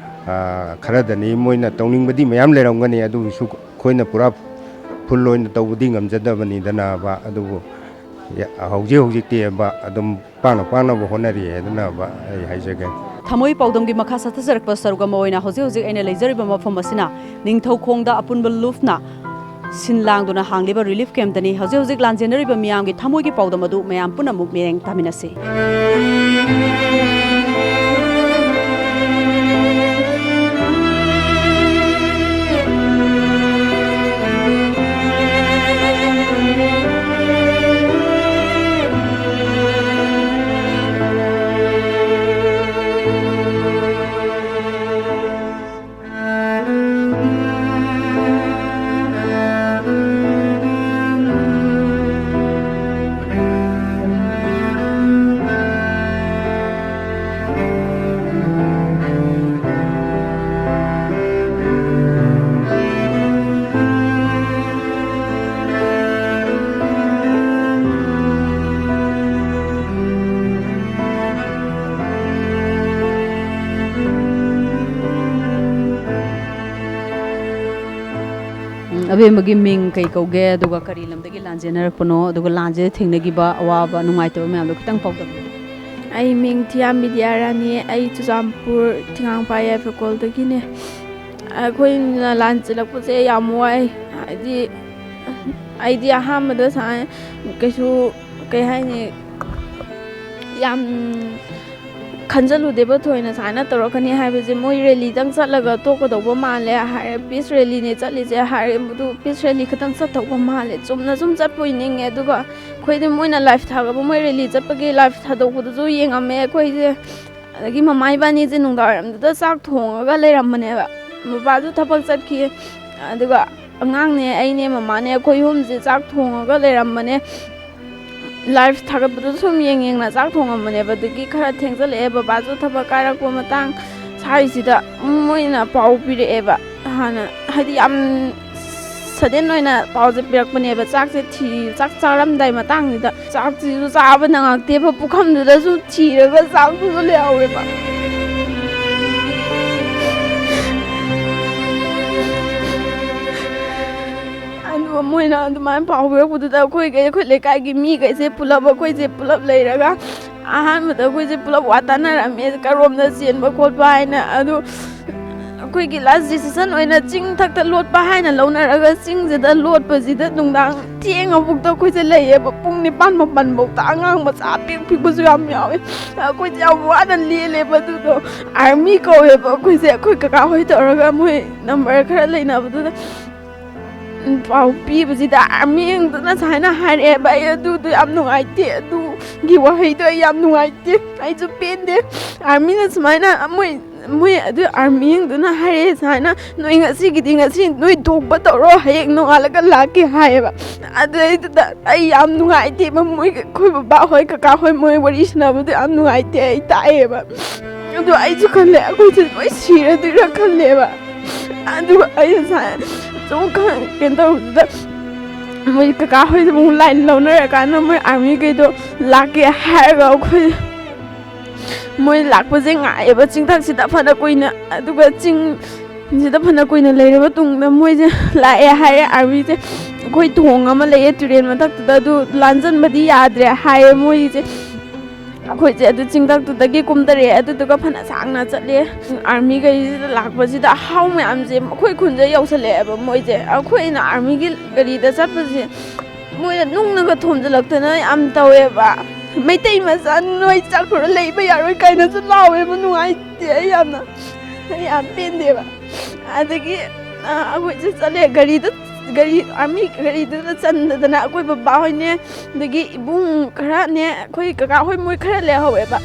ꯑ, ꯈꯔꯗꯅꯤ꯫ ꯃꯣꯏꯅ ꯇꯧꯅꯤꯡꯕꯗꯤ ꯃꯌꯥꯝ ꯂꯩꯔꯝꯒꯅꯤ, ꯑꯗꯨꯒꯤꯁꯨ ꯑꯩꯈꯣꯏꯅ ꯄꯨꯔꯥ ꯐꯨꯜ ꯑꯣꯏꯅ ꯇꯧꯕꯗꯤ ꯉꯝꯖꯗꯕꯅꯤꯗꯅꯕ꯫ ꯑꯗꯨꯕꯨ ꯌꯥ-, ꯍꯧꯖꯤꯛ ꯍꯧꯖꯤꯛꯇꯤ ꯑꯕ ꯑꯗꯨꯝ ꯄꯥꯡꯅ ꯄꯥꯡꯅꯕ ꯍꯣꯠꯅꯔꯤ ꯍꯥꯏꯗꯅꯕ ꯑꯩ ꯍꯥꯏꯖꯒꯦ꯫ ꯊꯃꯣꯏ ꯄꯥꯎꯗꯝꯒꯤ ꯃꯈꯥ ꯆꯠꯊꯖꯔꯛꯄ ꯁꯔꯨꯛ ꯑꯃ ꯑꯣꯏꯅ ꯍꯧꯖꯤꯛ ꯍꯧꯖꯤꯛ ꯑꯩꯅ ꯂꯩꯖꯔꯤꯕ ꯃꯐꯝ ꯑꯁꯤꯅ ꯅꯤꯡꯊꯧꯈꯣꯡꯗ ꯑꯄꯨꯟꯕ ꯂꯨꯞꯅ ꯁꯤꯟ ꯂꯥꯡꯗꯨꯅ ꯍꯥꯡꯂꯤꯕ ꯔꯤꯂꯤꯐ ꯀꯦꯝꯞꯇꯅꯤ꯫ ꯍꯧꯖꯤꯛ ꯍꯧꯖꯤꯛ ꯂꯥꯟꯖꯦꯟꯅꯔꯤꯕ ꯃꯤꯌꯥꯝꯒꯤ ꯊꯃꯣꯏꯒꯤ ꯄꯥꯎꯗꯝ ꯑꯗꯨ ꯃꯌꯥꯝ ꯄꯨꯟꯅ ꯑꯃꯨꯛ ꯃꯤꯠꯌꯦꯡ ꯇꯥꯃꯤꯟꯅꯁꯤ꯫ ꯑꯕꯦꯝꯃꯒꯤ ꯃꯤꯡ ꯀꯩ ꯀꯧꯒꯦ, ꯑꯗꯨꯒ ꯀꯔꯤ ꯂꯝꯗꯒꯤ ꯂꯥꯟ ꯆꯦꯟꯅꯔꯛꯄꯅꯣ, ꯑꯗꯨꯒ ꯂꯥꯟꯁꯤꯗ ꯊꯦꯡꯅꯈꯤꯕ ꯑꯋꯥꯕ ꯅꯨꯡꯉꯥꯏꯇꯕ ꯃꯌꯥꯝꯗꯣ ꯈꯤꯇꯪ ꯄꯥꯎꯗꯝꯕꯤꯌꯨ꯫ ꯑꯩ ꯃꯤꯡ ꯊꯤꯌꯥꯝ ꯕꯤꯗ꯭ꯌꯥꯔꯥꯅꯤ꯫ ꯑꯩ ꯆꯨꯔꯆꯥꯟꯄꯨꯔ ꯊꯤꯉꯥꯡꯄꯥ ꯌꯥꯏꯐꯀꯣꯜꯗꯒꯤꯅꯦ꯫ ꯑꯩꯈꯣꯏꯅ ꯂꯥꯟ ꯆꯦꯜꯂꯛꯄꯁꯦ ꯌꯥꯝ ꯋꯥꯏ꯫ ꯍꯥꯏꯗꯤ, ꯑꯩꯗꯤ ꯑꯍꯥꯟꯕꯗ ꯁꯨꯃꯥꯏꯅ ꯀꯩꯁꯨ, ꯀꯩ ꯍꯥꯏꯅꯤ, ꯌꯥꯝ ꯈꯟꯖꯜꯂꯨꯗꯦꯕ ꯊꯣꯏꯅ ꯁꯨꯃꯥꯏꯅ ꯇꯧꯔꯛꯀꯅꯤ ꯍꯥꯏꯕꯁꯦ꯫ ꯃꯣꯏ ꯔꯦꯂꯤꯗꯪ ꯆꯠꯂꯒ ꯇꯣꯛꯀꯗꯧꯕ ꯃꯥꯜꯂꯦ ꯍꯥꯏꯔꯦ, ꯄꯤꯁ ꯔꯦꯂꯤꯅꯦ ꯆꯠꯂꯤꯁꯦ ꯍꯥꯏꯔꯦ꯫ ꯃꯗꯨ ꯄꯤꯁ ꯔꯦꯂꯤ ꯈꯛꯇꯪ ꯆꯠꯇꯧꯕ ꯃꯥꯜꯂꯦ, ꯆꯨꯝꯅ ꯁꯨꯝ ꯆꯠꯄꯣꯏ ꯅꯤꯡꯉꯦ꯫ ꯑꯗꯨꯒ ꯑꯩꯈꯣꯏꯗꯤ ꯃꯣꯏꯅ ꯂꯥꯏꯐ ꯊꯥꯒꯠꯄ, ꯃꯣꯏ ꯔꯦꯂꯤ ꯆꯠꯄꯒꯤ ꯂꯥꯏꯐ ꯊꯥꯗꯣꯛꯄꯗꯨꯁꯨ ꯌꯦꯡꯉꯝꯃꯦ ꯑꯩꯈꯣꯏꯁꯦ꯫ ꯑꯗꯒꯤ ꯃꯃꯥ ꯏꯕꯥꯅꯤꯁꯦ ꯅꯨꯡꯗꯥꯡꯋꯥꯏꯔꯝꯗꯨꯗ ꯆꯥꯛ ꯊꯣꯡꯉꯒ ꯂꯩꯔꯝꯕꯅꯦꯕ꯫ ꯕꯕꯥꯁꯨ ꯊꯕꯛ ꯆꯠꯈꯤ, ꯑꯗꯨꯒ ꯑꯉꯥꯡꯅꯦ, ꯑꯩꯅꯦ, ꯃꯃꯥꯅꯦ, ꯑꯩꯈꯣꯏ ꯑꯍꯨꯝꯁꯦ ꯆꯥꯛ ꯊꯣꯡꯉꯒ ꯂꯩꯔꯝꯕꯅꯦ꯫ ꯂꯥꯏꯐ ꯊꯥꯒꯠꯄꯗꯣ ꯁꯨꯝ ꯌꯦꯡ ꯌꯦꯡꯅ ꯆꯥꯛ ꯊꯣꯡꯉꯝꯕꯅꯦꯕ꯫ ꯑꯗꯒꯤ ꯈꯔ ꯊꯦꯡꯖꯜꯂꯛꯑꯦ, ꯕꯕꯥꯁꯨ ꯊꯕꯛ ꯀꯥꯏꯔꯛꯄ ꯃꯇꯥꯡ ꯁ꯭ꯋꯥꯏꯁꯤꯗ ꯃꯣꯏꯅ ꯄꯥꯎ ꯄꯤꯔꯛꯑꯦꯕ꯫ ꯍꯥꯟꯅ ꯍꯥꯏꯗꯤ ꯌꯥꯝ ꯁꯗꯟ ꯑꯣꯏꯅ ꯄꯥꯎꯁꯦ ꯄꯤꯔꯛꯄꯅꯦꯕ, ꯆꯥꯛꯁꯦ ꯊꯤ ꯆꯥꯛ ꯆꯥꯔꯝꯗꯥꯏ ꯃꯇꯥꯡꯁꯤꯗ꯫ ꯆꯥꯛꯁꯤꯁꯨ ꯆꯥꯕ ꯅꯪꯉꯛꯇꯦꯕ, ꯄꯨꯈꯝꯗꯨꯗꯁꯨ ꯊꯤꯔꯒ ꯆꯥꯛꯇꯨꯁꯨ ꯂꯩꯍꯧꯔꯦꯕ꯫ ꯑꯗꯨꯒ ꯃꯣꯏꯅ ꯑꯗꯨꯃꯥꯏꯅ ꯄꯥꯎ ꯄꯤꯔꯛꯄꯗꯨꯗ ꯑꯩꯈꯣꯏꯒꯩ, ꯑꯩꯈꯣꯏ ꯂꯩꯀꯥꯏꯒꯤ ꯃꯤꯈꯩꯁꯦ ꯄꯨꯂꯞ, ꯑꯩꯈꯣꯏꯁꯦ ꯄꯨꯂꯞ ꯂꯩꯔꯒ ꯑꯍꯥꯟꯕꯗ ꯑꯩꯈꯣꯏꯁꯦ ꯄꯨꯂꯞ ꯋꯥ ꯇꯥꯅꯔꯝꯃꯦ, ꯀꯔꯣꯝꯗ ꯆꯦꯟꯕ ꯈꯣꯠꯄ ꯍꯥꯏꯅ꯫ ꯑꯗꯨ ꯑꯩꯈꯣꯏꯒꯤ ꯂꯥꯁ ꯗꯤꯁꯤꯖꯟ ꯑꯣꯏꯅ ꯆꯤꯡ ꯊꯛꯇ ꯂꯣꯠꯄ ꯍꯥꯏꯅ ꯂꯧꯅꯔꯒ ꯆꯤꯡꯁꯤꯗ ꯂꯣꯠꯄꯁꯤꯗ ꯅꯨꯡꯗꯥꯡ ꯊꯦꯡꯉꯐꯥꯎꯗ ꯑꯩꯈꯣꯏꯁꯦ ꯂꯩꯌꯦꯕ꯫ ꯄꯨꯡ ꯅꯤꯄꯥꯟ ꯃꯥꯄꯟꯐꯥꯎꯗ ꯑꯉꯥꯡ ꯃꯆꯥ ꯑꯄꯤꯛ ꯄꯤꯛꯄꯁꯨ ꯌꯥꯝ ꯌꯥꯎꯋꯦ꯫ ꯑꯩꯈꯣꯏꯁꯦ ꯌꯥꯝ ꯋꯥꯅ ꯂꯦꯜꯂꯦꯕ꯫ ꯑꯗꯨꯗꯣ ꯑꯥꯔꯃꯤ ꯀꯧꯋꯦꯕ ꯑꯩꯈꯣꯏꯁꯦ, ꯑꯩꯈꯣꯏ ꯀꯀꯥ ꯍꯣꯏ ꯇꯧꯔꯒ ꯃꯣꯏ ꯅꯝꯕꯔ ꯈꯔ ꯂꯩꯅꯕꯗꯨꯗ ꯄꯥꯎ ꯄꯤꯕꯁꯤꯗ ꯑꯥꯔꯃꯤꯗꯨꯅ ꯁꯨꯃꯥꯏꯅ ꯍꯥꯏꯔꯛꯑꯦꯕ, "ꯑꯩ ꯑꯗꯨꯗꯣ ꯌꯥꯝ ꯅꯨꯡꯉꯥꯏꯇꯦ, ꯑꯗꯨꯒꯤ ꯋꯥꯍꯩꯗꯣ ꯑꯩ ꯌꯥꯝ ꯅꯨꯡꯉꯥꯏꯇꯦ, ꯑꯩꯁꯨ ꯄꯦꯟꯗꯦ꯫ ꯑꯥꯔꯃꯤꯅ ꯁꯨꯃꯥꯏꯅ ꯃꯣꯏ, ꯃꯣꯏ ꯑꯗꯨ ꯑꯥꯔꯃꯤꯗꯨꯅ ꯍꯥꯏꯔꯛꯑꯦ ꯁꯨꯃꯥꯏꯅ, 'ꯅꯣꯏ ꯉꯁꯤꯒꯤꯗꯤ ꯉꯁꯤ ꯅꯣꯏ ꯊꯣꯛꯄ ꯇꯧꯔꯣ, ꯍꯌꯦꯡ ꯅꯣꯡꯉꯥꯜꯂꯒ ꯂꯥꯛꯀꯦ,' ꯍꯥꯏꯌꯦꯕ꯫ ꯑꯗꯨꯗꯩꯗꯨꯗ ꯑꯩ ꯌꯥꯝ ꯅꯨꯡꯉꯥꯏꯇꯦꯕ, ꯃꯣꯏ, ꯑꯩꯈꯣꯏ ꯕꯕꯥ ꯍꯣꯏ, ꯀꯀꯥ ꯍꯣꯏ, ꯃꯣꯏ ꯋꯥꯔꯤ ꯁꯥꯟꯅꯕꯗꯣ ꯌꯥꯝ ꯅꯨꯡꯉꯥꯏꯇꯦ, ꯑꯩ ꯇꯥꯛꯑꯦꯕ꯫ ꯑꯗꯣ ꯑꯩꯁꯨ ꯈꯜꯂꯦ, ꯑꯩꯈꯣꯏꯁꯦ ꯂꯣꯏ ꯁꯤꯔꯗꯣꯏꯔꯥ ꯈꯜꯂꯦꯕ꯫ ꯑꯗꯨꯒ ꯑꯩ ꯉꯁꯥꯏ ꯁꯨꯝ ꯈ-, ꯀꯩꯅꯣ ꯇꯧꯕꯗꯨꯗ, ꯃꯣꯏ ꯀꯀꯥ ꯍꯣꯏꯗ ꯑꯃꯨꯛ ꯂꯥꯏꯟ ꯂꯧꯅꯔꯀꯥꯟꯗ ꯃꯣꯏ ꯑꯥꯔꯃꯤꯈꯩꯗꯣ ꯂꯥꯛꯀꯦ ꯍꯥꯏꯔꯒ ꯑꯩꯈꯣꯏ, ꯃꯣꯏ ꯂꯥꯛꯄꯁꯦ ꯉꯥꯏꯑꯦꯕ ꯆꯤꯡꯊꯛꯁꯤꯗ ꯐꯅ ꯀꯨꯏꯅ꯫ ꯑꯗꯨꯒ ꯆꯤꯡ ꯁꯤꯗ ꯐꯅ ꯀꯨꯏꯅ ꯂꯩꯔꯕ ꯇꯨꯡꯗ ꯃꯣꯏꯁꯦ ꯂꯥꯛꯑꯦ ꯍꯥꯏꯔꯦ, ꯑꯥꯔꯃꯤꯁꯦ꯫ ꯑꯩꯈꯣꯏ ꯊꯣꯡ ꯑꯃ ꯂꯩꯌꯦ ꯇꯨꯔꯦꯟ ꯃꯊꯛꯇꯨꯗ, ꯑꯗꯨ ꯂꯥꯟꯖꯟꯕꯗꯤ ꯌꯥꯗ꯭ꯔꯦ ꯍꯥꯏꯌꯦ ꯃꯣꯏꯁꯦ꯫ ꯑꯩꯈꯣꯏꯁꯦ ꯑꯗꯨ ꯆꯤꯡꯊꯛꯇꯨꯗꯒꯤ ꯀꯨꯝꯊꯔꯛꯑꯦ, ꯑꯗꯨꯗꯨꯒ ꯐꯅ ꯁꯥꯡꯅ ꯆꯠꯂꯦ꯫ ꯑꯥꯔꯃꯤꯈꯩꯁꯤꯗ ꯂꯥꯛꯄꯁꯤꯗ ꯑꯍꯥꯎ ꯃꯌꯥꯝꯁꯦ ꯑꯩꯈꯣꯏ ꯈꯨꯟꯗ ꯌꯧꯁꯜꯂꯛꯑꯦꯕ ꯃꯣꯏꯁꯦ꯫ ꯑꯩꯈꯣꯏꯅ ꯑꯥꯔꯃꯤꯒꯤ ꯒꯥꯔꯤꯗ ꯆꯠꯄꯁꯦ ꯃꯣꯏꯅ ꯅꯨꯡꯅꯒ ꯊꯣꯝꯖꯤꯜꯂꯛꯇꯅ ꯌꯥꯝ ꯇꯧꯋꯦꯕ꯫ "ꯃꯩꯇꯩ ꯃꯆꯥ, ꯅꯣꯏ ꯆꯠꯈ꯭ꯔꯣ, ꯂꯩꯕ ꯌꯥꯔꯣꯏ" ꯀꯥꯏꯅꯁꯨ ꯂꯥꯎꯋꯦꯕ꯫ ꯅꯨꯡꯉꯥꯏꯇꯦ ꯑꯩ ꯌꯥꯝꯅ, ꯑꯩ ꯌꯥꯝ ꯄꯦꯟꯗꯦꯕ꯫ ꯑꯗꯒꯤ ꯑ, ꯑꯩꯈꯣꯏꯁꯦ ꯆꯠꯂꯦ ꯒꯥꯔꯤꯗ, ꯒꯥꯔꯤ, ꯑꯥꯔꯃꯤ ꯒꯥꯔꯤꯗꯨꯗ ꯆꯟꯗꯗꯅ ꯑꯩꯈꯣꯏ ꯕꯕꯥ ꯍꯣꯏꯅꯦ, ꯑꯗꯒꯤ ꯏꯕꯨꯡ ꯈꯔꯅꯦ, ꯑꯩꯈꯣꯏ ꯀꯀꯥ ꯍꯣꯏ, ꯃꯣꯏ ꯈꯔ ꯂꯩꯍꯧꯋꯦꯕ꯫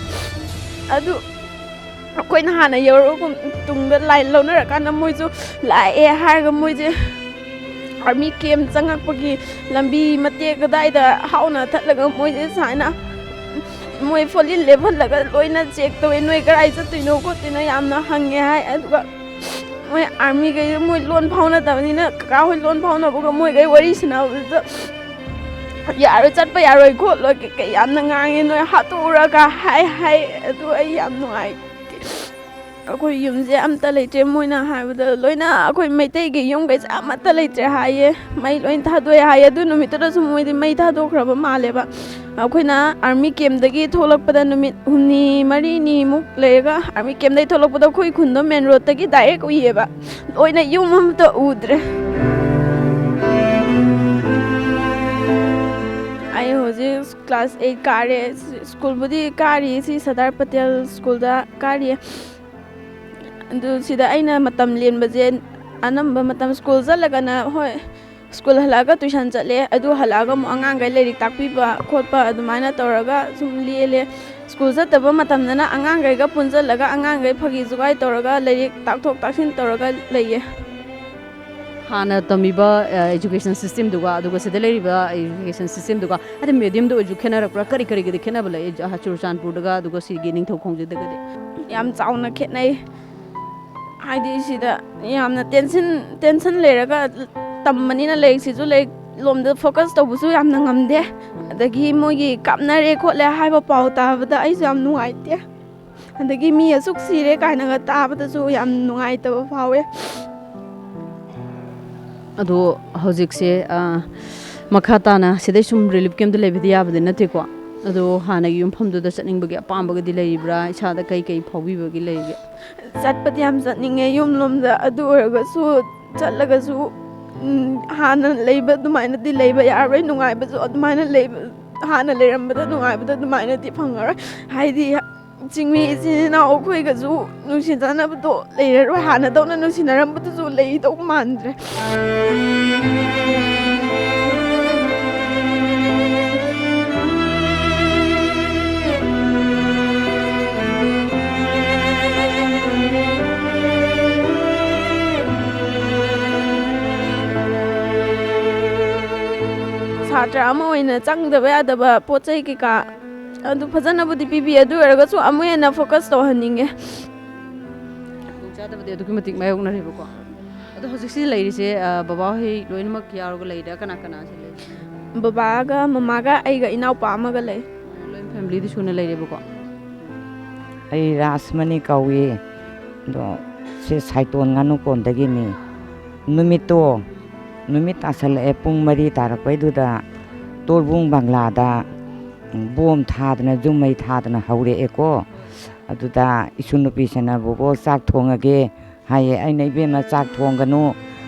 ꯑꯗꯨ ꯑꯩꯈꯣꯏꯅ ꯍꯥꯟꯅ ꯌꯧꯔꯒ ꯇꯨꯡꯗ ꯂꯥꯏꯟ ꯂꯧꯅꯔꯀꯥꯟꯗ ꯃꯣꯏꯁꯨ ꯂꯥꯛꯑꯦ ꯍꯥꯏꯔꯒ ꯃꯣꯏꯁꯦ ꯑꯥꯔꯃꯤ ꯀꯦꯝ ꯆꯪꯉꯛꯄꯒꯤ ꯂꯝꯕꯤ ꯃꯇꯦꯛ ꯑꯗꯥꯏꯗ ꯍꯥꯎꯅ ꯊꯠꯂꯒ ꯃꯣꯏꯁꯦ ꯁꯨꯃꯥꯏꯅ ꯃꯣꯏ ꯐꯣꯂꯤꯟ ꯂꯦꯞꯍꯜꯂꯒ ꯂꯣꯏꯅ ꯆꯦꯛ ꯇꯧꯋꯦ꯫ "ꯅꯣꯏ ꯀꯗꯥꯏ ꯆꯠꯇꯣꯏꯅꯣ ꯈꯣꯠꯇꯣꯏꯅꯣ?" ꯌꯥꯝꯅ ꯍꯪꯉꯦ ꯍꯥꯏ꯫ ꯑꯗꯨꯒ ꯃꯣꯏ ꯑꯥꯔꯃꯤꯈꯩ ꯃꯣꯏ ꯂꯣꯟ ꯐꯥꯎꯅꯗꯕꯅꯤꯅ ꯀꯀꯥ ꯍꯣꯏ ꯂꯣꯟ ꯐꯥꯎꯅꯕꯒ ꯃꯣꯏꯈꯩ ꯋꯥꯔꯤ ꯁꯥꯟꯅꯕꯗꯨꯗ "ꯌꯥꯔꯣꯏ, ꯆꯠꯄ ꯌꯥꯔꯣꯏ ꯈꯣꯠꯂꯣꯏ" ꯀꯩꯀꯩ ꯌꯥꯝꯅ ꯉꯥꯡꯉꯦ꯫ "ꯅꯣꯏ ꯍꯥꯠꯇꯣꯛꯎꯔꯒ" ꯍꯥꯏ ꯍꯥꯏ꯫ ꯑꯗꯨ ꯑꯩ ꯌꯥꯝ ꯅꯨꯡꯉꯥꯏꯇꯦ꯫ ꯑꯩꯈꯣꯏ ꯌꯨꯝꯁꯦ ꯑꯝꯇ ꯂꯩꯇ꯭ꯔꯦ꯫ ꯃꯣꯏꯅ ꯍꯥꯏꯕꯗ ꯂꯣꯏꯅ ꯑꯩꯈꯣꯏ ꯃꯩꯇꯩꯒꯤ ꯌꯨꯝꯈꯩꯁꯦ ꯑꯃꯠꯇ ꯂꯩꯇ꯭ꯔꯦ ꯍꯥꯏꯌꯦ꯫ ꯃꯩ ꯂꯣꯏ ꯊꯥꯗꯣꯛꯑꯦ ꯍꯥꯏꯌꯦ꯫ ꯑꯗꯨ ꯅꯨꯃꯤꯠꯇꯨꯗꯁꯨ ꯃꯣꯏꯗꯤ ꯃꯩ ꯊꯥꯗꯣꯛꯈ꯭ꯔꯕ ꯃꯥꯜꯂꯦꯕ꯫ ꯑꯩꯈꯣꯏꯅ ꯑꯥꯔꯃꯤ ꯀꯦꯝꯗꯒꯤ ꯊꯣꯛꯂꯛꯄꯗ ꯅꯨꯃꯤꯠ ꯍꯨꯝꯅꯤ ꯃꯔꯤꯅꯤꯃꯨꯛ ꯂꯩꯔꯒ, ꯑꯥꯔꯃꯤ ꯀꯦꯝꯗꯒꯤ ꯊꯣꯛꯂꯛꯄꯗ ꯑꯩꯈꯣꯏ ꯈꯨꯟꯗꯣ ꯃꯦꯟ ꯔꯣꯗꯇꯒꯤ ꯗꯥꯏꯔꯦꯛ ꯎꯏꯌꯦꯕ꯫ ꯂꯣꯏꯅ ꯌꯨꯝ ꯑꯃꯇ ꯎꯗ꯭ꯔꯦ꯫ ꯑꯩ ꯍꯧꯖꯤꯛ ꯀ꯭ꯂꯥꯁ ꯑꯩꯠ ꯀꯥꯔꯦ꯫ ꯁ꯭ꯀꯨꯜꯕꯨꯗꯤ ꯀꯥꯔꯤ, ꯁꯤ ꯁꯔꯗꯥꯔ ꯄꯇꯦꯜ ꯁ꯭ꯀꯨꯜꯗ ꯀꯥꯔꯤ꯫ ꯑꯗꯨ ꯁꯤꯗ ꯑꯩꯅ ꯃꯇꯝ ꯂꯦꯟꯕꯁꯦ ꯑꯅꯝꯕ ꯃꯇꯝ ꯁ꯭ꯀꯨꯜ ꯆꯠꯂꯒꯅ, ꯍꯣꯏ, ꯁ꯭ꯀꯨꯜ ꯍꯜꯂꯛꯑꯒ ꯇꯨꯏꯁꯟ ꯆꯠꯂꯦ꯫ ꯑꯗꯨ ꯍꯜꯂꯛꯑꯒ ꯑꯃꯨꯛ ꯑꯉꯥꯡꯈꯩ ꯂꯥꯏꯔꯤꯛ ꯇꯥꯛꯄꯤꯕ ꯈꯣꯠꯄ ꯑꯗꯨꯃꯥꯏꯅ ꯇꯧꯔꯒ ꯁꯨꯝ ꯂꯦꯜꯂꯦ꯫ ꯁ꯭ꯀꯨꯜ ꯆꯠꯇꯕ ꯃꯇꯝꯗꯅ ꯑꯉꯥꯡꯈꯩꯒ ꯄꯨꯟꯁꯤꯜꯂꯒ ꯑꯉꯥꯡꯈꯩ ꯐꯥꯒꯤ ꯖꯨꯒꯥꯏ ꯇꯧꯔꯒ ꯂꯥꯏꯔꯤꯛ ꯇꯥꯛꯊꯣꯛ ꯇꯥꯛꯁꯤꯟ ꯇꯧꯔꯒ ꯂꯩꯌꯦ꯫ ꯍꯥꯟꯅ ꯇꯝꯃꯤꯕ ꯑꯦꯖꯨꯀꯦꯁꯟ ꯁꯤꯁꯇꯦꯝꯗꯨꯒ ꯑꯗꯨꯒ ꯁꯤꯗ ꯂꯩꯔꯤꯕ ꯑꯦꯖꯨꯀꯦꯁꯟ ꯁꯤꯁꯇꯦꯝꯗꯨꯒ, ꯍꯥꯏꯗꯤ, ꯃꯦꯗꯤꯌꯝꯗ ꯑꯣꯏꯔꯁꯨ ꯈꯦꯠꯅꯔꯛꯄ꯭ꯔꯥ? ꯀꯔꯤ ꯀꯔꯤꯒꯤꯗꯤ ꯈꯦꯠꯅꯕ ꯂꯩ? ꯑ, ꯆꯨꯔꯆꯥꯟꯄꯨꯔꯗꯒ ꯑꯗꯨꯒ ꯁꯤꯒꯤ ꯅꯤꯡꯊꯧ ꯈꯣꯡꯖꯩꯗꯒꯗꯤ? ꯌꯥꯝ ꯆꯥꯎꯅ ꯈꯦꯠꯅꯩ꯫ ꯍꯥꯏꯗꯤ ꯁꯤꯗ ꯌꯥꯝꯅ ꯇꯦꯟꯁꯟ ꯇꯦꯟꯁꯟ ꯂꯩꯔꯒ ꯇꯝꯕꯅꯤꯅ ꯂꯥꯏꯔꯤꯛꯁꯤꯁꯨ ꯂꯥꯏꯔꯤꯛ ꯂꯣꯝꯗ ꯐꯣꯀꯁ ꯇꯧꯕꯁꯨ ꯌꯥꯝꯅ ꯉꯝꯗꯦ꯫ ꯑꯗꯒꯤ ꯃꯣꯏꯒꯤ ꯀꯥꯞꯅꯔꯦ ꯈꯣꯠꯂꯦ ꯍꯥꯏꯕ ꯄꯥꯎ ꯇꯥꯕꯗ ꯑꯩꯁꯨ ꯌꯥꯝ ꯅꯨꯡꯉꯥꯏꯇꯦ꯫ ꯑꯗꯒꯤ ꯃꯤ ꯑꯁꯨꯛ ꯁꯤꯔꯦ ꯀꯥꯏꯅꯒ ꯇꯥꯕꯗꯁꯨ ꯌꯥꯝ ꯅꯨꯡꯉꯥꯏꯇꯕ ꯐꯥꯎꯋꯦ꯫ ꯑꯗꯣ ꯍꯧꯖꯤꯛꯁꯦ, ꯑ, ꯃꯈꯥ ꯇꯥꯅ ꯁꯤꯗꯩ ꯁꯨꯝ ꯔꯤꯂꯤꯐ ꯀꯦꯝꯞꯇ ꯂꯩꯕꯗꯤ ꯌꯥꯕꯗꯤ ꯅꯠꯇꯦꯀꯣ꯫ ꯑꯗꯣ ꯍꯥꯟꯅꯒꯤ ꯌꯨꯝꯐꯝꯗꯨꯗ ꯆꯠꯅꯤꯡꯕꯒꯤ ꯑꯄꯥꯝꯕꯒꯗꯤ ꯂꯩꯔꯤꯕ꯭ꯔꯥ? ꯏꯁꯥꯗ ꯀꯩ ꯀꯩ ꯐꯥꯎꯕꯤꯕꯒꯤ ꯂꯩꯒꯦ? ꯆꯠꯄꯗꯤ ꯌꯥꯝ ꯆꯠꯅꯤꯡꯉꯦ ꯌꯨꯝ ꯂꯣꯝꯗ, ꯑꯗꯨ ꯑꯣꯏꯔꯒꯁꯨ ꯆꯠꯂꯒꯁꯨ, ꯎꯝ, ꯍꯥꯟꯅ ꯂꯩꯕ ꯑꯗꯨꯃꯥꯏꯅꯗꯤ ꯂꯩꯕ ꯌꯥꯔꯔꯣꯏ꯫ ꯅꯨꯡꯉꯥꯏꯕꯁꯨ ꯑꯗꯨꯃꯥꯏꯅ ꯂꯩꯕ, ꯍꯥꯟꯅ ꯂꯩꯔꯝꯕꯗ ꯅꯨꯡꯉꯥꯏꯕꯗꯣ ꯑꯗꯨꯃꯥꯏꯅꯗꯤ ꯐꯪꯉꯔꯣꯏ꯫ ꯍꯥꯏꯗꯤ ꯆꯤꯡꯃꯤ ꯏꯆꯤꯟ ꯏꯅꯥꯎ ꯑꯩꯈꯣꯏꯒꯁꯨ ꯅꯨꯡꯁꯤ ꯆꯥꯟꯅꯕꯗꯣ ꯂꯩꯔꯔꯣꯏ, ꯍꯥꯟꯅꯗꯧꯅ ꯅꯨꯡꯁꯤꯅꯔꯝꯕꯗꯨꯁꯨ ꯂꯩꯗꯧ ꯃꯥꯟꯗ꯭ꯔꯦ꯫ ꯁꯥꯇ꯭ꯔ ꯑꯃ ꯑꯣꯏꯅ ꯆꯪꯗꯕ ꯌꯥꯗꯕ ꯄꯣꯠ ꯆꯩ ꯀꯩꯀꯥ ꯑꯗꯨ ꯐꯖꯅꯕꯨꯗꯤ ꯄꯤꯕꯤ, ꯑꯗꯨ ꯑꯣꯏꯔꯒꯁꯨ ꯑꯃꯨꯛ ꯍꯦꯟꯅ ꯐꯣꯀꯁ ꯇꯧꯍꯟꯅꯤꯡꯉꯦ꯫ ꯈꯨꯗꯣꯡꯆꯥꯗꯕꯗꯤ ꯑꯗꯨꯛꯀꯤ ꯃꯇꯤꯛ ꯃꯥꯌꯣꯛꯅꯔꯦꯕꯀꯣ꯫ ꯑꯗꯣ ꯍꯧꯖꯤꯛꯁꯤ ꯂꯩꯔꯤꯁꯦ, ꯑ, ꯕꯕꯥ ꯍꯣꯏ ꯂꯣꯏꯅꯃꯛ ꯌꯥꯎꯔꯒ ꯂꯩꯔꯤꯔꯥ? ꯀꯅꯥ ꯀꯅꯥꯁꯤ ꯂꯩ? ꯕꯕꯥꯒ ꯃꯃꯥꯒ ꯑꯩꯒ ꯏꯅꯥꯎꯄꯥ ꯑꯃꯒ ꯂꯩ꯫ ꯂꯣꯏ ꯐꯦꯃꯤꯂꯤꯗꯤ ꯁꯨꯅ ꯂꯩꯔꯦꯕꯀꯣ꯫ ꯑꯩ ꯔꯥꯁꯃꯅꯤ ꯀꯧꯏ꯫ ꯑꯗꯣ ꯁꯤ ꯁꯥꯏꯇꯣꯟ ꯉꯥꯅꯨꯀꯣꯟꯗꯒꯤꯅꯤ꯫ ꯅꯨꯃꯤꯠꯇꯣ, ꯅꯨꯃꯤꯠ ꯇꯥꯁꯜꯂꯛꯑꯦ, ꯄꯨꯡ ꯃꯔꯤ ꯇꯥꯔꯛꯄꯩꯗꯨꯗ ꯇꯣꯔꯕꯨꯡ ꯕꯪꯂꯥꯗ ꯕꯣꯝ ꯊꯥꯗꯅ, ꯌꯨꯝ ꯃꯩ ꯊꯥꯗꯅ ꯍꯧꯔꯛꯑꯦꯀꯣ꯫ ꯑꯗꯨꯗ ꯏꯁꯨ ꯅꯨꯄꯤꯁꯤꯅ, "ꯕꯣꯕꯣ, ꯆꯥꯛ ꯊꯣꯡꯉꯒꯦ" ꯍꯥꯏꯌꯦ꯫ ꯑꯩꯅ, "ꯏꯕꯦꯝꯃ, ꯆꯥꯛ ꯊꯣꯡꯒꯅꯨ,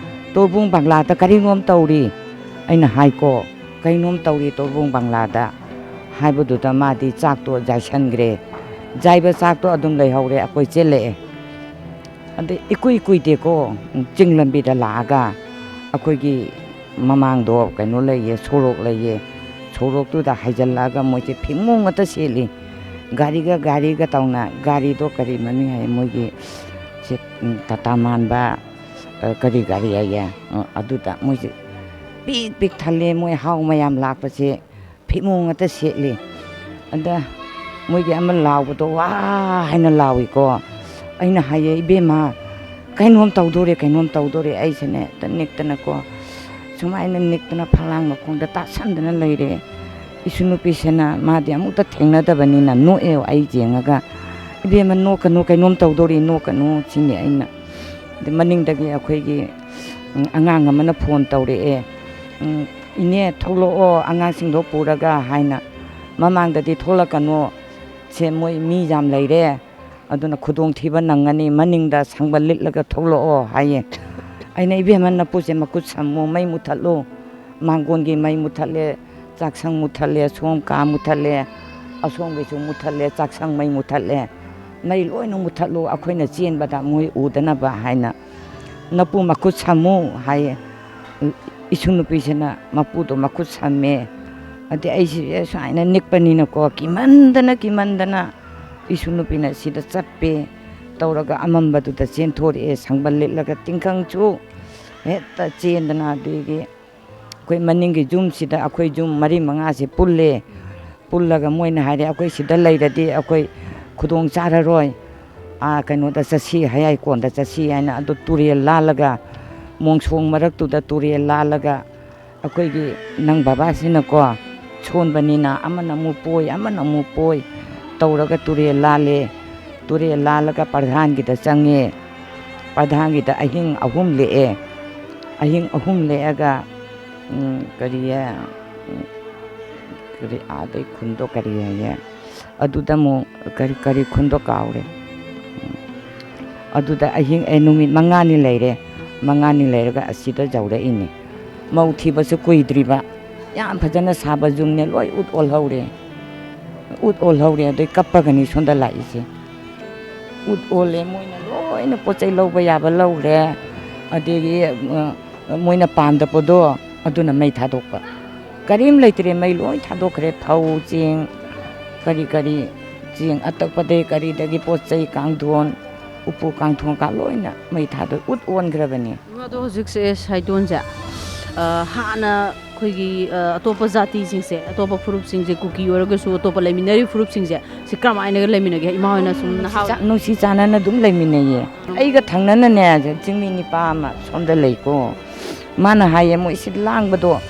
ꯇꯣꯔꯕꯨꯡ ꯕꯪꯂꯥꯗ ꯀꯔꯤꯅꯣꯝ ꯇꯧꯔꯤ" ꯑꯩꯅ ꯍꯥꯏꯀꯣ꯫ "ꯀꯩꯅꯣꯝ ꯇꯧꯔꯤ ꯇꯣꯔꯕꯨꯡ ꯕꯪꯂꯥꯗ" ꯍꯥꯏꯕꯗꯨꯗ ꯃꯥꯗꯤ ꯆꯥꯛꯇꯣ ꯌꯥꯏꯁꯟꯈ꯭ꯔꯦ꯫ ꯌꯥꯏꯕ ꯆꯥꯛꯇꯣ ꯑꯗꯨꯝ ꯂꯩꯍꯧꯔꯦ, ꯑꯩꯈꯣꯏ ꯆꯦꯜꯂꯛꯑꯦ꯫ ꯑꯗꯩ ꯏꯀꯨꯏ ꯀꯨꯏꯗꯦꯀꯣ, ꯆꯤꯡ ꯂꯝꯕꯤꯗ ꯂꯥꯛꯑꯒ ꯑꯩꯈꯣꯏꯒꯤ ꯃꯃꯥꯡꯗꯣ ꯀꯩꯅꯣ ꯂꯩꯌꯦ, ꯁꯣꯔꯣꯛ ꯂꯩꯌꯦ, ꯁꯣꯔꯣꯛꯇꯨꯗ ꯍꯥꯏꯖꯤꯜꯂꯛꯑꯒ ꯃꯣꯏꯁꯦ ꯐꯤꯃꯣꯡ ꯉꯥꯛꯇ ꯁꯦꯠꯂꯤ꯫ ꯒꯥꯔꯤꯒ ꯒꯥꯔꯤꯒ ꯇꯧꯅ, ꯒꯥꯔꯤꯗꯣ ꯀꯔꯤ ꯃꯃꯤꯡ ꯍꯥꯏ, ꯃꯣꯏꯒꯤ ꯁꯤ, ꯎꯝ, ꯇꯥꯇꯥ ꯃꯥꯟꯕ, ꯑ, ꯀꯔꯤ ꯒꯥꯔꯤ ꯍꯥꯏꯌꯦ, ꯑ, ꯑꯗꯨꯗ ꯃꯣꯏꯁꯦ ꯄꯤꯛ ꯄꯤꯛ ꯊꯜꯂꯦ꯫ ꯃꯣꯏ ꯍꯥꯎ ꯃꯌꯥꯝ ꯂꯥꯛꯄꯁꯦ ꯐꯤꯃꯣꯡ ꯉꯥꯛꯇ ꯁꯦꯠꯂꯤ꯫ ꯑꯗ ꯃꯣꯏꯒꯤ ꯑꯃ ꯂꯥꯎꯕꯗꯣ ꯋꯥ ꯍꯥꯏꯅ ꯂꯥꯎꯏꯀꯣ꯫ ꯑꯩꯅ ꯍꯥꯏꯌꯦ, "ꯏꯕꯦꯝꯃ, ꯀꯩꯅꯣꯝ ꯇꯧꯗꯣꯔꯦ, ꯀꯩꯅꯣꯝ ꯇꯧꯗꯣꯔꯦ"꯫ ꯑꯩꯁꯦꯅꯦ ꯍꯦꯛꯇ ꯅꯤꯛꯇꯅꯀꯣ, ꯁꯨꯃꯥꯏꯅ ꯅꯤꯛꯇꯅ ꯐꯛꯂꯥꯡ ꯃꯈꯣꯡꯗ ꯇꯥꯁꯟꯗꯅ ꯂꯩꯔꯦ꯫ ꯏꯁꯨ ꯅꯨꯄꯤꯁꯤꯅ, ꯃꯥꯗꯤ ꯑꯃꯨꯛꯇ ꯊꯦꯡꯅꯗꯕꯅꯤꯅ, ꯅꯣꯛꯑꯦ ꯑꯩ ꯌꯦꯡꯉꯒ꯫ "ꯏꯕꯦꯝꯃ, ꯅꯣꯛꯀꯅꯨ, ꯀꯩꯅꯣꯝ ꯇꯧꯗꯣꯔꯤ, ꯅꯣꯛꯀꯅꯨ," ꯁꯤꯅꯤ ꯑꯩꯅ꯫ ꯑꯗ ꯃꯅꯤꯡꯗꯒꯤ ꯑꯩꯈꯣꯏꯒꯤ, ꯎꯝ, ꯑꯉꯥꯡ ꯑꯃꯅ ꯐꯣꯟ ꯇꯧꯔꯛꯑꯦ, "ꯎꯝ, ꯏꯅꯦ, ꯊꯣꯛꯂꯛꯑꯣ, ꯑꯉꯥꯡꯁꯤꯡꯗꯣ ꯄꯨꯔꯒ," ꯍꯥꯏꯅ꯫ "ꯃꯃꯥꯡꯗꯗꯤ ꯊꯣꯛꯂꯛꯀꯅꯣ, ꯁꯦ ꯃꯣꯏ ꯃꯤ ꯌꯥꯝ ꯂꯩꯔꯦ, ꯑꯗꯨꯅ ꯈꯨꯗꯣꯡꯊꯤꯕ ꯅꯪꯉꯅꯤ, ꯃꯅꯤꯡꯗ ꯁꯪꯕꯜ ꯂꯤꯠꯂꯒ ꯊꯣꯛꯂꯛꯑꯣ," ꯍꯥꯏꯌꯦ꯫ ꯑꯩꯅ, "ꯏꯕꯦꯝꯃ, ꯅꯄꯨꯁꯦ ꯃꯈꯨꯠ ꯁꯝꯃꯨ, ꯃꯩ ꯃꯨꯊꯠꯂꯨ, ꯃꯥꯡꯒꯣꯟꯒꯤ ꯃꯩ ꯃꯨꯊꯠꯂꯦ, ꯆꯥꯛꯁꯪ ꯃꯨꯊꯠꯂꯦ, ꯁꯣꯝ ꯀꯥ ꯃꯨꯊꯠꯂꯦ, ꯑꯁꯣꯝꯒꯤꯁꯨ ꯃꯨꯊꯠꯂꯦ, ꯆꯥꯛꯁꯪ ꯃꯩ ꯃꯨꯊꯠꯂꯦ, ꯃꯩ ꯂꯣꯏꯅ ꯃꯨꯊꯠꯂꯨ, ꯑꯩꯈꯣꯏꯅ ꯆꯦꯟꯕꯗ ꯃꯣꯏ ꯎꯗꯅꯕ," ꯍꯥꯏꯅ꯫ "ꯅꯄꯨ ꯃꯈꯨꯠ ꯁꯝꯃꯨ," ꯍꯥꯏꯌꯦ꯫ ꯏꯁꯨ ꯅꯨꯄꯤꯁꯤꯅ ꯃꯄꯨꯗꯣ ꯃꯈꯨꯠ ꯁꯝꯃꯦ꯫ ꯑꯗꯩ ꯑꯩꯁꯦ ꯁꯨꯃꯥꯏꯅ ꯅꯤꯛꯄꯅꯤꯅꯀꯣ, ꯀꯤꯃꯟꯗꯅ, ꯀꯤꯃꯟꯗꯅ ꯏꯁꯨ ꯅꯨꯄꯤꯅ ꯁꯤꯗ ꯆꯞꯄꯦ ꯇꯧꯔꯒ ꯑꯃꯝꯕꯗꯨꯗ ꯆꯦꯟꯊꯣꯔꯛꯑꯦ, ꯁꯪꯕꯜ ꯂꯤꯠꯂꯒ ꯇꯤꯡꯈꯪꯁꯨ ꯍꯦꯛꯇ ꯆꯦꯟꯗꯅ꯫ ꯑꯗꯒꯤ ꯑꯩꯈꯣꯏ ꯃꯅꯤꯡꯒꯤ ꯌꯨꯝꯁꯤꯗ ꯑꯩꯈꯣꯏ ꯌꯨꯝ ꯃꯔꯤ ꯃꯉꯥꯁꯦ ꯄꯨꯜꯂꯦ꯫ ꯄꯨꯜꯂꯒ ꯃꯣꯏꯅ ꯍꯥꯏꯔꯦ, "ꯑꯩꯈꯣꯏ ꯁꯤꯗ ꯂꯩꯔꯗꯤ ꯑꯩꯈꯣꯏ ꯈꯨꯗꯣꯡ ꯆꯥꯔꯔꯣꯏ, ꯑꯥ, ꯀꯩꯅꯣꯗ ꯆꯠꯁꯤ, ꯍꯌꯥꯏ ꯀꯣꯟꯗ ꯆꯠꯁꯤ," ꯍꯥꯏꯅ꯫ ꯑꯗꯨ ꯇꯨꯔꯦꯜ ꯂꯥꯜꯂꯒ, ꯃꯣꯡꯁꯣꯡ ꯃꯔꯛꯇꯨꯗ ꯇꯨꯔꯦꯜ ꯂꯥꯜꯂꯒ, ꯑꯩꯈꯣꯏꯒꯤ ꯅꯪ ꯕꯕꯥꯁꯤꯅꯀꯣ, ꯁꯣꯟꯕꯅꯤꯅ ꯑꯃꯅ ꯑꯃꯨꯛ ꯄꯣꯏ, ꯑꯃꯅ ꯑꯃꯨꯛ ꯄꯣꯏ ꯇꯧꯔꯒ ꯇꯨꯔꯦꯜ ꯂꯥꯜꯂꯦ꯫ ꯇꯨꯔꯦꯜ ꯂꯥꯜꯂꯒ ꯄ꯭ꯔꯙꯥꯟꯒꯤꯗ ꯆꯪꯉꯦ꯫ ꯄ꯭ꯔꯙꯥꯟꯒꯤꯗ ꯑꯍꯤꯡ ꯑꯍꯨꯝ ꯂꯦꯛꯑꯦ꯫ ꯑꯍꯤꯡ ꯑꯍꯨꯝ ꯂꯦꯛꯑꯒ, ꯎꯝ, ꯀꯔꯤ, ꯎꯝ, ꯀꯔꯤ, ꯑꯥꯗꯩ ꯈꯨꯟꯗꯣ ꯀꯔꯤ ꯍꯥꯏꯌꯦ? ꯑꯗꯨꯗ ꯑꯃꯨꯛ ꯀꯔꯤ, ꯀꯔꯤ ꯈꯨꯟꯗꯣ ꯀꯥꯎꯔꯦ꯫ ꯎꯝ꯫ ꯑꯗꯨꯗ ꯑꯍꯤꯡ, ꯑꯦ, ꯅꯨꯃꯤꯠ ꯃꯉꯥꯅꯤ ꯂꯩꯔꯦ꯫ ꯃꯉꯥꯅꯤ ꯂꯩꯔꯒ ꯑꯁꯤꯗ ꯌꯧꯔꯛꯏꯅꯤ꯫ ꯃꯧ ꯊꯤꯕꯁꯨ ꯀꯨꯏꯗ꯭ꯔꯤꯕ꯫ ꯌꯥꯝ ꯐꯖꯅ ꯁꯥꯕ ꯌꯨꯝꯅꯦ, ꯂꯣꯏ ꯎꯠ ꯑꯣꯜꯍꯧꯔꯦ꯫ ꯎꯠ ꯑꯣꯜꯍꯧꯔꯦ, ꯑꯗꯩ ꯀꯞꯄꯒꯅꯤ ꯁꯣꯝꯗ ꯂꯥꯛꯏꯁꯦ꯫ ꯎꯠ ꯑꯣꯜꯂꯦ, ꯃꯣꯏꯅ ꯂꯣꯏꯅ ꯄꯣꯠ ꯆꯩ ꯂꯧꯕ ꯌꯥꯕ ꯂꯧꯈ꯭ꯔꯦ꯫ ꯑꯗꯒꯤ, ꯑ, ꯃꯣꯏꯅ ꯄꯥꯝꯗꯕꯗꯣ, ꯑꯗꯨꯅ ꯃꯩ ꯊꯥꯗꯣꯛꯄ꯫ ꯀꯔꯤꯝ ꯂꯩꯇ꯭ꯔꯦ, ꯃꯩ ꯂꯣꯏ ꯊꯥꯗꯣꯛꯈ꯭ꯔꯦ꯫ ꯐꯧ, ꯆꯦꯡ, ꯀꯔꯤ ꯀꯔꯤ, ꯆꯦꯡ ꯑꯇꯛꯄꯗꯒꯤ ꯀꯔꯤꯗꯒꯤ ꯄꯣꯠ ꯆꯩ, ꯀꯥꯡꯊꯣꯟ, ꯎꯄꯨ ꯀꯥꯡꯊꯣꯟ ꯀꯥ ꯂꯣꯏꯅ ꯃꯩ ꯊꯥꯗꯣꯛ, ꯎꯠ ꯑꯣꯟꯈ꯭ꯔꯕꯅꯤ꯫ ꯑꯗꯣ ꯍꯧꯖꯤꯛꯁꯦ ꯁꯥꯏꯗꯣꯟꯁꯦ, ꯑ, ꯍꯥꯟꯅ ꯑꯩꯈꯣꯏꯒꯤ, ꯑ, ꯑꯇꯣꯞꯄ ꯖꯥꯇꯤꯁꯤꯡꯁꯦ, ꯑꯇꯣꯞꯄ ꯐꯨꯔꯨꯞꯁꯤꯡꯁꯦ, ꯀꯨꯀꯤ ꯑꯣꯏꯔꯒꯁꯨ ꯑꯇꯣꯞꯄ ꯂꯩꯃꯤꯟꯅꯔꯤꯕ ꯐꯨꯔꯨꯞꯁꯤꯡꯁꯦ, ꯁꯤ ꯀꯔꯝꯍꯥꯏꯅꯒ ꯂꯩꯃꯤꯟꯅꯒꯦ? ꯏꯃꯥ ꯍꯣꯏꯅ ꯁꯨꯝ ꯅꯨꯡꯁꯤ ꯅꯍꯥ ꯆꯥ-, ꯅꯨꯡꯁꯤ ꯆꯥꯟꯅꯅ ꯑꯗꯨꯝ ꯂꯩꯃꯤꯟꯅꯩꯌꯦ꯫ ꯑꯩꯒ ꯊꯪꯅꯅꯅꯦ, ꯆꯤꯡꯃꯤ ꯅꯤꯄꯥ ꯑꯃ ꯁꯣꯝꯗ ꯂꯩꯀꯣ꯫ ꯃꯥꯅ ꯍꯥꯏꯌꯦ, "ꯃꯣꯏ ꯁꯤ ꯂꯥꯡꯕꯗꯣ,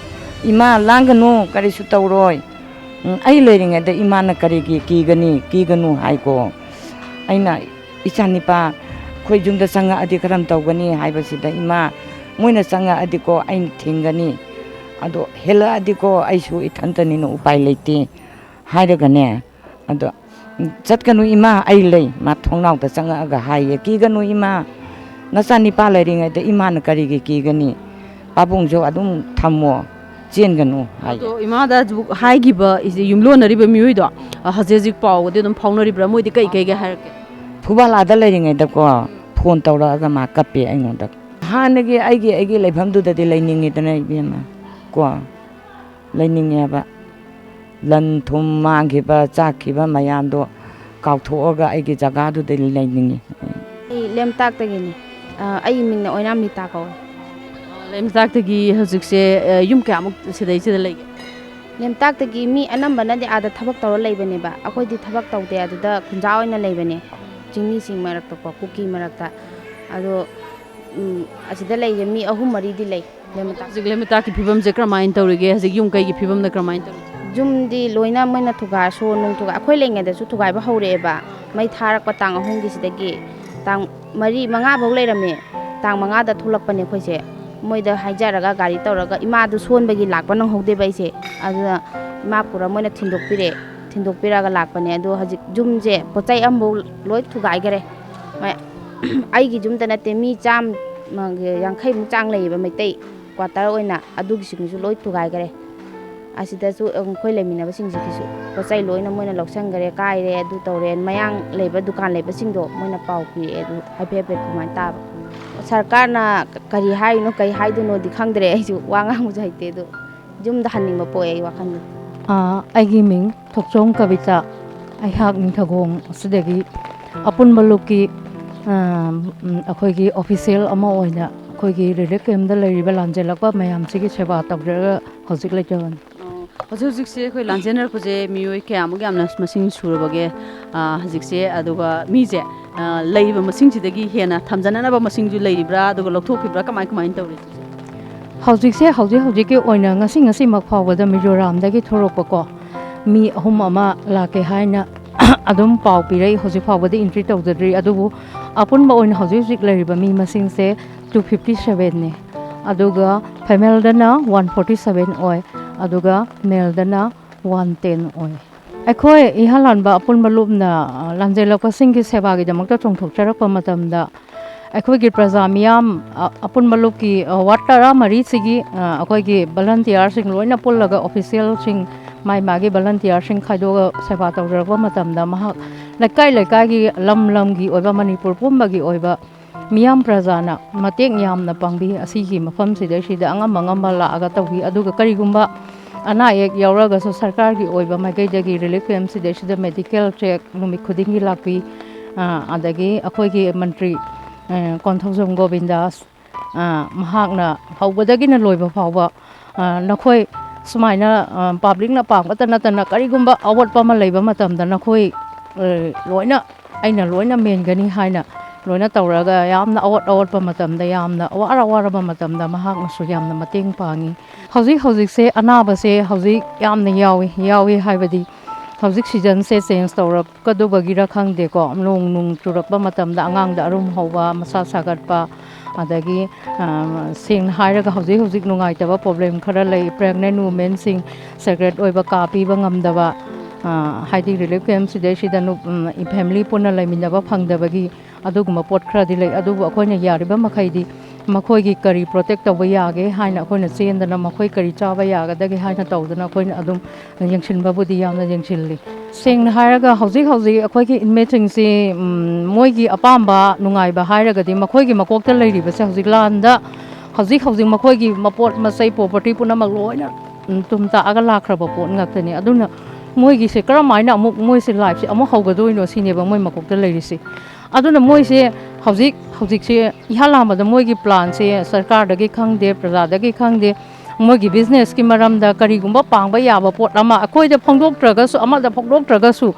ꯏꯃꯥ, ꯂꯥꯡꯒꯅꯨ, ꯀꯔꯤꯁꯨ ꯇꯧꯔꯣꯏ꯫ ꯎꯝ, ꯑꯩ ꯂꯩꯔꯤꯉꯩꯗ ꯏꯃꯥꯅ ꯀꯔꯤꯒꯤ ꯀꯤꯒꯅꯤ? ꯀꯤꯒꯅꯨ" ꯍꯥꯏꯀꯣ꯫ ꯑꯩꯅ, "ꯏꯆꯥꯅꯤꯄꯥ ꯑꯩꯈꯣꯏ ꯌꯨꯝꯗ ꯆꯪꯉꯛꯑꯗꯤ ꯀꯔꯝ ꯇꯧꯒꯅꯤ?" ꯍꯥꯏꯕꯁꯤꯗ, "ꯏꯃꯥ, ꯃꯣꯏꯅ ꯆꯪꯉꯛꯑꯗꯤꯀꯣ ꯑꯩꯅ ꯊꯤꯡꯒꯅꯤ, ꯑꯗꯣ ꯍꯦꯜꯂꯛꯑꯗꯤꯀꯣ ꯑꯩꯁꯨ ꯏꯊꯟꯇꯅꯤꯅ ꯎꯄꯥꯏ ꯂꯩꯇꯦ" ꯍꯥꯏꯔꯒꯅꯦ, ꯑꯗꯣ, "ꯆꯠꯀꯅꯨ ꯏꯃꯥ, ꯑꯩ ꯂꯩ"꯫ ꯃꯥ ꯊꯣꯡꯅꯥꯎꯗ ꯆꯪꯉꯛꯑꯒ ꯍꯥꯏꯌꯦ, "ꯀꯤꯒꯅꯨ ꯏꯃꯥ, ꯅꯆꯥꯅꯤꯄꯥ ꯂꯩꯔꯤꯉꯩꯗ ꯏꯃꯥꯅ ꯀꯔꯤꯒꯤ ꯀꯤꯒꯅꯤ? ꯄꯥꯕꯨꯡꯁꯨ ꯑꯗꯨꯝ ꯊꯝꯃꯣ, ꯆꯦꯟꯒꯅꯨ" ꯍꯥꯏꯌꯦ꯫ ꯑꯗꯣ ꯏꯃꯥꯗ ꯍꯧꯖꯤꯛ ꯍꯥꯏꯈꯤꯕ ꯏꯆꯦ ꯌꯨꯝꯂꯣꯟꯅꯔꯤꯕ ꯃꯤꯑꯣꯏꯗꯣ, ꯑ, ꯍꯧꯖꯤꯛ ꯍꯧꯖꯤꯛ ꯄꯥꯎꯒꯗꯤ ꯑꯗꯨꯝ ꯐꯥꯎꯅꯔꯤꯕ꯭ꯔꯥ? ꯃꯣꯏꯗꯤ ꯀꯩ ꯀꯩꯒ ꯍꯥꯏꯔꯛꯀꯦ? ꯐꯨꯕꯥꯜ ꯑꯥꯗ ꯂꯩꯔꯤꯉꯩꯗꯀꯣ, ꯐꯣꯟ ꯇꯧꯔꯛꯑꯒ ꯃꯥ ꯀꯞꯄꯦ ꯑꯩꯉꯣꯟꯗ꯫ ꯍꯥꯟꯅꯒꯤ ꯑꯩꯒꯤ, ꯑꯩꯒꯤ ꯂꯩꯐꯝꯗꯨꯗꯗꯤ ꯂꯩꯅꯤꯡꯉꯤꯗꯅ, ꯏꯕꯦꯝꯃ, ꯀꯣ, ꯂꯩꯅꯤꯡꯉꯦꯕ꯫ ꯂꯟ ꯊꯨꯝ ꯃꯥꯡꯈꯤꯕ, ꯆꯥꯛꯈꯤꯕ ꯃꯌꯥꯝꯗꯣ ꯀꯥꯎꯊꯣꯛꯑꯒ ꯑꯩꯒꯤ ꯖꯒꯥꯗꯨꯗ ꯂꯩꯅꯤꯡꯉꯤ꯫ ꯑꯩ ꯂꯦꯝꯇꯥꯛꯇꯒꯤꯅꯤ꯫ ꯑ, ꯑꯩ ꯃꯤꯡꯅ ꯑꯣꯏꯅꯥꯝ ꯃꯤꯇꯥ ꯀꯧꯋꯦ꯫ ꯂꯦꯝꯇꯥꯛꯇꯒꯤ ꯍꯧꯖꯤꯛꯁꯦ, ꯑ, ꯌꯨꯝ ꯀꯌꯥꯃꯨꯛ ꯁꯤꯗꯩꯁꯤꯗ ꯂꯩꯒꯦ? ꯂꯦꯝꯇꯥꯛꯇꯒꯤ ꯃꯤ ꯑꯅꯝꯕꯅꯗꯤ ꯑꯥꯗ ꯊꯕꯛ ꯇꯧꯔ ꯂꯩꯕꯅꯦꯕ꯫ ꯑꯩꯈꯣꯏꯗꯤ ꯊꯕꯛ ꯇꯧꯗꯦ, ꯑꯗꯨꯗ ꯈꯨꯟꯖꯥ ꯑꯣꯏꯅ ꯂꯩꯕꯅꯦ꯫ ꯆꯤꯡꯃꯤꯁꯤꯡ ꯃꯔꯛꯇꯀꯣ, ꯀꯨꯀꯤ ꯃꯔꯛꯇ꯫ ꯑꯗꯣ, ꯎꯝ, ꯑꯁꯤꯗ ꯂꯩꯁꯦ ꯃꯤ ꯑꯍꯨꯝ ꯃꯔꯤꯗꯤ ꯂꯩ꯫ ꯂꯦꯝꯇꯥꯛ꯫ ꯍꯧꯖꯤꯛ ꯂꯦꯝꯇꯥꯛꯀꯤ ꯐꯤꯕꯝꯁꯦ ꯀꯔꯝꯍꯥꯏꯅ ꯇꯧꯔꯤꯒꯦ? ꯍꯧꯖꯤꯛ ꯌꯨꯝ ꯀꯩꯒꯤ ꯐꯤꯕꯝꯅ ꯀꯔꯝꯍꯥꯏꯅ ꯇꯧꯔꯤ? ꯌꯨꯝꯗꯤ ꯂꯣꯏꯅ ꯃꯣꯏꯅ ꯊꯨꯒꯥꯏ, ꯁꯣ ꯅꯨꯡ ꯊꯨꯒꯥꯏ, ꯑꯩꯈꯣꯏ ꯂꯩꯉꯩꯗꯁꯨ ꯊꯨꯒꯥꯏꯕ ꯍꯧꯔꯛꯑꯦꯕ꯫ ꯃꯩ ꯊꯥꯔꯛꯄ ꯇꯥꯡ ꯑꯍꯨꯝꯒꯤ ꯁꯤꯗꯒꯤ ꯇꯥꯡ ꯃꯔꯤ, ꯃꯉꯥ ꯐꯥꯎ ꯂꯩꯔꯝꯃꯦ꯫ ꯇꯥꯡ ꯃꯉꯥꯗ ꯊꯣꯛꯂꯛꯄꯅꯦ ꯑꯩꯈꯣꯏꯁꯦ꯫ ꯃꯣꯏꯗ ꯍꯥꯏꯖꯔꯒ ꯒꯥꯔꯤ ꯇꯧꯔꯒ, ꯏꯃꯥꯗꯨ ꯁꯣꯟꯕꯒꯤ ꯂꯥꯛꯄ ꯅꯪꯍꯧꯗꯦꯕ ꯑꯩꯁꯦ꯫ ꯑꯗꯨꯅ ꯏꯃꯥ ꯄꯨꯔ ꯃꯣꯏꯅ ꯊꯤꯟꯗꯣꯛꯄꯤꯔꯦ꯫ ꯊꯤꯟꯗꯣꯛꯄꯤꯔꯒ ꯂꯥꯛꯄꯅꯦ꯫ ꯑꯗꯣ ꯍꯧꯖꯤꯛ ꯌꯨꯝꯁꯦ ꯄꯣꯠ ꯆꯩ ꯑꯃꯐꯥꯎ ꯂꯣꯏ ꯊꯨꯒꯥꯏꯈꯔꯦ꯫ ꯃ-, ꯑꯩꯒꯤ ꯌꯨꯝꯗ ꯅꯠꯇꯦ, ꯃꯤ ꯆꯥꯝꯃ ꯌꯥꯡꯈꯩꯃꯨꯛ ꯆꯥꯡ ꯂꯩꯌꯦꯕ ꯃꯩꯇꯩ꯫ ꯀ꯭ꯋꯥꯇꯔ ꯑꯣꯏꯅ ꯑꯗꯨꯒꯤꯁꯤꯡꯁꯨ ꯂꯣꯏ ꯊꯨꯒꯥꯏꯈꯔꯦ꯫ ꯑꯁꯤꯗꯁꯨ ꯑꯩꯈꯣꯏ ꯂꯩꯃꯤꯟꯅꯕꯁꯤꯡꯁꯤꯒꯤꯁꯨ ꯄꯣꯠ ꯆꯩ ꯂꯣꯏꯅ ꯃꯣꯏꯅ ꯂꯧꯁꯟꯈꯔꯦ, ꯀꯥꯏꯔꯦ, ꯑꯗꯨ ꯇꯧꯔꯦ꯫ ꯃꯌꯥꯡ ꯂꯩꯕ ꯗꯨꯀꯥꯟ ꯂꯩꯕꯁꯤꯡꯗꯣ ꯃꯣꯏꯅ ꯄꯥꯎ ꯄꯤꯔꯛꯑꯦ, ꯑꯗꯨ ꯍꯥꯏꯐꯦꯠ ꯍꯥꯏꯐꯦꯠ ꯑꯗꯨꯃꯥꯏꯅ ꯇꯥꯕ꯫ ꯁꯔꯀꯥꯔꯅ ꯀ-, ꯀꯔꯤ ꯍꯥꯏꯔꯤꯅꯣ, ꯀꯔꯤ ꯍꯥꯏꯗꯣꯏꯅꯣꯗꯤ ꯈꯪꯗ꯭ꯔꯦ꯫ ꯑꯩꯁꯨ ꯋꯥ ꯉꯥꯡꯕꯁꯨ ꯍꯩꯇꯦ, ꯑꯗꯨ ꯌꯨꯝꯗ ꯍꯟꯅꯤꯡꯕ ꯄꯣꯛꯑꯦ ꯑꯩ ꯋꯥꯈꯜꯗ꯫ ꯑꯥ, ꯑꯩꯒꯤ ꯃꯤꯡ ꯊꯣꯛꯆꯣꯝ ꯀꯕꯤꯇꯥ꯫ ꯑꯩꯍꯥꯛ ꯅꯤꯡꯊꯧꯈꯣꯡ ꯑꯁꯤꯗꯒꯤ ꯑꯄꯨꯟꯕ ꯂꯨꯞꯀꯤ, ꯑꯥ, ꯎꯝ, ꯑꯩꯈꯣꯏꯒꯤ ꯑꯣꯐꯤꯁꯤꯌꯦꯜ ꯑꯃ ꯑꯣꯏꯅ ꯑꯩꯈꯣꯏꯒꯤ ꯔꯤꯂꯤꯐ ꯀꯦꯝꯞꯇ ꯂꯩꯔꯤꯕ ꯂꯥꯟꯖꯦꯜꯂꯛꯄ ꯃꯌꯥꯝꯁꯤꯒꯤ ꯁꯦꯕꯥ ꯇꯧꯖꯔꯒ ꯍꯧꯖꯤꯛ ꯂꯩꯖꯕꯅꯤ꯫ ꯑꯣ, ꯍꯧꯖꯤꯛ ꯍꯧꯖꯤꯛꯁꯦ ꯑꯩꯈꯣꯏ ꯂꯥꯟꯖꯦꯟꯅꯔꯛꯄꯁꯦ ꯃꯤꯑꯣꯏ ꯀꯌꯥꯃꯨꯛ ꯌꯥꯝꯅ ꯃꯁꯤꯡ ꯁꯨꯔꯕꯒꯦ, ꯑꯥ, ꯍꯧꯖꯤꯛꯁꯦ? ꯑꯗꯨꯒ ꯃꯤꯁꯦ, ꯑꯥ, ꯂꯩꯔꯤꯕ ꯃꯁꯤꯡꯁꯤꯗꯒꯤ ꯍꯦꯟꯅ ꯊꯝꯖꯅꯅꯕ ꯃꯁꯤꯡꯁꯨ ꯂꯩꯔꯤꯕ꯭ꯔꯥ? ꯑꯗꯨꯒ ꯂꯧꯊꯣꯛꯈꯤꯕ꯭ꯔꯥ? ꯀꯃꯥꯏ ꯀꯃꯥꯏꯅ ꯇꯧꯔꯤ ꯍꯧꯖꯤꯛꯁꯦ? ꯍꯧꯖꯤꯛꯁꯦ, ꯍꯧꯖꯤꯛ ꯍꯧꯖꯤꯛꯀꯤ ꯑꯣꯏꯅ ꯉꯁꯤ ꯉꯁꯤꯃꯛ ꯐꯥꯎꯕꯗ ꯃꯤꯖꯣꯔꯥꯝꯗꯒꯤ ꯊꯣꯔꯛꯄꯀꯣ, ꯃꯤ ꯑꯍꯨꯝ ꯑꯃ ꯂꯥꯛꯀꯦ ꯍꯥꯏꯅ ꯑꯗꯨꯝ ꯄꯥꯎ ꯄꯤꯔꯛꯏ꯫ ꯍꯧꯖꯤꯛ ꯐꯥꯎꯕꯗꯤ entry ꯇꯧꯖꯗ꯭ꯔꯤ, ꯑꯗꯨꯕꯨ ꯑꯄꯨꯟꯕ ꯑꯣꯏꯅ ꯍꯧꯖꯤꯛ ꯍꯧꯖꯤꯛ ꯂꯩꯔꯤꯕ ꯃꯤ ꯃꯁꯤꯡꯁꯦ two fifty sevenꯅꯤ꯫ ꯑꯗꯨꯒ femaleꯗꯅ one forty seven ꯑꯣꯏ, ꯑꯗꯨꯒ maleꯗꯅ one ten ꯑꯣꯏ꯫ ꯑꯩꯈꯣꯏ ꯏꯍꯥꯟ ꯍꯥꯟꯕ ꯑꯄꯨꯟꯕ ꯂꯨꯞꯅ, ꯑ, ꯂꯥꯟꯖꯦꯜꯂꯛꯄꯁꯤꯡꯒꯤ ꯁꯦꯕꯥꯒꯤꯗꯃꯛꯇ ꯆꯣꯡꯊꯣꯛꯆꯔꯛꯄ ꯃꯇꯝꯗ, ꯑꯩꯈꯣꯏꯒꯤ ꯄ꯭ꯔꯖꯥ ꯃꯤꯌꯥꯝ, ꯑ, ꯑꯄꯨꯟꯕ ꯂꯨꯞꯀꯤ, ꯑ, ward ꯇꯔꯥꯃꯔꯤꯁꯤꯒꯤ, ꯑ, ꯑꯩꯈꯣꯏꯒꯤ volunteerꯁꯤꯡ ꯂꯣꯏꯅ ꯄꯨꯜꯂꯒ, officialꯁꯤꯡ, ꯃꯥꯒꯤ ꯃꯥꯒꯤ volunteerꯁꯤꯡ ꯈꯥꯏꯗꯣꯛꯑꯒ ꯁꯦꯕꯥ ꯇꯧꯖꯔꯛꯄ ꯃꯇꯝꯗ, ꯃꯍꯥꯛ ꯂꯩꯀꯥꯏ ꯂꯩꯀꯥꯏꯒꯤ, ꯂꯝ ꯂꯝꯒꯤ ꯑꯣꯏꯕ, ꯃꯅꯤꯄꯨꯔ ꯄꯨꯝꯕꯒꯤ ꯑꯣꯏꯕ ꯃꯤꯌꯥꯝ ꯄ꯭ꯔꯖꯥꯅ ꯃꯇꯦꯡ ꯌꯥꯝꯅ ꯄꯥꯡꯕꯤ꯫ ꯑꯁꯤꯒꯤ ꯃꯐꯝꯁꯤꯗꯩꯁꯤꯗ ꯑꯉꯝ ꯑꯉꯝꯕ ꯂꯥꯛꯑꯒ ꯇꯧꯕꯤ꯫ ꯑꯗꯨꯒ ꯀꯔꯤꯒꯨꯝꯕ ꯑꯅꯥ ꯑꯌꯦꯛ ꯌꯥꯎꯔꯒꯁꯨ ꯁꯔꯀꯥꯔꯒꯤ ꯑꯣꯏꯕ ꯃꯥꯏꯀꯩꯗꯒꯤ relief campꯁꯤꯗꯩꯁꯤꯗ medical check ꯅꯨꯃꯤꯠ ꯈꯨꯗꯤꯡꯒꯤ ꯂꯥꯛꯄꯤ꯫ ꯑ, ꯑꯗꯒꯤ ꯑꯩꯈꯣꯏꯒꯤ ꯃꯟꯇ꯭ꯔꯤ, ꯑ, ꯀꯣꯟꯊꯧꯖꯝ ꯒꯣꯕꯤꯟꯗꯥꯁ, ꯑ, ꯃꯍꯥꯛꯅ ꯍꯧꯕꯗꯒꯤꯅ ꯂꯣꯏꯕ ꯐꯥꯎꯕ, ꯑ, ꯅꯈꯣꯏ ꯁꯨꯃꯥꯏꯅ, ꯑ, publicꯅ ꯄꯥꯝꯕꯇ ꯅꯠꯇꯅ ꯀꯔꯤꯒꯨꯝꯕ ꯑꯋꯥꯠꯄ ꯑꯃ ꯂꯩꯕ ꯃꯇꯝꯗ ꯅꯈꯣꯏ, ꯑ, ꯂꯣꯏꯅ, ꯑꯩꯅ ꯂꯣꯏꯅ ꯃꯦꯟꯒꯅꯤ ꯍꯥꯏꯅ ꯂꯣꯏꯅ ꯇꯧꯔꯒ, ꯌꯥꯝꯅ ꯑꯋꯥꯠ ꯑꯋꯥꯠꯄ ꯃꯇꯝꯗ, ꯌꯥꯝꯅ ꯑꯋꯥꯔ ꯑꯋꯥꯔꯕ ꯃꯇꯝꯗ ꯃꯍꯥꯛꯅꯁꯨ ꯌꯥꯝꯅ ꯃꯇꯦꯡ ꯄꯥꯡꯉꯤ꯫ ꯍꯧꯖꯤꯛ ꯍꯧꯖꯤꯛꯁꯦ ꯑꯅꯥꯕꯁꯦ ꯍꯧꯖꯤꯛ ꯌꯥꯝꯅ ꯌꯥꯎꯏ, ꯌꯥꯎꯏ ꯍꯥꯏꯕꯗꯤ ꯍꯧꯖꯤꯛ seasonꯁꯦ change ꯇꯧꯔꯛꯀꯗꯧꯕꯒꯤꯔ ꯈꯪꯗꯦꯀꯣ, ꯅꯣꯡ, ꯅꯣꯡ ꯆꯨꯔꯛꯄ ꯃꯇꯝꯗ ꯑꯉꯥꯡꯗ ꯑꯔꯨꯝ ꯍꯧꯕ, ꯃꯁꯥ ꯁꯥꯒꯠꯄ, ꯑꯗꯒꯤ, ꯑ, ꯁꯦꯡꯅ ꯍꯥꯏꯔꯒ ꯍꯧꯖꯤꯛ ꯍꯧꯖꯤꯛ ꯅꯨꯡꯉꯥꯏꯇꯕ problem ꯈꯔ ꯂꯩ꯫ Pregnant womenꯁꯤꯡ secret ꯑꯣꯏꯕ ꯀꯥ ꯄꯤꯕ ꯉꯝꯗꯕ, ꯑ, ꯍꯥꯏꯗꯤ relief campꯁꯤꯗꯩꯁꯤꯗ ꯅꯨ-, ꯎꯝ, family ꯄꯨꯟꯅ ꯂꯩꯃꯤꯟꯅꯕ ꯐꯪꯗꯕꯒꯤ ꯑꯗꯨꯒꯨꯝꯕ ꯄꯣꯠ ꯈꯔꯗꯤ ꯂꯩ꯫ ꯑꯗꯨꯕꯨ ꯑꯩꯈꯣꯏꯅ ꯌꯥꯔꯤꯕ ꯃꯈꯩꯗꯤ ꯃꯈꯣꯏꯒꯤ ꯀꯔꯤ protect ꯇꯧꯕ ꯌꯥꯒꯦ ꯍꯥꯏꯅ ꯑꯩꯈꯣꯏꯅ ꯆꯦꯟꯗꯅ, ꯃꯈꯣꯏ ꯀꯔꯤ ꯆꯥꯕ ꯌꯥꯒꯗꯒꯦ ꯍꯥꯏꯅ ꯇꯧꯗꯅ ꯑꯩꯈꯣꯏꯅ ꯑꯗꯨꯝ ꯌꯦꯡꯁꯤꯟꯕꯕꯨꯗꯤ ꯌꯥꯝꯅ ꯌꯦꯡꯁꯤꯜꯂꯤ꯫ ꯁꯦꯡꯅ ꯍꯥꯏꯔꯒ ꯍꯧꯖꯤꯛ ꯍꯧꯖꯤꯛ ꯑꯩꯈꯣꯏꯒꯤ inmateꯁꯤꯡꯁꯤ, ꯎꯝ, ꯃꯣꯏꯒꯤ ꯑꯄꯥꯝꯕ ꯅꯨꯡꯉꯥꯏꯕ ꯍꯥꯏꯔꯒꯗꯤ ꯃꯈꯣꯏꯒꯤ ꯃꯀꯣꯛꯇ ꯂꯩꯔꯤꯕꯁꯦ ꯍꯧꯖꯤꯛ ꯂꯥꯟꯗ ꯍꯧꯖꯤꯛ ꯍꯧꯖꯤꯛ ꯃꯈꯣꯏꯒꯤ ꯃꯄꯣꯠ ꯃꯆꯩ property ꯄꯨꯝꯅꯃꯛ ꯂꯣꯏꯅ, ꯎꯝ, ꯇꯨꯝ ꯇꯥꯛꯑꯒ ꯂꯥꯛꯈ꯭ꯔꯕ ꯄꯣꯠ ꯉꯥꯛꯇꯅꯤ꯫ ꯑꯗꯨꯅ ꯃꯣꯏꯒꯤꯁꯦ ꯀꯔꯝꯍꯥꯏꯅ ꯑꯃꯨꯛ ꯃꯣꯏꯁꯦ lifeꯁꯦ ꯑꯃꯨꯛ ꯍꯧꯒꯗꯣꯏꯅꯣ ꯁꯤꯅꯦꯕ ꯃꯣꯏ ꯃꯀꯣꯛꯇ ꯂꯩꯔꯤꯁꯦ꯫ ꯑꯗꯨꯅ ꯃꯣꯏꯁꯦ ꯍꯧꯖꯤꯛ ꯍꯧꯖꯤꯛꯁꯦ ꯏꯍꯥꯟ ꯍꯥꯟꯕꯗ ꯃꯣꯏꯒꯤ planꯁꯦ ꯁꯔꯀꯥꯔꯗꯒꯤ ꯈꯪꯗꯦ, ꯄ꯭ꯔꯖꯥꯗꯒꯤ ꯈꯪꯗꯦ, ꯃꯣꯏꯒꯤ businessꯀꯤ ꯃꯔꯝꯗ ꯀꯔꯤꯒꯨꯝꯕ ꯄꯥꯡꯕ ꯌꯥꯕ ꯄꯣꯠ ꯑꯃ ꯑꯩꯈꯣꯏꯗ ꯐꯣꯡꯗꯣꯛꯇ꯭ꯔꯒꯁꯨ, ꯑꯃꯗ ꯐꯣꯡꯗꯣꯛꯇ꯭ꯔꯒꯁꯨ,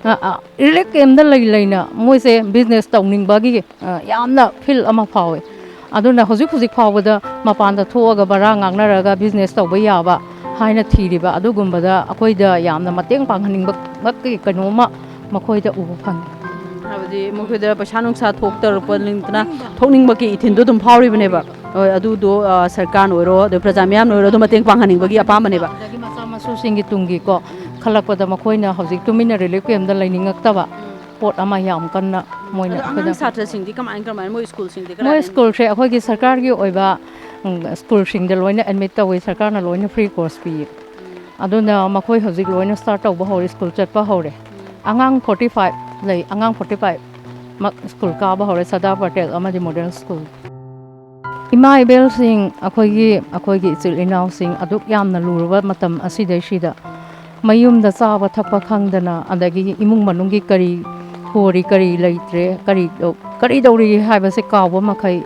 ꯑ, ꯑ, relief campꯇ ꯂꯩ ꯂꯩꯅ ꯃꯣꯏꯁꯦ business ꯇꯧꯅꯤꯡꯕꯒꯤ, ꯑ, ꯌꯥꯝꯅ feel ꯑꯃ ꯐꯥꯎꯋꯦ꯫ ꯑꯗꯨꯅ ꯍꯧꯖꯤꯛ ꯍꯧꯖꯤꯛ ꯐꯥꯎꯕꯗ ꯃꯄꯥꯟꯗ ꯊꯣꯛꯑꯒ ꯚꯔꯥ ꯉꯥꯡꯅꯔꯒ business ꯇꯧꯕ ꯌꯥꯕ ꯍꯥꯏꯅ ꯊꯤꯔꯤꯕ ꯑꯗꯨꯒꯨꯝꯕꯗ ꯑꯩꯈꯣꯏꯗ ꯌꯥꯝꯅ ꯃꯇꯦꯡ ꯄꯥꯡꯍꯟꯅꯤꯡꯕ ꯀꯩꯅꯣꯝꯃ ꯃꯈꯣꯏꯗ ꯎꯕ ꯐꯪꯉꯤ꯫ ꯍꯥꯏꯕꯗꯤ ꯃꯈꯣꯏꯗ ꯄꯩꯁꯥ ꯅꯨꯡꯁꯥ ꯊꯣꯛꯇꯔꯛꯄ ꯅꯠꯇꯅ ꯊꯣꯛꯅꯤꯡꯕꯒꯤ ꯏꯊꯤꯜꯗꯣ ꯑꯗꯨꯝ ꯐꯥꯎꯔꯤꯕꯅꯦꯕ꯫ ꯍꯣꯏ, ꯑꯗꯨꯗꯣ ꯑ, ꯁꯔꯀꯥꯔꯅ ꯑꯣꯏꯔꯣ, ꯑꯗꯩ ꯄ꯭ꯔꯖꯥ ꯃꯤꯌꯥꯝꯅ ꯑꯣꯏꯔꯣ, ꯑꯗꯨꯝ ꯃꯇꯦꯡ ꯄꯥꯡꯍꯟꯅꯤꯡꯕꯒꯤ ꯑꯄꯥꯝꯕꯅꯦꯕ꯫ ꯑꯗꯒꯤ ꯃꯆꯥ ꯃꯁꯨꯁꯤꯡꯒꯤ ꯇꯨꯡꯒꯤꯀꯣ ꯈꯜꯂꯛꯄꯗ ꯃꯈꯣꯏꯅ ꯍꯧꯖꯤꯛ ꯇꯨꯃꯤꯟꯅ ꯔꯤꯂꯤꯐ ꯀꯦꯝꯗ ꯂꯩꯅꯤꯡꯉꯛꯇꯕ ꯄꯣꯠ ꯑꯃ ꯌꯥꯝ ꯀꯟꯅ ꯃꯣꯏꯅ ꯑꯗꯣ ꯑꯉꯥꯡ ꯑꯩꯈꯣꯏꯗ ꯁꯥꯇ꯭ꯔꯁꯤꯡꯗꯤ ꯀꯃꯥꯏ ꯀꯃꯥꯏꯅ, ꯃꯣꯏ ꯁ꯭ꯀꯨꯜꯁꯤꯡꯗꯤ ꯃꯣꯏ ꯀꯗꯥꯏꯗ? ꯁ꯭ꯀꯨꯜꯁꯦ ꯑꯩꯈꯣꯏꯒꯤ ꯁꯔꯀꯥꯔꯒꯤ ꯑꯣꯏꯕ, ꯎꯝ, ꯁ꯭ꯀꯨꯜꯁꯤꯡꯗ ꯂꯣꯏꯅ ꯑꯦꯗꯃꯤꯠ ꯇꯧꯋꯤ, ꯁꯔꯀꯥꯔꯅ ꯂꯣꯏꯅ ꯐ꯭ꯔꯤ ꯀꯣꯔꯁ ꯄꯤꯌꯦ꯫ ꯑꯗꯨꯅ ꯃꯈꯣꯏ ꯍꯧꯖꯤꯛ ꯂꯣꯏꯅ ꯁ꯭ꯇꯥꯔꯠ ꯇꯧꯕ ꯍꯧꯔꯦ, ꯁ꯭ꯀꯨꯜ ꯆꯠꯄ ꯍꯧꯔꯦ꯫ ꯑꯉꯥꯡ ꯐꯣꯔꯇꯤ ꯐꯥꯏꯚ ꯂꯩ, ꯑꯉꯥꯡ ꯐꯣꯔꯇꯤ ꯐꯥꯏꯚ ꯃꯛ ꯁ꯭ꯀꯨꯜ ꯀꯥꯕ ꯍꯧꯔꯦ, ꯁꯔꯗꯥꯔ ꯄꯇꯦꯜ ꯑꯃꯗꯤ ꯃꯣꯗꯦꯜ ꯁ꯭ꯀꯨꯜ꯫ ꯏꯃꯥ ꯏꯕꯦꯜꯁꯤꯡ, ꯑꯩꯈꯣꯏꯒꯤ, ꯑꯩꯈꯣꯏꯒꯤ ꯏꯆꯤꯜ ꯏꯅꯥꯎꯁꯤꯡ ꯑꯗꯨꯛ ꯌꯥꯝꯅ ꯂꯨꯔꯕ ꯃꯇꯝ ꯑꯁꯤꯗꯩꯁꯤꯗ ꯃꯌꯨꯝꯗ ꯆꯥꯕ ꯊꯛꯄ ꯈꯪꯗꯅ, ꯑꯗꯒꯤ ꯏꯃꯨꯡ ꯃꯅꯨꯡꯒꯤ ꯀꯔꯤ ꯍꯣꯔꯤ, ꯀꯔꯤ ꯂꯩꯇ꯭ꯔꯦ, ꯀꯔꯤ ꯇꯧ-, ꯀꯔꯤ ꯇꯧꯔꯤ ꯍꯥꯏꯕꯁꯦ ꯀꯥꯎꯕ ꯃꯈꯩ,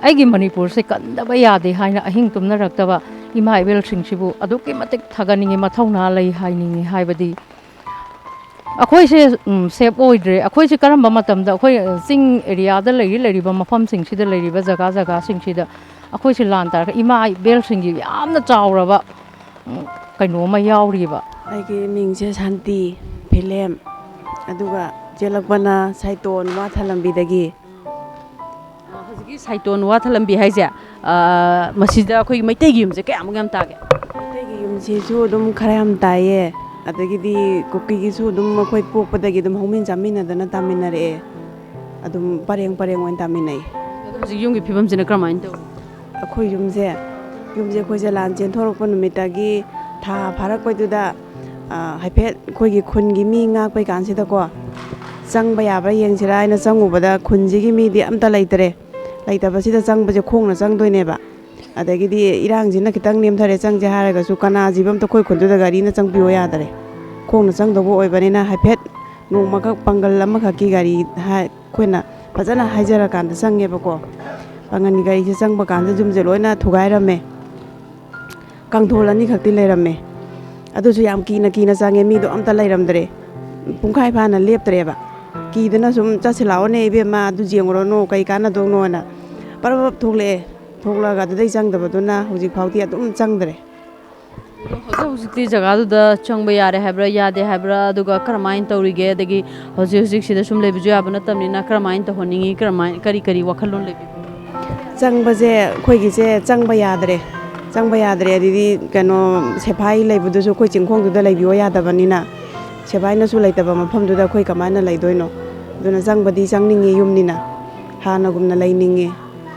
ꯑꯩꯒꯤ ꯃꯅꯤꯄꯨꯔꯁꯦ ꯀꯟꯗꯕ ꯌꯥꯗꯦ ꯍꯥꯏꯅ ꯑꯍꯤꯡ ꯇꯨꯝꯅꯔꯛꯇꯕ ꯏꯃꯥ ꯏꯕꯦꯜꯁꯤꯡꯁꯤꯕꯨ ꯑꯗꯨꯛꯀꯤ ꯃꯇꯤꯛ ꯊꯥꯒꯠꯅꯤꯡꯉꯤ, ꯃꯊꯧꯅꯥ ꯂꯩ ꯍꯥꯏꯅꯤꯡꯉꯤ꯫ ꯍꯥꯏꯕꯗꯤ ꯑꯩꯈꯣꯏꯁꯦ, ꯎꯝ, ꯁꯦꯞ ꯑꯣꯏꯗ꯭ꯔꯦ꯫ ꯑꯩꯈꯣꯏꯁꯦ ꯀꯔꯝꯕ ꯃꯇꯝꯗ, ꯑꯩꯈꯣꯏ, ꯑ, ꯆꯤꯡ ꯑꯦꯔꯤꯌꯥꯗ ꯂꯩꯔꯤ, ꯂꯩꯔꯤꯕ ꯃꯐꯝꯁꯤꯡꯁꯤꯗ ꯂꯩꯔꯤꯕ ꯖꯒꯥ ꯖꯒꯥꯁꯤꯡꯁꯤꯗ ꯑꯩꯈꯣꯏꯁꯦ ꯂꯥꯟ ꯇꯥꯔꯒ ꯏꯃꯥ ꯏꯕꯦꯜꯁꯤꯡꯒꯤ ꯌꯥꯝꯅ ꯆꯥꯎꯔꯕ, ꯎꯝ, ꯀꯩꯅꯣ ꯑꯃ ꯌꯥꯎꯔꯤꯕ꯫ ꯑꯩꯒꯤ ꯃꯤꯡꯁꯦ ꯁꯥꯟꯇꯤ ꯐꯤꯂꯦꯝ, ꯑꯗꯨꯒ ꯆꯦꯜꯂꯛꯄꯅ ꯁꯥꯏꯇꯣꯟ ꯋꯥꯊ ꯂꯝꯕꯤꯗꯒꯤ꯫ ꯍꯧꯖꯤꯛꯀꯤ ꯁꯥꯏꯇꯣꯟ ꯋꯥꯊ ꯂꯝꯕꯤ ꯍꯥꯏꯁꯦ, ꯑ, ꯃꯁꯤꯗ ꯑꯩꯈꯣꯏꯒꯤ ꯃꯩꯇꯩꯒꯤ ꯌꯨꯝꯁꯦ ꯀꯌꯥꯃꯨꯛ ꯌꯥꯝ ꯇꯥꯒꯦ? ꯃꯩꯇꯩꯒꯤ ꯌꯨꯝꯁꯤꯁꯨ ꯑꯗꯨꯝ ꯈꯔ ꯌꯥꯝ ꯇꯥꯏꯌꯦ꯫ ꯑꯗꯒꯤꯗꯤ ꯀꯨꯀꯤꯒꯤꯁꯨ ꯑꯗꯨꯝ ꯑꯩꯈꯣꯏ ꯄꯣꯛꯄꯗꯒꯤ ꯑꯗꯨꯝ ꯍꯧꯃꯤꯟ ꯆꯥꯃꯤꯟꯅꯗꯅ ꯇꯥꯃꯤꯟꯅꯔꯛꯑꯦ꯫ ꯑꯗꯨꯝ ꯄꯔꯦꯡ ꯄꯔꯦꯡ ꯑꯣꯏꯅ ꯇꯥꯃꯤꯟꯅꯩ꯫ ꯑꯗꯣ ꯍꯧꯖꯤꯛ ꯌꯨꯝꯒꯤ ꯐꯤꯕꯝꯁꯤꯅ ꯀꯔꯝꯍꯥꯏꯅ ꯇꯧꯔꯤ? ꯑꯩꯈꯣꯏ ꯌꯨꯝꯁꯦ, ꯌꯨꯝꯁꯦ ꯑꯩꯈꯣꯏꯁꯦ ꯂꯥꯟ ꯆꯦꯟꯊꯣꯔꯛꯄ ꯅꯨꯃꯤꯠꯇꯒꯤ ꯊꯥ ꯐꯥꯔꯛꯄꯩꯗꯨꯗ, ꯑ, ꯍꯥꯏꯐꯦꯠ ꯑꯩꯈꯣꯏꯒꯤ ꯈꯨꯟꯒꯤ ꯃꯤ ꯉꯥꯛꯄꯩ ꯀꯥꯟꯁꯤꯗꯀꯣ, ꯆꯪꯕ ꯌꯥꯕ꯭ꯔꯥ ꯌꯦꯡꯁꯤꯔꯥ ꯍꯥꯏꯅ ꯆꯪꯉꯨꯕꯗ ꯈꯨꯟꯁꯤꯒꯤ ꯃꯤꯗꯤ ꯑꯝꯇ ꯂꯩꯇꯔꯦ꯫ ꯂꯩꯇꯕꯁꯤꯗ ꯆꯪꯕꯁꯦ ꯈꯣꯡꯅ ꯆꯪꯗꯣꯏꯅꯦꯕ꯫ ꯑꯗꯒꯤꯗꯤ ꯏꯔꯥꯡꯁꯤꯅ ꯈꯤꯇꯪ ꯅꯦꯝꯊꯔꯦ ꯆꯪꯁꯦ ꯍꯥꯏꯔꯒꯁꯨ ꯀꯅꯥ ꯖꯤꯕ ꯑꯝꯇ ꯑꯩꯈꯣꯏ ꯈꯨꯟꯗꯨꯗ ꯒꯥꯔꯤꯅ ꯆꯪꯕꯤꯌꯣ ꯌꯥꯗꯔꯦ꯫ ꯈꯣꯡꯅ ꯆꯪꯗꯧꯕ ꯑꯣꯏꯕꯅꯤꯅ ꯍꯥꯏꯐꯦꯠ ꯅꯣꯡꯃꯈꯛ ꯄꯥꯡꯒꯜ ꯑꯃꯈꯛꯀꯤ ꯒꯥꯔꯤ ꯍꯥꯏ-, ꯑꯩꯈꯣꯏꯅ ꯐꯖꯅ ꯍꯥꯏꯖꯔꯀꯥꯟꯗ ꯆꯪꯉꯦꯕꯀꯣ꯫ ꯄꯥꯡꯒꯜꯒꯤ ꯒꯥꯔꯤꯁꯦ ꯆꯪꯕ ꯀꯥꯟꯗ ꯌꯨꯝꯁꯦ ꯂꯣꯏꯅ ꯊꯨꯒꯥꯏꯔꯝꯃꯦ꯫ ꯀꯥꯡꯊꯣꯜ ꯑꯅꯤꯈꯛꯇꯤ ꯂꯩꯔꯝꯃꯦ꯫ ꯑꯗꯨꯁꯨ ꯌꯥꯝ ꯀꯤꯅ ꯀꯤꯅ ꯆꯪꯉꯦ, ꯃꯤꯗꯣ ꯑꯝꯇ ꯂꯩꯔꯝꯗ꯭ꯔꯦ꯫ ꯄꯨꯡꯈꯥꯏ ꯐꯥꯅ ꯂꯦꯞꯇ꯭ꯔꯦꯕ꯫ ꯀꯤꯗꯅ ꯁꯨꯝ "ꯆꯠꯁꯤ ꯂꯥꯛꯑꯣꯅꯦ ꯏꯕꯦꯝꯃ, ꯑꯗꯨ ꯌꯦꯡꯉꯨꯔꯅꯨ, ꯀꯩ ꯀꯥꯟꯅꯗꯧꯅꯣꯅ" ꯄꯔꯞ ꯄꯔꯞ ꯊꯣꯛꯂꯛꯑꯦ꯫ ꯊꯣꯛꯂꯛꯑꯒ ꯑꯗꯨꯗꯩ ꯆꯪꯗꯕꯗꯨꯅ ꯍꯧꯖꯤꯛ ꯐꯥꯎꯗꯤ ꯑꯗꯨꯝ ꯆꯪꯗ꯭ꯔꯦ꯫ ꯍꯧꯖꯤꯛ ꯍꯧꯖꯤꯛꯇꯤ ꯖꯒꯥꯗꯨꯗ ꯆꯪꯕ ꯌꯥꯔꯦ ꯍꯥꯏꯕ꯭ꯔꯥ, ꯌꯥꯗꯦ ꯍꯥꯏꯕ꯭ꯔꯥ, ꯑꯗꯨꯒ ꯀꯔꯝꯍꯥꯏꯅ ꯇꯧꯔꯤꯒꯦ? ꯑꯗꯒꯤ ꯍꯧꯖꯤꯛ ꯍꯧꯖꯤꯛ ꯁꯤꯗ ꯁꯨꯝ ꯂꯩꯕꯁꯨ ꯌꯥꯕ ꯅꯠꯇꯕꯅꯤꯅ, ꯀꯔꯝꯍꯥꯏꯅ ꯇꯧꯍꯟꯅꯤꯡꯉꯤ? ꯀꯔꯝꯍꯥꯏ-, ꯀꯔꯤ ꯀꯔꯤ ꯋꯥꯈꯜꯂꯣꯟ ꯂꯩꯕꯤꯕ? ꯆꯪꯕꯁꯦ, ꯑꯩꯈꯣꯏꯒꯤꯁꯦ ꯆꯪꯕ ꯌꯥꯗ꯭ꯔꯦ꯫ ꯆꯪꯕ ꯌꯥꯗ꯭ꯔꯦ ꯑꯗꯨꯗꯤ, ꯀꯩꯅꯣ, ꯁꯦꯐꯥꯏ ꯂꯩꯕꯗꯨꯁꯨ ꯑꯩꯈꯣꯏ ꯆꯤꯡꯈꯣꯡꯗꯨꯗ ꯂꯩꯕꯤꯌꯣ ꯌꯥꯗꯕꯅꯤꯅ, ꯁꯦꯐꯥꯏꯅꯁꯨ ꯂꯩꯇꯕ ꯃꯐꯝꯗꯨꯗ ꯑꯩꯈꯣꯏ ꯀꯃꯥꯏꯅ ꯂꯩꯗꯣꯏꯅꯣ? ꯑꯗꯨꯅ ꯆꯪꯕꯗꯤ ꯆꯪꯅꯤꯡꯉꯤ, ꯌꯨꯝꯅꯤꯅ ꯍꯥꯟꯅꯒꯨꯝꯅ ꯂꯩꯅꯤꯡꯉꯤ꯫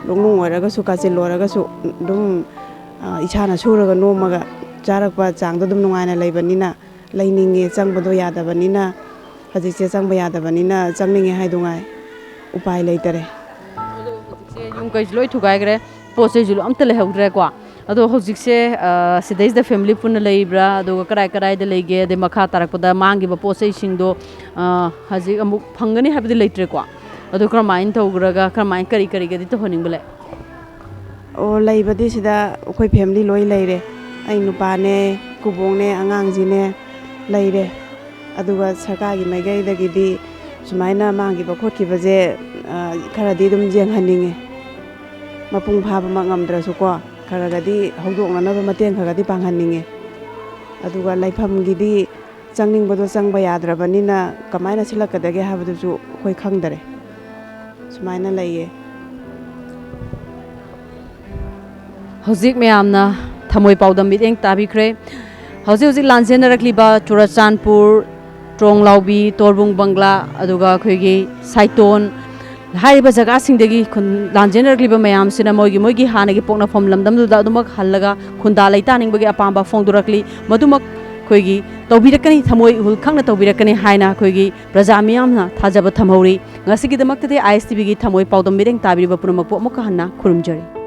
ꯂꯣꯛꯅꯨꯡ ꯑꯣꯏꯔꯒꯁꯨ, ꯀꯥꯆꯤꯜ ꯑꯣꯏꯔꯒꯁꯨ ꯑꯗꯨꯝ, ꯑ, ꯏꯁꯥꯅ ꯁꯨꯔꯒ ꯅꯣꯝꯃꯒ ꯆꯥꯔꯛꯄ ꯆꯥꯡꯗꯣ ꯑꯗꯨꯝ ꯅꯨꯡꯉꯥꯏꯅ ꯂꯩꯕꯅꯤꯅ, ꯂꯩꯅꯤꯡꯉꯦ꯫ ꯆꯪꯕꯗꯣ ꯌꯥꯗꯕꯅꯤꯅ, ꯍꯧꯖꯤꯛꯁꯦ ꯆꯪꯕ ꯌꯥꯗꯕꯅꯤꯅ ꯆꯪꯅꯤꯡꯉꯦ ꯍꯥꯏꯗꯨꯉꯥꯏ, ꯎꯄꯥꯏ ꯂꯩꯇꯔꯦ꯫ ꯑꯗꯣ ꯍꯧꯖꯤꯛꯁꯦ ꯌꯨꯝ ꯀꯩꯁꯨ ꯂꯣꯏ ꯊꯨꯒꯥꯏꯈ꯭ꯔꯦ, ꯄꯣꯠ ꯆꯩꯁꯨ ꯑꯝꯇ ꯂꯩꯍꯧꯗ꯭ꯔꯦꯀꯣ꯫ ꯑꯗꯣ ꯍꯧꯖꯤꯛꯁꯦ, ꯑ, ꯁꯤꯗꯩꯁꯤꯗ ꯐꯦꯃꯤꯂꯤ ꯄꯨꯟꯅ ꯂꯩꯕ꯭ꯔꯥ? ꯑꯗꯨꯒ ꯀꯔꯥꯏ ꯀꯔꯥꯏꯗ ꯂꯩꯒꯦ? ꯑꯗꯩ ꯃꯈꯥ ꯇꯥꯔꯛꯄꯗ ꯃꯥꯡꯈꯤꯕ ꯄꯣꯠ ꯆꯩꯁꯤꯡꯗꯣ, ꯑ, ꯍꯧꯖꯤꯛ ꯑꯃꯨꯛ ꯐꯪꯒꯅꯤ ꯍꯥꯏꯕꯗꯤ ꯂꯩꯇ꯭ꯔꯦꯀꯣ꯫ ꯑꯗꯣ ꯀꯔꯝꯍꯥꯏꯅ ꯇꯧꯈ꯭ꯔꯒ, ꯀꯔꯝꯍꯥꯏꯅ, ꯀꯔꯤ ꯀꯔꯤꯒꯗꯤ ꯇꯧꯍꯟꯅꯤꯡꯕ ꯂꯩ? ꯑꯣ, ꯂꯩꯕꯗꯤ ꯁꯤꯗ ꯑꯩꯈꯣꯏ ꯐꯦꯃꯤꯂꯤ ꯂꯣꯏ ꯂꯩꯔꯦ꯫ ꯑꯩ ꯅꯨꯄꯥꯅꯦ, ꯀꯨꯕꯣꯛꯅꯦ, ꯑꯉꯥꯡꯁꯤꯅꯦ ꯂꯩꯔꯦ꯫ ꯑꯗꯨꯒ ꯁꯔꯀꯥꯔꯒꯤ ꯃꯥꯏꯀꯩꯗꯒꯤꯗꯤ ꯁꯨꯃꯥꯏꯅ ꯃꯥꯡꯈꯤꯕ ꯈꯣꯠꯈꯤꯕꯁꯦ, ꯑ, ꯈꯔꯗꯤ ꯑꯗꯨꯝ ꯌꯦꯡꯍꯟꯅꯤꯡꯉꯦ꯫ ꯃꯄꯨꯡ ꯐꯥꯕꯃꯛ ꯉꯝꯗ꯭ꯔꯁꯨꯀꯣ, ꯈꯔꯒꯗꯤ ꯍꯧꯗꯣꯛꯅꯅꯕ ꯃꯇꯦꯡ ꯈꯔꯒꯗꯤ ꯄꯥꯡꯍꯟꯅꯤꯡꯉꯦ꯫ ꯑꯗꯨꯒ ꯂꯩꯐꯝꯒꯤꯗꯤ ꯆꯪꯅꯤꯡꯕꯗꯣ ꯆꯪꯕ ꯌꯥꯗ꯭ꯔꯕꯅꯤꯅ, ꯀꯃꯥꯏꯅ ꯁꯤꯜꯂꯛꯀꯗꯒꯦ ꯍꯥꯏꯕꯗꯨꯁꯨ ꯑꯩꯈꯣꯏ ꯈꯪꯗꯔꯦ꯫ ꯁꯨꯃꯥꯏꯅ ꯂꯩꯌꯦ꯫ ꯍꯧꯖꯤꯛ ꯃꯌꯥꯝꯅ ꯊꯃꯣꯏ ꯄꯥꯎꯗꯝ ꯃꯤꯠꯌꯦꯡ ꯇꯥꯕꯤꯈ꯭ꯔꯦ꯫ ꯍꯧꯖꯤꯛ ꯍꯧꯖꯤꯛ ꯂꯥꯟꯖꯦꯟꯅꯔꯛꯂꯤꯕ ꯆꯨꯔꯆꯥꯟꯄꯨꯔ, ꯇ꯭ꯔꯣꯡꯂꯥꯎꯕꯤ, ꯇꯣꯔꯕꯨꯡ ꯕꯪꯒ꯭ꯂꯥ, ꯑꯗꯨꯒ ꯑꯩꯈꯣꯏꯒꯤ ꯁꯥꯏꯇꯣꯟ ꯍꯥꯏꯔꯤꯕ ꯖꯒꯥꯁꯤꯡꯗꯒꯤ ꯈꯨꯟ-, ꯂꯥꯟꯖꯦꯟꯅꯔꯛꯂꯤꯕ ꯃꯌꯥꯝꯁꯤꯅ ꯃꯣꯏꯒꯤ, ꯃꯣꯏꯒꯤ ꯍꯥꯟꯅꯒꯤ ꯄꯣꯛꯅꯐꯝ ꯂꯝꯗꯝꯗꯨꯗ ꯑꯗꯨꯃꯛ ꯍꯜꯂꯒ ꯈꯨꯟꯗꯥ ꯂꯩꯇꯥꯅꯤꯡꯕꯒꯤ ꯑꯄꯥꯝꯕ ꯐꯣꯡꯗꯣꯔꯛꯂꯤ꯫ ꯃꯗꯨꯃꯛ ꯑꯩꯈꯣꯏꯒꯤ ꯇꯧꯕꯤꯔꯛꯀꯅꯤ, ꯊꯃꯣꯏ ꯏꯍꯨꯜ ꯈꯪꯅ ꯇꯧꯕꯤꯔꯛꯀꯅꯤ ꯍꯥꯏꯅ ꯑꯩꯈꯣꯏꯒꯤ ꯄ꯭ꯔꯖꯥ ꯃꯤꯌꯥꯝꯅ ꯊꯥꯖꯕ ꯊꯝꯍꯧꯔꯤ꯫ ꯉꯁꯤꯒꯤꯗꯃꯛꯇꯗꯤ ꯑꯥꯏ ꯑꯦꯁ ꯇꯤ ꯚꯤꯒꯤ ꯊꯃꯣꯏ ꯄꯥꯎꯗꯝ ꯃꯤꯠꯌꯦꯡ ꯇꯥꯕꯤꯔꯤꯕ ꯄꯨꯝꯅꯃꯛꯄꯨ ꯑꯃꯨꯛꯀ ꯍꯟꯅ ꯈꯨꯔꯨꯝꯖꯔꯤ꯫